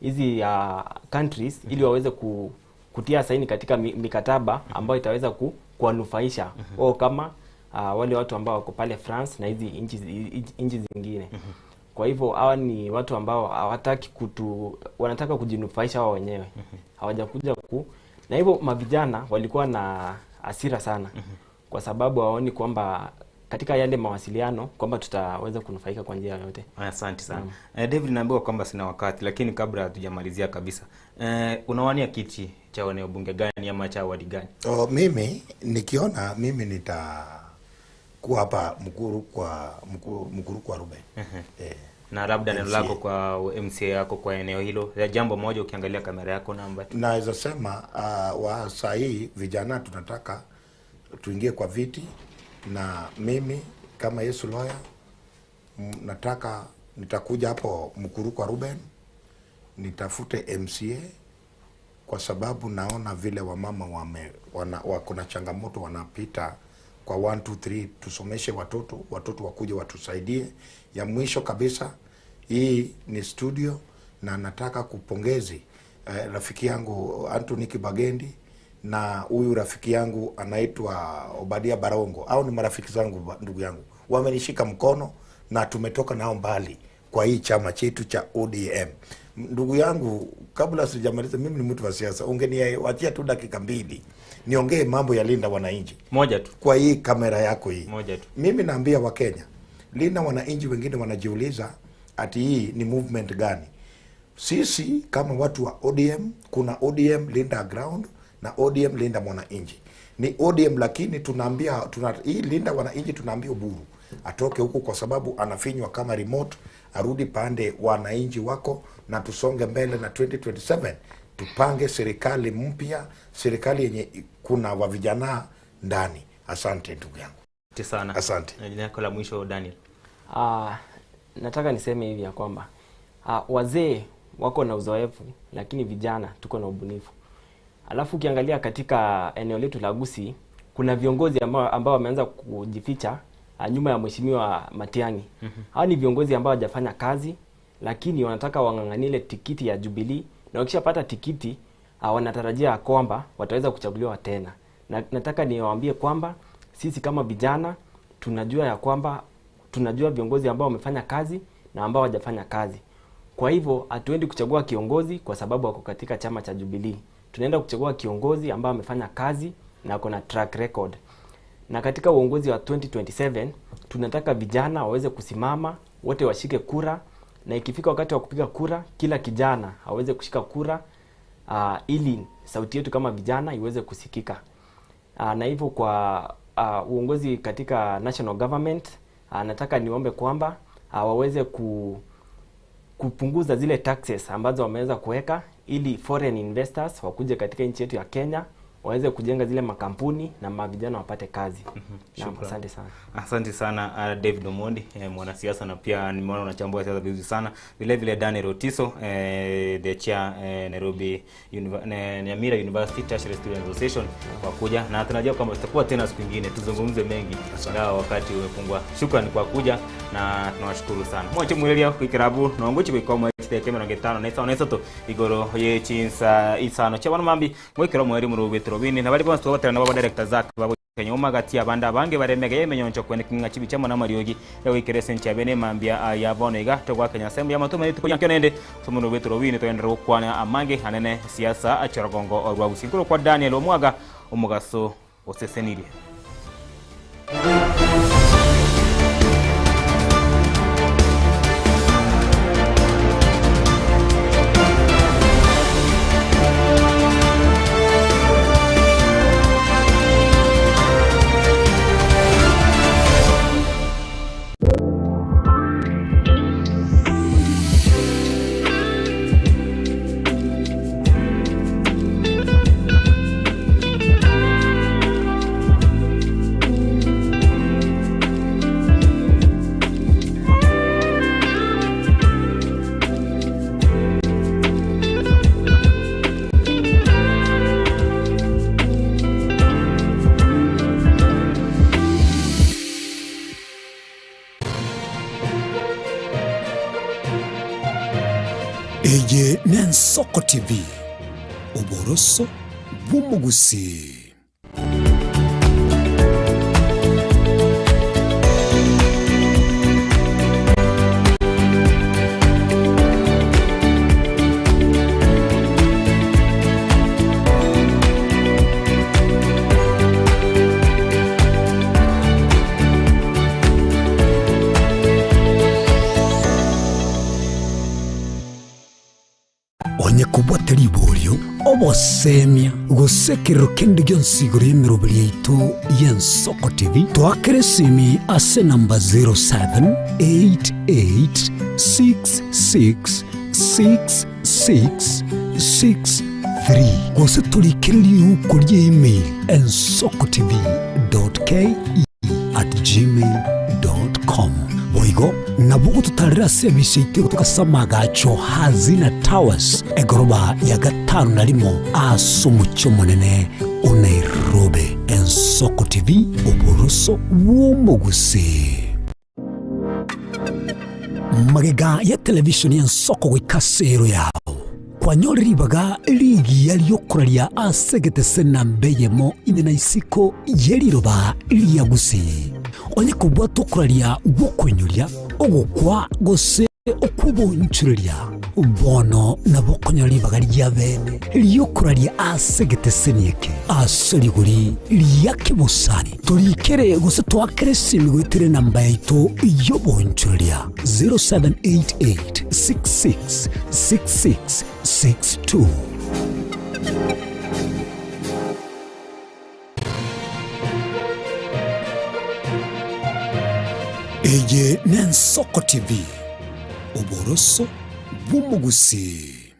hizi countries ili waweze kutia saini katika mikataba ambayo itaweza kuwanufaisha wao kama wale watu ambao wako pale France na hizi nchi zingine. Kwa hivyo hawa ni watu ambao hawataki kutu, wanataka kujinufaisha wao wenyewe. Hawajakuja ku, na hivyo mavijana walikuwa na hasira sana. Kwa sababu hawaoni kwamba katika yale mawasiliano kwamba tutaweza kunufaika kwa njia yoyote. Asante sana. David, naambiwa kwamba sina wakati, lakini kabla hatujamalizia kabisa, unawania kiti cha eneo bunge gani ama cha wadi gani? Mimi nikiona mimi nitakuwa hapa Mukuru kwa Ruben. Na labda neno MCA. lako kwa MCA yako kwa eneo hilo, ya jambo moja ukiangalia kamera yako namba tu. Naweza sema wa saa hii vijana tunataka tuingie kwa viti, na mimi kama Yesu Lawyer, nataka nitakuja hapo Mukuru kwa Ruben nitafute MCA, kwa sababu naona vile wamama wako na changamoto wanapita kwa 1 2 3, tusomeshe watoto, watoto wakuje watusaidie. Ya mwisho kabisa, hii ni studio na nataka kupongezi rafiki yangu Anthony Kibagendi na huyu rafiki yangu anaitwa Obadia Barongo. Hao ni marafiki zangu, ndugu yangu, wamenishika mkono na tumetoka nao mbali kwa hii chama chetu cha ODM. Ndugu yangu, kabla sijamaliza, mimi ni mtu wa siasa, ungeniachia tu dakika 2 niongee mambo ya Linda Wananchi. Moja tu. Kwa hii kamera yako hii. Moja tu. Mimi naambia Wakenya, Linda Wananchi wengine wanajiuliza ati hii ni movement gani? Sisi kama watu wa ODM, kuna ODM Linda Ground na ODM Linda Mwananchi. Ni ODM, lakini hii Linda Wananchi tunaambia Oburu atoke huku kwa sababu anafinywa kama remote, arudi pande wananchi wako na tusonge mbele na 2027 tupange serikali mpya, serikali yenye kuna wa vijana ndani. Asante ndugu yangu. Asante sana. Asante. Na jina lako la mwisho Daniel? Nataka niseme hivi ya kwamba wazee wako na uzoefu lakini vijana tuko na ubunifu. Alafu ukiangalia katika eneo letu la Gusii kuna viongozi ambao wameanza kujificha nyuma ya Mheshimiwa Matiang'i. Hao ni viongozi ambao hawajafanya kazi lakini wanataka wang'ang'anie ile tikiti ya Jubilee, na wakishapata tikiti wanatarajia kwamba wataweza kuchaguliwa tena. Na nataka niwaambie kwamba sisi kama vijana tunajua ya kwamba tunajua viongozi ambao wamefanya kazi na ambao hawajafanya kazi. Kwa hivyo hatuendi kuchagua kiongozi kwa sababu wako katika chama cha Jubilee. Tunaenda kuchagua kiongozi ambaye amefanya kazi na ako na track record. Na katika uongozi wa 2027 tunataka vijana waweze kusimama, wote washike kura, na ikifika wakati wa kupiga kura kila kijana aweze kushika kura ili sauti yetu kama vijana iweze kusikika. Na hivyo kwa uongozi katika national government, nataka niombe kwamba waweze kupunguza zile taxes ambazo wameweza kuweka ili foreign investors wakuje katika nchi yetu ya Kenya waweze kujenga zile makampuni na mavijana wapate kazi. Naam, Shukrani. asante sana. Asante sana David Omondi, mwanasiasa na pia nimeona unachambua siasa vizuri sana. Vile vile Daniel Otiso, the chair Nairobi Nyamira University Tertiary Student Association kwa kuja, na tunajua kwamba tutakuwa tena siku nyingine tuzungumze mengi ingawa wakati umepungua. Shukrani kwa kuja na tunawashukuru sana. Mwache mwelia kwa kirabu na wangoche kwa chidakika 53 na isato igoro ye chinsa isano chia bono mambi goikera omweri omorobwe Robini na bari bonsi togotera nabo director Zack babo Kenya gati abande abange baremege emenyoncho kwene king'a chibicha mona mariogi egoikera ase enchia bene emambia ya bono iga togwaka Nyasaye mbuya mono tomanyete rituko riankio naende ase omorobwe bwetu Robini togenderere gokwana amange anene siasa achorogongo orwa Gusii. Nkorokwa kwa Daniel Omwaga omogaso osesenirie. Eye n'Ensoko TV, oboroso bw'omogusii. Onye kobwate riborio, obosemia, gose ekerero kende gionsi igoro y'emeroberi yaito y'Ensoko TV, toakere esimi ase enamba 0788666663 gose torikere riuko ria email ensokotv.ke@gmail.com. Boigo nabo ogototarera ase emisa yaito egotoka ase amagacho Hazina Towers, egoroba ya gatano na rimo ase omochie omonene o Nairobi. Ensoko TV, oboroso bw'omogusii. Magega ya televishoni y'ensoko goika ase ero yao, kwanyore ribaga rigiya ri'okoraria ase egetese namba eyemo ime na isiko ye riroba ria Gusii. Onye kobwata okoraria gw'okoinyoria, ogokwa gose okw'oboonchoreria, bono nabo okonyora ribaga ria bene ri'okoraria ase egeteseni eke ase rigori ria kebosani. Torikere gose toakere esimi goetera enamba yaito y'oboonchoreria 0788666662. Eye n'Ensoko TV, oboroso bw'omogusii.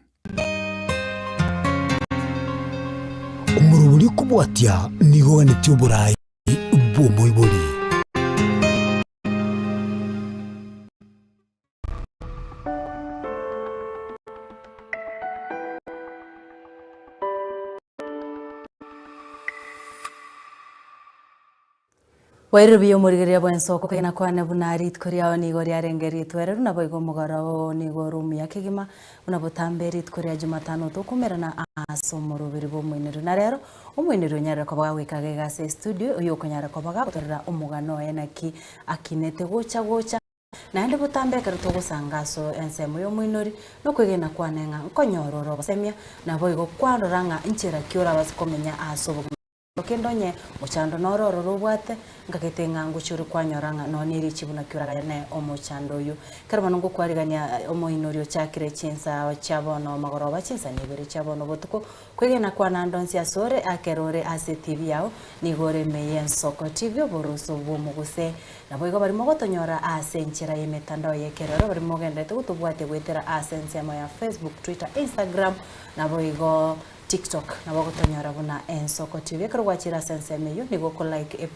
Omorobori okobwatia nigo oganetie oborai bw'omoibori. Bwairire buya omorigereria bw'ensoko kegena kwane buna rituko riao nigo riarenge ritwereru naboigo omogoro oo nigo ore omuya kegima buna botambe rituko ria Jumatano tokomerana ase omoroberi bw'omoinerio na rero omoinerio onyarire koba gagoika gaiga ase estudio oyio okonyara koba gagotorera omogano oye naki akinete gocha gocha Naende botambe ekero togosanga ase ensemo y'omoinori, nokwegena kwane ng'a nkonyora ore obosemia, naboigo kwarora ng'a nchera ki orabase komenya ase obogima kende onye mochando noro ororo obwate, nkagete ng'a ngochia ore kwanyora ng'a nonya nerichibu naki oragayane omochando oyio. Ekero bono ngokwarigania omoinori ochakire chinsa chia bono magoroba chinsa nibere chia bono botuko, Kwegena kwane ande onsi asore, akero ore ase etibi yao, nigo ore ime y'ensoko TV oboroso bw'omoguse. Naboigo baria mogotonyora ase enchera y'emetandao y'ekerero, baria mogendererete gotobwatia goetera ase ensemo ya Facebook, Twitter, Instagram, naboigo TikTok, nabo ogotonyora buna Ensoko TV. Ekero gwachire ase ensemo eyio, nigo oko like.